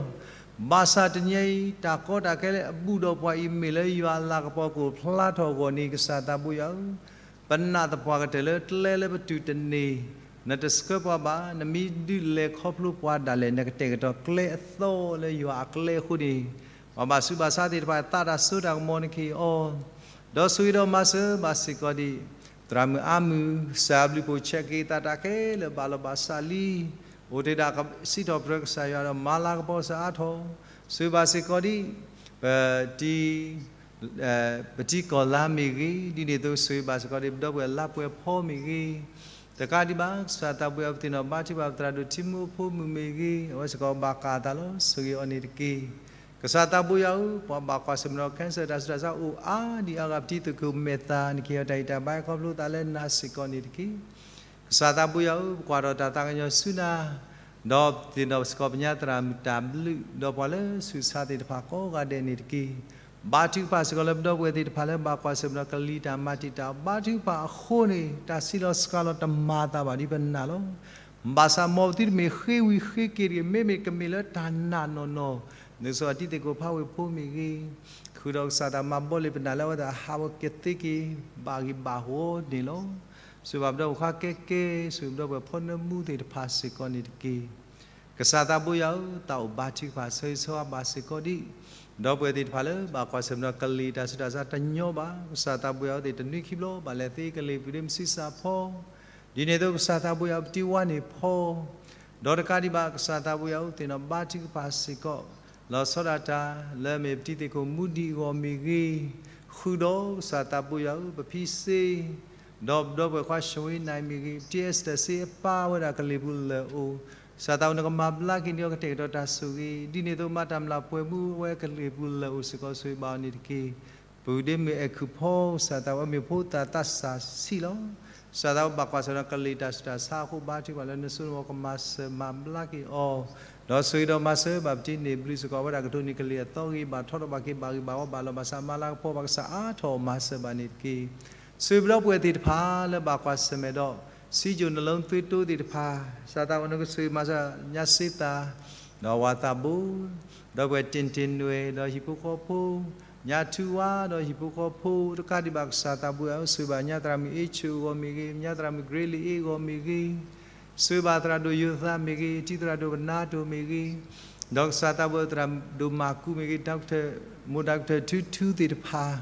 ဘၣ်ဆၣ်တနံၤအံၤ တၢ်ကီတၢ်ခဲလၢအဘူးဒီးပှၤအံၤမ့ၢ်လၢယွၤအလၤကပီၤကအိၣ်ဖျါထီၣ်အဂီၢ်န့ၣ် ကစၢ်သးဘိယွၤဧၢ, ပနာ်သပှၢ်ကတၢၢ်လၢကျဲလၢပတုၤတန့ၢ် နတဆှၢပှၤဘၣ်, နမ့ၢ်ဒုးလဲၤခီဖျိပှၤဒၣ်လဲာ် နကတဲာ်ကတီၤကျဲအသီလၢယွၤအကျဲအဃိန့ၣ်, ပှၤဘၣ်ဆူးဘၣ်ဆါသ့ၣ်တဖၣ်သးတၢ်စိတၢ်ကမီၤနကဟ့ၣ်အီၤ, ဒီးဆိၣ်ဂ့ၤဒီးမၤစၢၤဘၣ်စ့ၢ်ကီးဒံး သရၣ်မုၣ်အါမုၢ် စၢ်အဘျုးဖှိၣ် check က့ၤသးတၢ်ခဲလၢာ်ဘၣ်လီၤဘၣ်စးလံ, အိၣ်တ့ၢ်ဒၣ်စံးထီၣ်ပတြၢၤကစၢ်ယွၤဒီးမၤလၤကပီၤစၢ်အါထီၣ်, ဆိၣ်ဂ့ၤဘၣ်စ့ၢ်ကီးဒံး ပတံၤ ပတံၤကီၢ်လါမ့ၢ်ဂ့ၤ, ဒ်န့ၣ်အသိးဆိၣ်ဂ့ၤဘၣ်စ့ၢ်ကီးဒံး ပဒီပုၢ်ဝဲၢ်လါပှဲၤဖီမ့ၢ်ဂ့ၤ, တကးဒံးဘၣ် ကစၢ်သးဘိယွၤဧၢ ပသ့ၣ်နီၣ်ဘါထုကဖၣ်ပသရၣ်ဒိၣ်ထံမူအဖိမုၣ်မ့ၢ်ဂ့ၤ, အဝဲစ့ၢ်ကီးဘၣ်ကးအသးလီၤ. ဆိၣ်ဂ့ၤအီၤန့ၣ်တက့ၢ်. ကစၢ်သးဘိယွၤဧၢ, ပှၤဘၣ်ကွၢ်ဆၢၣ်မဲာ်ဒီး cancer တၢ်ဆူးတၢ်ဆါအိၣ်အါဒံးအါဂၤ ပတံၤသကိးမဲာ်သၣ် နကဟ့ၣ်အီၤတၢ်ဂံၢ်တၢ်ဘါ ခီဖျိသးလၢနၤစ့ၢ်ကီးန့ၣ်တက့ၢ်. ကစၢ်သးဘိယွၤဧၢ, ပကွၢ်ထီၣ်တၢ်သးကညီၤဆူနၤ, ဒီးပသ့ၣ်နီၣ်စ့ၢ်ကီးပညါသရၣ်မုၣ်တၢ်ဘျုး, ဒီးပှၤလၢဆူးဆါသ့ၣ်တဖၣ်ကိးဂၤဒဲးန့ၣ်တက့ၢ်. ဘါထုကဖၣ်စ့ၢ်ကီးလၢပဒီပုၢ်ဝဲၢ်သ့ၣ်တဖၣ်လၢဘၣ်ကွၢ်ဆၢၣ်မဲာ်ဒီးကလံၤတၢ်မၤတံာ်တာ်, ဘါထုကဖၣ်အဃိန့ၣ် တၢ်စံးလီၤစှၤလီၤတမၤသးဘၣ်ဒ်ပနာ်လီၤ. ဘၣ်ဆၣ်မ်ပသုတမ့ၢ်ဃ့ဝံၤဃ့က့ၤတဂ့ၤ, မ့မ့ၢ်ကမ့ၢ်လၢတၢ်နာ်နီၢ်နီၢ်, နကစၢ်တံၤသကိးဖးဝ့ၢ်ဖိမ့ၢ်ဂ့ၤ, ဃုာ်ဒီးကစၢ်တၢ်မၤဘီလ့ၣ်ပနာ်လၢအဝဲသ့ၣ်ဟးဝဲကသ့က့ၤ ဘၣ်ဂ့ၤဘၣ်ဝီန့ၣ်လီၤ. ဆိၣ်ဂ့ၤဘၣ်ပဒီပုၢ်ဝဲၢ်ခွါကဲကဲ, ဆိၣ်ဂ့ၤပဒီပုၢ်ဝဲၢ်ဖီနၢမူသ့ၣ်တဖၣ်စ့ၢ်ကီးန့ၣ်တက့ၢ်. ကစၢ်သးဘိယွၤဧၢ, သးအိၣ်ဘါထုကဖၣ်ဆၢဂ့ၤဆၢဝါဘၣ်စ့ၢ်ကီးဒံး ဒီပုၢ်ဝဲၢ်သ့ၣ်တဖၣ်လၢဘၣ်ကွၢ်ဆၢၣ်မဲာ်ဒီးကလံၤတၢ်ဆူးတၢ်ဆါတညီဘၣ်, ကစၢ်သးဘိယွၤဧၢ, သ့ၣ်တနွံခံဘျီဘၣ်လဲၤသ့ကလ့ၤ ပူၤဒ့မုၢ်ဆံးစၢ်ဖီ, ဒ်န့ၣ်အသိးကစၢ်သးဘိယွၤဧၢ, ပတံၤဝါန့ၣ်ဖီ ဒီးတကးဒံးဘၣ် ကစၢ်သးဘိယွၤဧၢ, ပသ့ၣ်နီၣ်ဘါထုကဖၣ်စ့ၢ်ကီး လီၤဆီဒၣ်တၢ် လၢအမ့ၢ်ပတံၤသကိးမူဒံးအဂီၢ်မ့ၢ်ဂ့ၤ, ဃုာ်ဒီးကစၢ်သးဘိယွၤဧၢ, ပဖံစ့ ဒီးပဒီပုၢ်ဝဲၢ်ခွါ ၡဝ့နၢ် မ့ၢ်ဂ့ၤ, ပတံၤအ့စတၢၢ်စ့အပၢ်ဝဲဒၣ်ကလ့ၤပူၤလၢာ်အိၣ်, ကစၢ်သးဘိနကမၤဘျါက့ၤန့ၢ်အီၤ ကတဲာ်ကတီၤတၢ်ဆိၣ်ဂ့ၤ, ဒ်န့ၣ်အသိးမၤတၢ်မျၢ်ပှဲၤမူဝဲကလ့ၤပူၤလၢာ်အိၣ်စ့ၢ်ကီး ဆိၣ်ဂ့ၤဘၣ်အီၤန့ၣ်တက့ၢ်. ပူၤဒ့မုၢ်အဲၣ်ခုၣ်ဖီ ကစၢ်သးဘိယွၤဧၢ, မ့ၢ်ဖိသၣ်သးစၢ်ဆံးလီၤ. ကစၢ်သးဘိဘၣ်ကွၢ်ဆၢၣ်မဲာ်ဒီးကလံၤတၢ်ဆူးတၢ်ဆါအဃိ ဘါထုကဖၣ်လၢနစိနကမီၤကမၤစၢၤမၤဘျါက့ၤအီၤ, ဒီးဆိၣ်ဂ့ၤဒီးမၤစၢၤဘၣ်ပတံၤန့ၢ်ဘျုးစ့ၢ်ကီး အဝဲဒၣ်ကဒိးန့ၢ်ကလံၤအသီဂ့ၤ ဘၣ်ထီထီၣ်ဘၣ်က့ၤ ဘၣ်ဂ့ၤဘၣ်ဝီ ဘၣ်လီၤဘၣ်စး မၤလၤကပီၤဘၣ် ကစၢ်အါထီၣ်မၤစၢၤဘၣ်န့ၣ်တက့ၢ်. ဆိၣ်ဂ့ၤပဒီပုၢ်ဝဲၢ်သ့ၣ်တဖၣ်လၢဘၣ်ကွၢ်ဆၢၣ်မဲာ်ဒီး စံယိၣ်နလီသုတၢ်သ့ၣ်တဖၣ်, ကစၢ်သးဘိနကဆိၣ်ဂ့ၤမၤစၢၤ ညါစ့သၣ် ဒီးဝၤသးဘိ, ဒီပုၢ်ဝဲၢ်တ့ၢ်တ့ၢ်နွဲၣ် ဒီးဟံၣ်ဖိဃီဖိ, ညါထူဝါ ဒီးဟံၣ်ဖိဃီဖိ, တကးဒံးဘၣ်ကစၢ်သးဘိယွၤဧၢ, ဆိၣ်ဂ့ၤဘၣ်ညါသရၣ်မုၣ်အ့ၣ်ဆူၣ်အဂီၢ်မ့ၢ်ဂ့ၤ, ညါသရၣ်မုၣ်ကရ့လံအ့အဂီၢ်မ့ၢ်ဂ့ၤ, ဆိၣ်ဂ့ၤဘၣ်သရၣ်ဒိၣ်ယိၤသးမ့ၢ်ဂ့ၤ, တံၤသရၣ်ဒိၣ်ပနါတိၢ်မ့ၢ်ဂ့ၤ, ဒီးကစၢ်သးဘိယွၤဧၢ သရၣ်ဒိၣ်မၤကူမ့ၢ်ဂ့ၤ, ဒီးမိၢ်ဒီကထၢၣ်ထူထူသ့ၣ်တဖၣ်,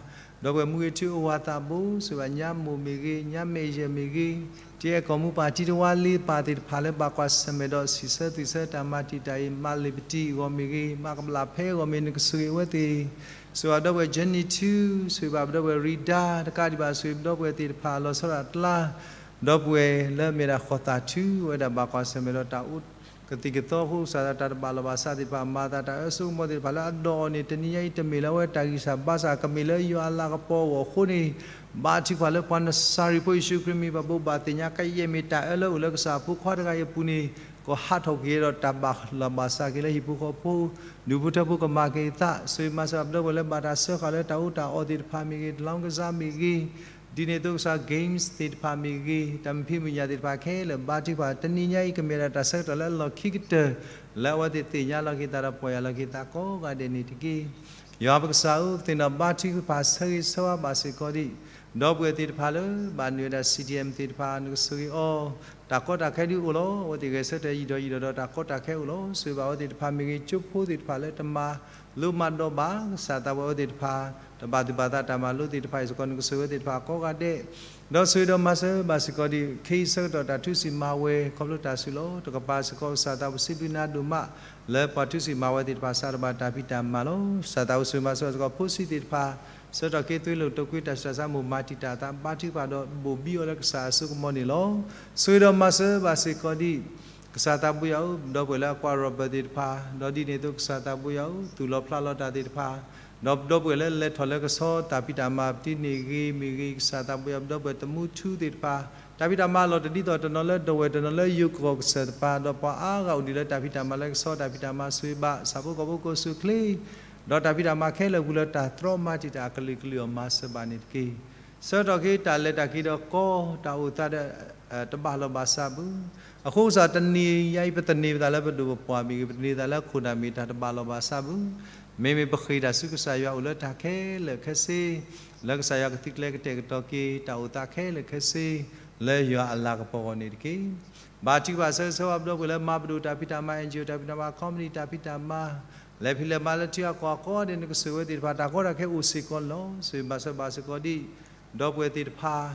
ဒီပုၢ်ဝဲၢ်မူဂ့ၤထူအဝၤသးဘိ, ဆိၣ်ဂ့ၤဘၣ်ညါမိၢ်မ့ၢ်ဂ့ၤ, ညါမဲာ်ယဲၢ်မ့ၢ်ဂ့ၤ, တံၤအဲၣ်ကီၢ်မူပၢ် တံၤတဝါလ့ပၢ်သ့ၣ်တဖၣ်လၢဘၣ်ကွၢ်ဆၢၣ်မဲာ်ဒီး စံးဆၢသွံၣ်ဆၢတၢ်မၤတံာ်တာ်အံၤ မၤလ့ၤပတံၤအဂီၢ်မ့ၢ်ဂ့ၤ, မၤကဘျၣ်ဖဲအဂီၢ်မ့ၢ် နကဆိၣ်ဂ့ၤအဝဲသ့ၣ်, ဆိၣ်ဂ့ၤဘၣ်ပဒီပုၢ်ဝဲၢ် Jenny ထူ, ဆိၣ်ဂ့ၤဘၣ်ပဒီပုၢ်ဝဲၢ်ရံဒါ, တကးဒံးဘၣ်ဆိၣ်ဂ့ၤပဒီပုၢ်ဝဲၢ်သ့ၣ်တဖၣ်လီၤဆီဒၣ်တၢ် ဒီပုၢ်ဝဲၢ်လၢအမ့ၢ်ဒၣ်ဃီၤသးထူ အဝဲဒၣ်ဘၣ်ကွၢ်ဆၢၣ်မဲာ်ဒီးတၢ်အိၣ်ကသံၣ်ကသီအဃိ ကစၢ်သး တၢ်တဘၣ်လီၤဘၣ်စးသ့ၣ်တဖၣ် မၤသးတၢ်အၢစိကမီၤသ့ၣ်တဖၣ်လၢအဒိၣ်အီၤန့ၣ် တနံၤညါအံၤ တမ့ၢ်လၢအဝဲတၢ်ဂံၢ်စၢ်ဘါစၢ် ကမ့ၢ်လၢယွၤအလၤကပီၤအဂီၢ်အဃိန့ၣ် ဘါထုကဖၣ်လၢပှၤနစၤရ့းဖိယ့ၣ်ၡူးခရံာ်မံၤ ပဘိးဘၣ်သ့ၣ်ညါ ကယဲၢ်မ့ၢ်တၢ်အၢလၢအိၣ်လၢကစၢ်အဖိခွါတဂၤအံၤအပူၤန့ၣ် ကဟးထီၣ်ကွံာ်ဒီးတၢ်ဘၣ်လီၤဘၣ်စးက့ၤလၢဟံၣ်ဖိဃီဖိ ဒူၣ်ဖိထၢဖိကမၤက့ၤသး ဆိၣ်ဂ့ၤမၤစၢၤဘၣ်ပဒီပုၢ်ဝဲၢ်လၢဘၣ်တၢ်စၢဃာ်လၢတၢ်အိၣ်တၢ်အီသ့ၣ်တဖၣ်မ့ၢ်ဂ့ၤ တလီကစၢ်မ့ၢ်ဂ့ၤ ဒ်န့ၣ်အသိးကစၢ် games သ့ၣ်တဖၣ်မ့ၢ်ဂ့ၤ, တၢ်မုာ်ဖံးမုာ်ညၣ်သ့ၣ်တဖၣ်ခဲလၢာ် ဘါထုကဖၣ် တနံၤညါအံၤ ကမ့ၢ်ဝဲဒၣ်တၢ်ဆၢကတီၢ်လၢအလီၢ်ခံကတၢၢ် လၢအဝဲသ့ၣ်သ့ၣ်ညါလီၤက့ၤသးဒီး ပီၢ်ယၢ်လီၤက့ၤသးကိးဂၤဒဲးန့ၣ်တက့ၢ်. ယွၤပကစၢ်ဧၢ, ပသ့ၣ်နီၣ်ဘါထုကဖၣ်ဆၢဂ့ၤဆၢဝါဘၣ်စ့ၢ်ကီးဒံး ဒီပုၢ်ဝဲၢ်သ့ၣ်တဖၣ်လၢ ဘၣ်နုာ်ဝဲဒၣ် C D M သ့ၣ်တဖၣ် နကဆိၣ်ဂ့ၤအီၤ, တၢ်ကီတၢ်ခဲဒုးအိၣ်လီၤ. အဝဲသ့ၣ်ဂဲၤဆၢထၢၣ်ယံာ်ဒီးယံာ်ဒီး တၢ်ကီတၢ်ခဲအိၣ်လီၤ. ဆိၣ်ဂ့ၤဘၣ်အဝဲသ့ၣ်တဖၣ်မ့ၢ်ဂ့ၤ, ကၠိဖိသ့ၣ်တဖၣ်လၢတမၤလိမၤဒိးဘၣ် ကစၢ်သးဝဲအဝဲသ့ၣ်တဖၣ် တဘၣ်သူၣ်ဘၣ်သးတၢ်မၤလိသ့ၣ်တဖၣ်အံၤစ့ၢ်ကီး နကဆိၣ်ဂ့ၤဝဲသ့ၣ်တဖၣ်ကိးဂၤဒဲး ဒီးဆိၣ်ဂ့ၤဒီးမၤစၢၤဘၣ်စ့ၢ်ကီးဒံး ခဲအံၤဆၢကတီၢ်တၢ်ထူစံးမၤဝဲ ခီဖျိတၢ်ဆူးလီၤတကပၤစ့ၢ်ကီး ကစၢ်သးပူၤစံးဘျုးနၤဒိၣ်မး လၢပှၤထူစံးမၤဝဲသ့ၣ်တဖၣ် စးထီၣ်ဘၣ်တၢ်ဖံးတၢ်မၤလီၤ. ကစၢ်သးပူၤဆိၣ်ဂ့ၤမၤစၢၤဘၣ်စ့ၢ်ကီး ဖိဆံးသ့ၣ်တဖၣ် ဆၢကတီၢ်က့ၤသွံလိာ်တိာ်ကွံာ်တၢ်ဆူးတၢ်ဆါ မိၢ်မၤတံာ်တာ်အသး ဘါထုကဖၣ်ဒီးဘိၣ်ဘံအီၤလၢကစၢ်အစိကမီၤန့ၣ်လီၤ. ဆိၣ်ဂ့ၤဒီးမၤစၢၤဘၣ်စ့ၢ်ကီးဒံး ကစၢ်သးပူၤယွၤဧၢ, ဒီပုၢ်ဝဲၢ်လၢအကွၢ် Robert သ့ၣ်တဖၣ်, ဒီးဒ်န့ၣ်အသိးကစၢ်သးပူၤယွၤဧၢ, သူၣ်လီၤဖျးလီၤတၢ်သ့ၣ်တဖၣ်, ဒီးဒီပုၢ်ဝဲၢ်လၢလဲၤထီၣ်လၢကဆီ တၢ်ဖံးတၢ်မၤပတံၤန့ၢ်ဂ့ၤမ့ၢ်ဂ့ၤ ကစၢ်သးပူၤယွၤဧၢ, ဒီပုၢ်ဝဲၢ်တမူထူသ့ၣ်တဖၣ်, တၢ်ဖံးတၢ်မၤလီၤတဒ်သိး တနီၤလၢဒိးဝဲၢ် တနီၤလၢယိၤကီၢ်ကစၢၢ်တပၤ, ဒီးပှၤအါဂၤအိၣ်ဒံးလၢတၢ်ဖံးတၢ်မၤလၢကဆီ တၢ်ဖံးတၢ်မၤဆိၣ်ဂ့ၤဘၣ် ဆၣ်ဖိကီၢ်ဖိကိးဆူၣ်ချ့ ဒီးတၢ်ဖံးတၢ်မၤခဲလၢာ်ပူၤလၢတၢ်တြီမၤတံာ်တာ်အကလုာ်ကလုာ်အီၤ မၤစၢၤဘၣ်န့ၣ်တက့ၢ်. ဆၢကတီၢ်က့ၤတၢ်လဲၤတၢ်က့ၤဒီးကီ တၢ်အိၣ်သးဒီး တဘၣ်လီၢ်ဘၣ်စးဘၣ်. အဃိကစၢ်တနံၤညါအံၤ ပသန့ၤပသးလၢပဒိၣ်ပပှၢ်မ့ၢ်ဂ့ၤ, ပသန့ၤသးလၢခိၣ်နၢ်မ့ၢ်တၢ်တဘၣ်လီၢ်ဘၣ်စးဘၣ်. မ့မ့ၢ်ပဃ့ၢ်တၢ်ဆူကစၢ်ယွၤအိၣ်လၢတၢ်ခဲလၢာ်ခဲဆ့, လၢကစၢ်ယွၤကသုးကျဲၤကတဲာ်ကတီၤက့ၤ တၢ်အိၣ်သးခဲလၢာ်ခဲဆ့ လၢယွၤအလၤကပီၤအဂီၢ်န့ၣ်တက့ၢ်. ဘါထုကဖၣ်ဆၢဂ့ၤဆၢဝါပဒီပုၢ်ဝဲၢ်လၢမၤပဒိၣ်တၢ်ဖံးတၢ်မၤ N G O တၢ်ဖံးတၢ်မၤ committee တၢ်ဖံးတၢ်မၤ လဲၤဖံးလဲၤမၤလၢထံဂၤကီၢ်ဂၤကိးဂၤဒဲး နကဆိၣ်ဂ့ၤဝဲသ့ၣ်တဖၣ် တၢ်ကီတၢ်ခဲအိၣ်စ့ၢ်ကီးန့ၣ်လီၤ. ဆိၣ်ဂ့ၤမၤစၢၤဘၣ်စ့ၢ်ကီးဒံး ဒီပုၢ်ဝဲၢ်သ့ၣ်တဖၣ်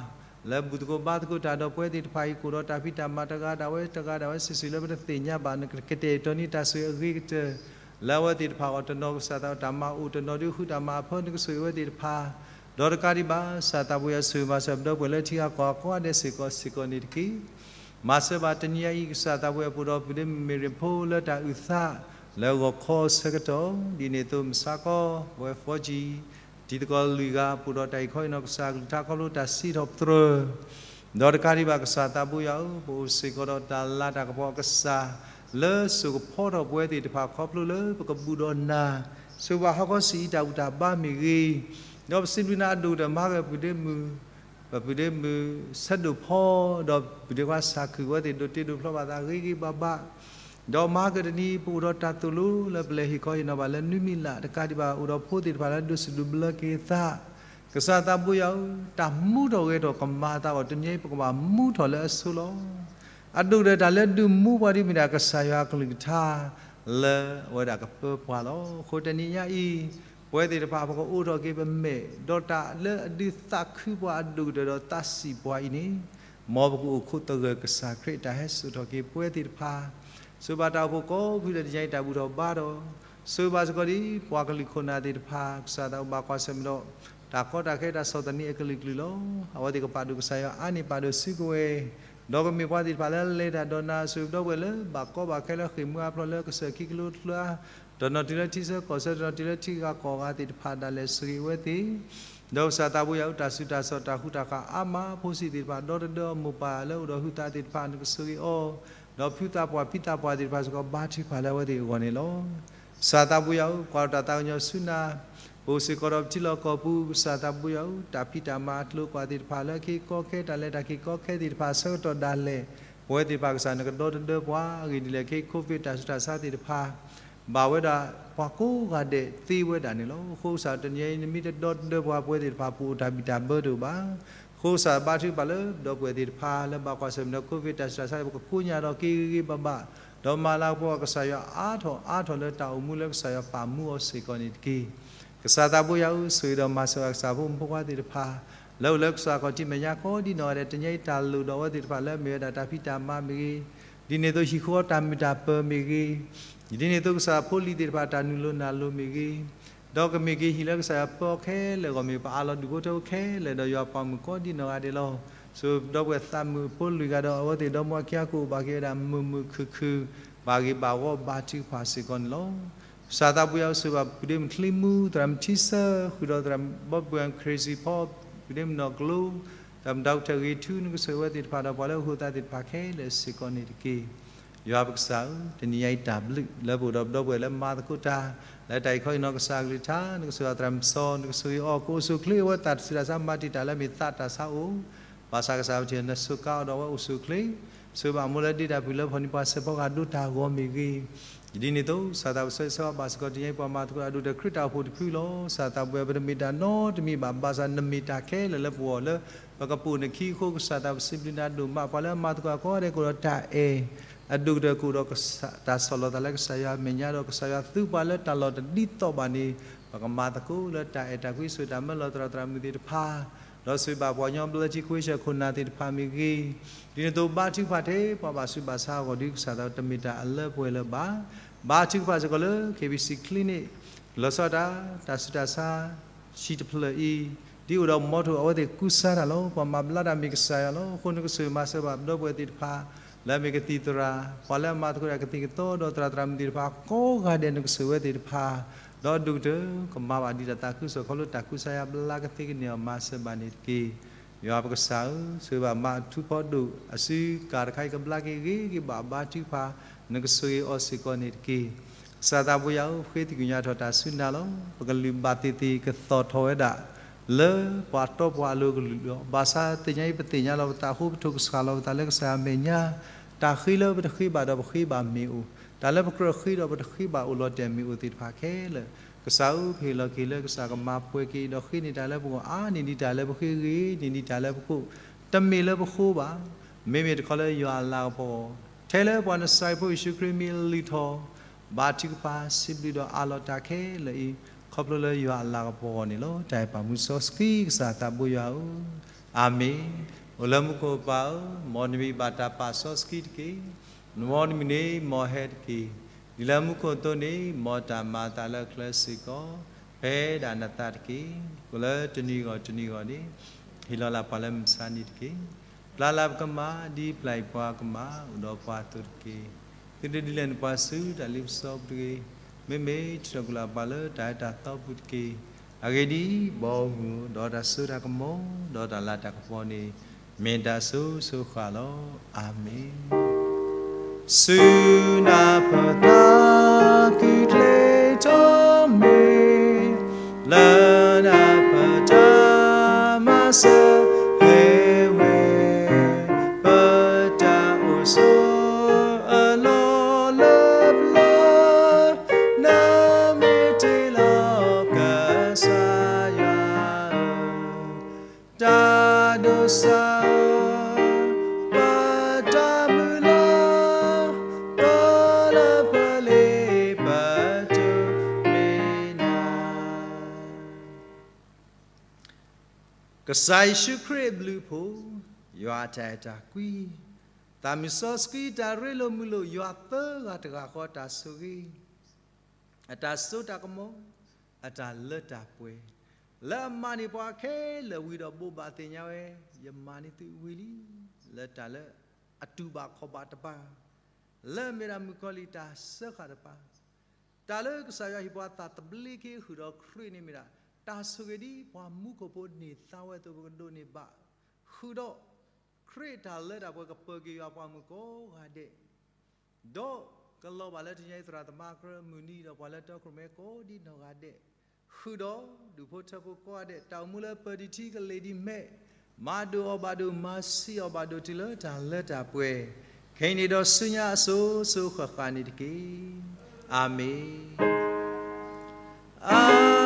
လၢဘူၣ်သကိးဘါသကိးတၢ်ဒီးပဝဲသ့ၣ်တဖၣ်အံၤ ကအိၣ်ဒီးတၢ်ဖံးတၢ်မၤတဂၤဒၣ်ဝဲတဂၤဒၣ်ဝဲစုာ်စုာ်လၢပတသ့ၣ်ညါဘၣ် နကကတဲာ်ကတီၤန့ၢ်တၢ်ဆိၣ်ဂ့ၤအဂ့ၤကတၢၢ် လၢအဝဲသ့ၣ်တဖၣ်အဂီၢ် တနီၤကစၢ်သးတၢ်မၤအိၣ် တနီၤဒုးဃုတၢ်မၤအဖၢ နကဆိၣ်ဂ့ၤဝဲသ့ၣ်တဖၣ် ဒီးတကးဒံးဘၣ် ကစၢ်သးပူၤယွၤဆိၣ်ဂ့ၤမၤစၢၤပဒီပုၢ်ဝဲၢ်လၢထံဂၤကီၢ်ဂၤကိးဂၤဒဲးစ့ၢ်ကီးစ့ၢ်ကီးန့ၣ်တက့ၢ်. မၤစၢၤဘၣ်တနံၤညါအံၤ ကစၢ်သးပူၤအပူၤဒီး ပုၢ်ဒ့မုၣ်မ့ၢ်ရ့ၣ်ဖိလၢတၢ်အုၣ်သး လၢဂီၤခီဆၢကတီၢ် ဒ်န့ၣ်အသိးမုၢ်ဆါခီ ပဝဲ Forty တံၤသကိးလွံၢ်ဂၤ ပအိၣ်ဒီးတၢ်အံးခီအံးနီၤ ကစၢ်အကလုၢ်ကထါခီဖျိတၢ်စံးထီၣ်ပတြၢၤ ဒီးတကးဒံးဘၣ် ကစၢ်သးပူၤယွၤဧၢ, ပအိၣ်စ့ၢ်ကီးဒီးတၢ်လၤတၢ်ကပီၤအကစၢ် လၢစိာ်ကဖီထီၣ်ပဝဲသ့ၣ်တဖၣ်ခီဖျိလၢပကဘူၣ်ဒီးနၤ, ဆိၣ်ဂ့ၤဘၣ်ဟီၣ်ခိၣ်စံးအံၤတၢ်ဘူၣ်တၢ်ဘါမ့ၢ်ဂ့ၤ, ဒီးပစံးဘျုးနၤအဒိၣ်ကတၢၢ်မၤဂ့ၤပုၢ်ဒ့မုၣ် ပပုၢ်ဒ့မုၣ် ဆၢဒိၣ်ဖီ ဒီးပုၢ်ဒ့ခွါစၢ်ခုၣ် အဝဲသ့ၣ်ဒိးတ့ဒိးဖျီဘၣ်သးဂ့ၤဂ့ၤဘၣ်ဘၣ်, ဒီးမၤကတနံၤ ပအိၣ်ဒီးတၢ်သိၣ်လိလၢပလဲၤဟ့ၣ်ခီဟ့ၣ်နီၤဘၣ်လၢနွံမံၤလၢ် တကးဒံးဘၣ် အိၣ်ဒီးဖိသ့ၣ်တဖၣ်လၢဒိးစံးဒိးဘျၢက့ၤသး, ကစၢ်သးပူၤယွၤဧၢ, တၢ်မူထီၣ်ဂဲၤထီၣ်ကမၤအသးအဂီၢ် တနံၤအံၤ ပကဘၣ်မူထီၣ်လၢအဆိလီၤ. အဒိၣ်ကတၢၢ်တၢ်လၢဒုးမူပှၤဒ်မ့ၢ်ဒၣ် ကစၢ်ယွၤအကလုၢ်ကထါ လၢအဝဲဒၣ်ကပၢပှၤလီၤ. အဃိတနံၤညါအံၤ ပဝဲသ့ၣ်တဖၣ် ပကအိးထီၣ်က့ၤပမဲာ် ဒီးတၢ်လၢအဒုးသးခုပှၤအဒိၣ်ကတၢၢ်ဒီးသးစံးပှၤအံၤန့ၣ်, မ်ပကအိၣ်ခိးသဂၢၢ်ကစၢ်ခရံာ်တၢ်ဟဲစိာ်ထီၣ်က့ၤပဝဲသ့ၣ်တဖၣ်, ဆိၣ်ဘၣ်တၢ်အိၣ်ဖှိၣ်ကိးဖုဒီးတနံၤညါအံၤတၢ်ဘူၣ်ထီၣ်ဘါထီၣ်, ဆိၣ်ဘၣ်စ့ၢ်ကီးဒ်ပှၤကလုာ်ခိၣ်နၢ်သ့ၣ်တဖၣ် ကစၢ်သးအိၣ်ဘၣ်ကွၢ်ဆၢၣ်မဲာ်ဒီး တၢ်ကီတၢ်ခဲတၢ်ဆီၣ်သနံးအကလုာ်ကလုာ်လီၤ. အဝဲသ့ၣ်ကပာ်ဒိၣ်ကစၢ်ယွၤအါန့ၢ်ပာ်ဒိၣ်စုကဝဲၤ, ဒီးကမ့ၢ်ပှၤသ့ၣ်တဖၣ်လၢလဲၤတၢ်ဒီးနၤ ဆိၣ်ဂ့ၤပဒီပုၢ်ဝဲၢ်လၢဘၣ်ကီဘၣ်ခဲလၢဃ့ၢ်မှံဟးဖျိးလၢကစၢၢ်ခံကလိကျါ တနီၤတုၤလၢထံဆၢကီၢ်ဆၢ တနီၤတုၤလၢထံဂၤကီၢ်ဂၤသ့ၣ်တဖၣ်ဒၣ်လဲာ် ဆိၣ်ဂ့ၤဝဲသ့ၣ်, ဒီးကစၢ်သးပူၤယွၤဧၢ တၢ်ဆူးတၢ်ဆီး တၢ်ဃူတၢ်ဃာ်အါမး ဖိဆံးသ့ၣ်တဖၣ် ဒီတဒၢအမိၢ်ပၢ်လၢအိၣ်ဒီးဟုသးသ့ၣ်တဖၣ် နကဆိၣ်ဂ့ၤအီၤ, ဒီးဖုသးပှၢ်ဖံသးပှၢ်သ့ၣ်တဖၣ်စ့ၢ်ကီး ဘါထုကဖၣ်လၢအဝဲသ့ၣ်အဂီၢ်န့ၣ်လီၤ. ကစၢ်သးပူၤယွၤဧၢ, ကွၢ်ဒီးတၢ်သးကညီၤဆူနၤ ပအိၣ်စ့ၢ်ကီးဒီးပထံလီၢ်ကီၢ်ပူၤ ကစၢ်သးပူၤယွၤဧၢ, တၢ်ဖံးတၢ်မၤအကျိၤအကွာ်သ့ၣ်တဖၣ် လၢအက့ၤကီခဲ တၢ်လဲၤတၢ်က့ၤကီခဲသ့ၣ်တဖၣ် ဆၢကတီၢ်ဒၣ်လဲာ် ပဝဲသ့ၣ်တဖၣ်ကစၢ် နကဒီတဒၢပှၤ အဂ့ၢ်ဒ်လဲၣ် က့ၤ COVID တၢ်ဆူးတၢ်ဆါသ့ၣ်တဖၣ် ဘၣ်ဝဲဒၣ်ပှၤကိးဂၤဒဲးသ့ဝဲဒၣ်န့ၣ်လီၤ. အဃိကစၢ်တနံၤအံၤ နမ့ၢ်တဒီတဒၢပှၤ ပဝဲသ့ၣ်တဖၣ် ပအိၣ်တၢ်ဘံၣ်တၢ်ဘၢတအိၣ်ဘၣ်. အဃိကစၢ်ဘါထုကဖၣ်လၢ ဒီပုၢ်ဝဲၢ်သ့ၣ်တဖၣ် လၢဘၣ်ကွၢ်ဆၢၣ်မဲာ်ဒီး COVID တၢ်ဆူးတၢ်ဆါ ပကကိညၢ်ဒီးက့ၤဂ့ၤဂ့ၤဘၣ်ဘၣ်, ဒီးမၤလၤကပီၤကစၢ်ယွၤအါထီၣ်အါထီၣ်လၢတၢ်အိၣ်မူလၢ ကစၢ်ယွၤပာ်မူအီၤစ့ၢ်ကီးန့ၣ်တက့ၢ်. ကစၢ်သးပူၤယွၤဧၢ, ဆိၣ်ဂ့ၤဒီးမၤစၢၤကစၢ်ဖိမုၣ်ဖိခွါသ့ၣ်တဖၣ် လၢအိၣ်လၢကစၢ်ခီၣ်ထံးမဲာ်ညါကိးဒ်နီၢ်ဂၤဒဲး တနံၤအံၤတၢ်လိၣ်ဒီးအဝဲသ့ၣ်တဖၣ်လၢမ့ၢ်ဝဲဒၣ်တၢ်ဖံးတၢ်မၤမ့ၢ်ဂ့ၤ, ဒ်န့ၣ်အသိးဟံၣ်ဃီတၢ်မုာ်တၢ်ပၢၤမ့ၢ်ဂ့ၤ, ဒ်န့ၣ်အသိးကစၢ်ဖိလံၤသ့ၣ်တဖၣ်တၢ်နုာ်လိၤနၢ်လိၤမ့ၢ်ဂ့ၤ, ဒီးကမ့ၢ်က့ၤဟံၣ်လၢကစၢ်ယွၤပၢအီၤခဲလၢာ်အဂီၢ်မ့ၢ် ပအးလီၤဒုၣ်ဖိထၢဖိခဲလၢာ်ဒီးယွၤပာ်မုာ်ကိးဒ်နီၢ်ဂၤဒဲးလီၤ. ဆိၣ်ဒီပုၢ်ဝဲၢ်သးမုာ်ဖိလွံၢ်ဂၤဒီး အဝဲသ့ၣ်ဒီမါခံဂၤကအိၣ်ဘၣ်က့ၤဝဲဒၣ်မုာ်မုာ်ခုၣ်ခုၣ် ဘၣ်ဂ့ၤဘၣ်ဝီဘါထုကဖၣ်စ့ၢ်ကီးန့ၣ်လီၤ. ကစၢ်သးပူၤယွၤဧၢ, ဆိၣ်ဂ့ၤဘၣ်ပုၢ်ဒ့မုၣ်ချံမူ သရၣ်မုၣ်ထံဆၢ ဃုာ်ဒီးသရၣ်မုၣ်ဘီဘှၢၣ် Crazy Paul ပုၢ်ဒ့မုၣ်နီၢ်ကျိ သရၣ်မုၣ်ဒီကထၢၣ်ဂ့ၤထူ နကဆိၣ်ဂ့ၤဝဲသ့ၣ်တဖၣ်ဒီး ပှၤလၢအဟူးအသးသ့ၣ်တဖၣ်ခဲလၢာ်စ့ၢ်ကီးန့ၣ်တက့ၢ်. ယွၤပကစၢ်ဧၢ, တနံၤညါအံၤတၢ်ဘျုးလၢပအိၣ်ဒီးပဒီပုၢ်ဝဲၢ်လၢမၤသကိးတၢ် လၢတၢ်အံၤခီအံၤနီၢ်ကစၢ်အကလုၢ်ကထါ, နကစၢ်ယွၤသရၣ်မုၣ်စီၤ, နကဆိၣ်ဂ့ၤအီၤ ကအိၣ်ဆူၣ်အိၣ်ချ့အဝဲသ့ၣ်တၢ်ဆူးတၢ်ဆါ မၤတံာ်တာ်လၢအမ့ၢ်သးတၢ်ဆါအိၣ်, ဘၣ်ဆၣ်ကစၢ်ပထံၣ်နဆိၣ်ကါအီၤဒီးအဝဲအိၣ်ဆူၣ်အိၣ်ချ့, ဆိၣ်ဂ့ၤဘၣ်အမိၢ်လၢဒ့တၢ်ပျံၤလၢဖီၣ်န့ၢ်ပှၤစဲးဖီကဟၣ်ဒိတၢ်ဂီၤမ့ၢ်ဂ့ၤ, ဒ်န့ၣ်အသိး ကစၢ်သးပဆၢဂ့ၤဆၢဝါဘၣ်စ့ၢ်ကီး တနံၤညါအံၤပှၤမၤသကိးတၢ်အဒိၣ်ကတၢၢ်ခရံာ်တၢ်အိၣ်ဖှိၣ်တဖုလီၤ. ကစၢ်သးပဝဲပတမ့ၢ်တၢ်နီတမံၤဘၣ်, ဘၣ်ဆၣ်နမ့ၢ်တၢ်ခဲလၢာ်လၢပဂီၢ်လၢ ပကပိာ်နခံအဃိ ကစၢ်သးပစံးဘျုးနၤဒိၣ်မး, ပှၤလၢအမၤသကိးကိးဂၤဒဲးကအိၣ်ဒီးတၢ်အဲၣ် အဒိၣ်ကတၢၢ်ကအိၣ်ဒီးကစၢ် တၢ်ဆီၣ်လီၤသးလၢကစၢ်ယွၤအမဲာ်ညါ ဒီးကစၢ်ယွၤသူပှၤလၢတၢ်လီၢ်တဒ်သိးဘၣ်န့ၣ်, ပကမၤသကိးလၢတၢ်အဲၣ်တၢ်ကွံ ဆိၣ်တၢ်မၢလီၤသရၣ်သရၣ်မုၣ်သ့ၣ်တဖၣ်, ဒီးဆိၣ်ဂ့ၤဘၣ်ပှၤကညီဘျၢထံခွ့ဆၢၣ်ခိၣ်နၢ်သ့ၣ်တဖၣ်မ့ၢ်ဂ့ၤ, ဒ်န့ၣ်အသိးဘါထုကဖၣ်ထဲပှၤဘၣ်ဆူးဘၣ်ဆါအဂီၢ်ဒီး ကစၢ်သးတမ့ၢ်တၢ်အလၢပှဲၤလၢၤဘၣ်, ဘါထုကဖၣ်စ့ၢ်ကီးလၢ KBC Clinic လီၤဆီဒၣ်တၢ်, တၢ်ဆူးတၢ်ဆါ ဟံၣ်တဖျၢၣ်အံၤ ဒ်အိၣ်ဒီးမီထိၣ် အဝဲသ့ၣ်ကူစါတၢ်လီၤ. ပှၤမၤဘျါတၢ်မ့ၢ်ကစၢ်ယွၤလီၤ. အဃိနကဆိၣ်ဂ့ၤမၤစၢၤဘၣ်ပဒီပုၢ်ဝဲၢ်သ့ၣ်တဖၣ် လၢအမ့ၢ်ကသံၣ်သရၣ်, ပှၤလၢအမၤသကိးတၢ်ကသံၣ်ကသီ ဒီးသရၣ်သရၣ်မုၣ်သ့ၣ်တဖၣ်ကိးဂၤဒဲး နကဆိၣ်ဂ့ၤဝဲသ့ၣ်တဖၣ်, ဒီးဒိၣ်ကတၢၢ် ကမၤဘၣ်ဒံးတၢ်သးခုကစီၣ်ခီဖျိတၢ်ကူစါယါဘျါကသ့ကန့ၢ်အီၤ မၤစၢၤဘၣ်န့ၣ်တက့ၢ်. ယွၤပကစၢ်ဧၢ, ဆိၣ်ဂ့ၤဘၣ်မၤအထူဖီဒိၣ်အစုကၤတခါအံၤ ကဘျါက့ၤဂ့ၤက့ၤဘၣ်ဘါထုကဖၣ်, နကဆိၣ်ဂ့ၤအီၤစ့ၢ်ကီးန့ၣ်တက့ၢ်. ကစၢ်သးပှဲၤယွၤဧၢ, ပဃ့သကွံာ်ညါထီၣ်တၢ်ဆူနၤလီၤ. ပကလုၢ်ဘၣ်သ့ၣ်သ့ၣ်ကသီၣ်ထီၣ်ဝဲဒၣ် လၢပှၤတီပှၤလိၤအကလုၢ်လီၤ. ဘၣ်ဆၣ်သ့ၣ်ညါအံၤ ပသ့ၣ်ညါလီၤပသးအဃိ ပထိၣ်ကဆှၣ်လီၤပသးလၢကစၢ်ယွၤအမဲာ်ညါ, တၢ်ဃ့လၢပတဃ့ဘၣ်ဒီးပဃ့ဘၣ်မ့ၢ်အိၣ်, တၢ်လၢပကြၢးဃ့ဒီးပတဃ့ဘၣ်အိၣ်လီၤတဲာ်မ့ၢ်အိၣ်သ့ၣ်တဖၣ်ခဲလၢာ်, ကစၢ်ဧၢ, ပဟ့ၣ်လီၤက့ၤလၢကစၢ်ကမၤပှဲၤက့ၤဒီးဃ့န့ၢ်တၢ်လၢပဂီၢ်အါန့ၢ်ဒံးတၢ်လၢပဃ့, ဂ့ၤန့ၢ်ဒံးတၢ်လၢပကိး, တမ့ၢ်လၢပဃိဘၣ်, မ့မ့ၢ်တခီလၢယွၤအလၤကပီၤ, ထဲလၢပှၤနစၢ်ဖိယ့ၣ်ၡူးခရံာ်မံၤအလုၢ်ထီၣ်, ဘါထုကဖၣ်စံးဘျုးဒီးအးလီၤတၢ်ခဲလၢာ်အံၤ, ခီဖျိလၢယွၤအလၤကပီၤအဂီၢ်န့ၣ်လီၤ. တၢ်အဲၣ်ပၢ်မူစီဆှံကစၢ်သးဘိယွၤဧၢ, အၤမ့ၣ်. အိၣ်လၢမူခိၣ်ပၢ်ဧၢ, မ်နမံၤဘၣ်တၢ်ပာ်စီဆှံတက့ၢ်. မ်နမံၤန့ၣ်မ်ဟဲတက့ၢ်. ဒ်လၢမူခိၣ်အသိးန့ၣ်, မ်တၢ်မၤအသးလၢအချၢစ့ၢ်ကီး, ဖဲဒၣ်နသးတက့ၢ်. ကိးလၢတနံၤဂီၢ်တနံၤဂီၢ်န့ၣ်, ဟ့ၣ်လီၤလၢပှၤလၢမုၢ်မဆါနံၤတက့ၢ်. ပျၢ်လၢပကမၣ်ဒ်ပျၢ်အံၤပှၤကမၣ်, အိၣ်ဒီးပှၤအသိးတက့ၢ်. သုတဒုးလဲၤနပှၤဆူတၢ်လ့ပစီပူၤတဂ့ၤ. မ့မ့ၢ်ထုးထီၣ်ကွံာ်လၢပှၤလၢတၢ်အၢတၢ်သီပူၤတက့ၢ်. အဂ့ၢ်ဒ်အံၤ, ဘီမုၢ်ဒီးတၢ်စိတၢ်ကမီၤ, ဒီးတၢ်လၤတၢ်ကပီၤန့ၣ်, မ့ၢ်တၢ်စိၤစိၤဃၣ်ဃၣ်လီၤ. အၤမ့ၣ်. ဆူနၢ်ပၢၢ်တၢ်ကူၣ်ကျဲၤထီၣ်မ့ၢ်, လၢနၢ်ပၢၢ်တၢ်မၤစၢၤဟဲဝဲ, ပတၢ်အိၣ်ဆိးအလီၢ်လၢပျၢၤ, နမ့ၢ်တ့လီၤကစၢ်ယွၤဧၢ, တၢ်ဒိးစၢ်ဧၢ, ပတၢ်မုၢ်လၢ်, ပလၢပလ့ပတိမ့ၢ်နၤ. ကစၢ်ယ့ၣ်ၡူးခရံာ်အဘျုးအဖှိၣ်, ယွၤအတၢ်အဲၣ်တၢ်ကွံ, သးမုၢ်စီဆှံတၢ်ရ့လိာ်မုာ်လိာ် ယွၤသၢဂၤတဂၤဃီတၢ်ဆိၣ်ဂ့ၤ, အတၢ်စိတၢ်ကမီၤ, အတၢ်လၢတၢ်ပှဲၤ, လၢအမၤန့ၢ်ပှၤခဲလၢာ်ဝံၤဒီးဘိးဘၣ်သ့ၣ်ညါဝဲ, ယမၤန့ၢ်သုဝံၤလံ, လၢတၢ်လၢအတူၢ်ဘၣ်ခီၣ်ဘၣ်တဘၣ်, လၢအမ့ၢ်ဒၣ်မုၣ်ကီၤလံၢ်တၢ်စၢဃာ်တဖၣ်, တၢ်လၢကစၢ်ယွၤဟ့ၣ်ပှၤသးသဘျ့က့ၤဃုာ်ဒီးခရံာ်န့ၣ်မ့ၢ်ဒၣ်, တၢ်ဆိၣ်ဂ့ၤဒ်ပှၤမူခိၣ်ဖိန့ၢ်သါဝဲအသိး ပကဒိးန့ၢ်ဘၣ်, ဃုာ်ဒီး, ခရံာ်တၢ်လၢတၢ်ပှဲၤကပၢၤက့ၤယွၤပှၤမုၣ်ကိးဂၤဒဲး ဒီးကလီၤဘၣ်လၢတနံၤအံၤ သရၣ်သမါကြၢးမုၢ်နံၤ ဒီးပှၤလၢတီခိၣ်ရိၣ်မဲကိးဒ်နီၢ်ဂၤဒဲး, ဃုာ်ဒီးဒူၣ်ဖိထၢဖိကိးဂၤဒဲး တၢ်အိၣ်မူလၢပၢၤတံၢ်ထံကလ့ၤဒ်မဲး, မၤဒိၣ်အီၤဘၣ်ဒိၣ် မၤဆံးအီၤဘၣ်ဒိၣ်တုၤလၢတၢ်လၢတၢ်ပှဲၤ, ခဲအံၤန့ၣ်ဒီးဆူညါအစိၤစိၤဃၣ်ဃၣ်န့ၣ်တက့ၢ်. အၤမ့ၣ်. အၤ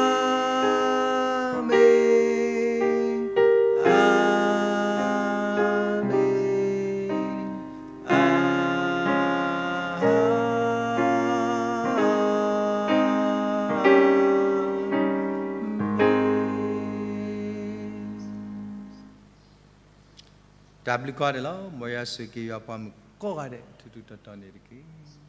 မ့ၣ်, အၤမ့ၣ်, အၤမ့ၣ်. တၢ်ဘျုးကိးဂၤဒဲးလီၤ. မ်ယွၤဆိၣ်ဂ့ၤက့ၤယွၤပှၤမုၣ်ကိးဂၤဒဲး ထူးထူးတီၤတီၤန့ၣ်တက့ၢ်.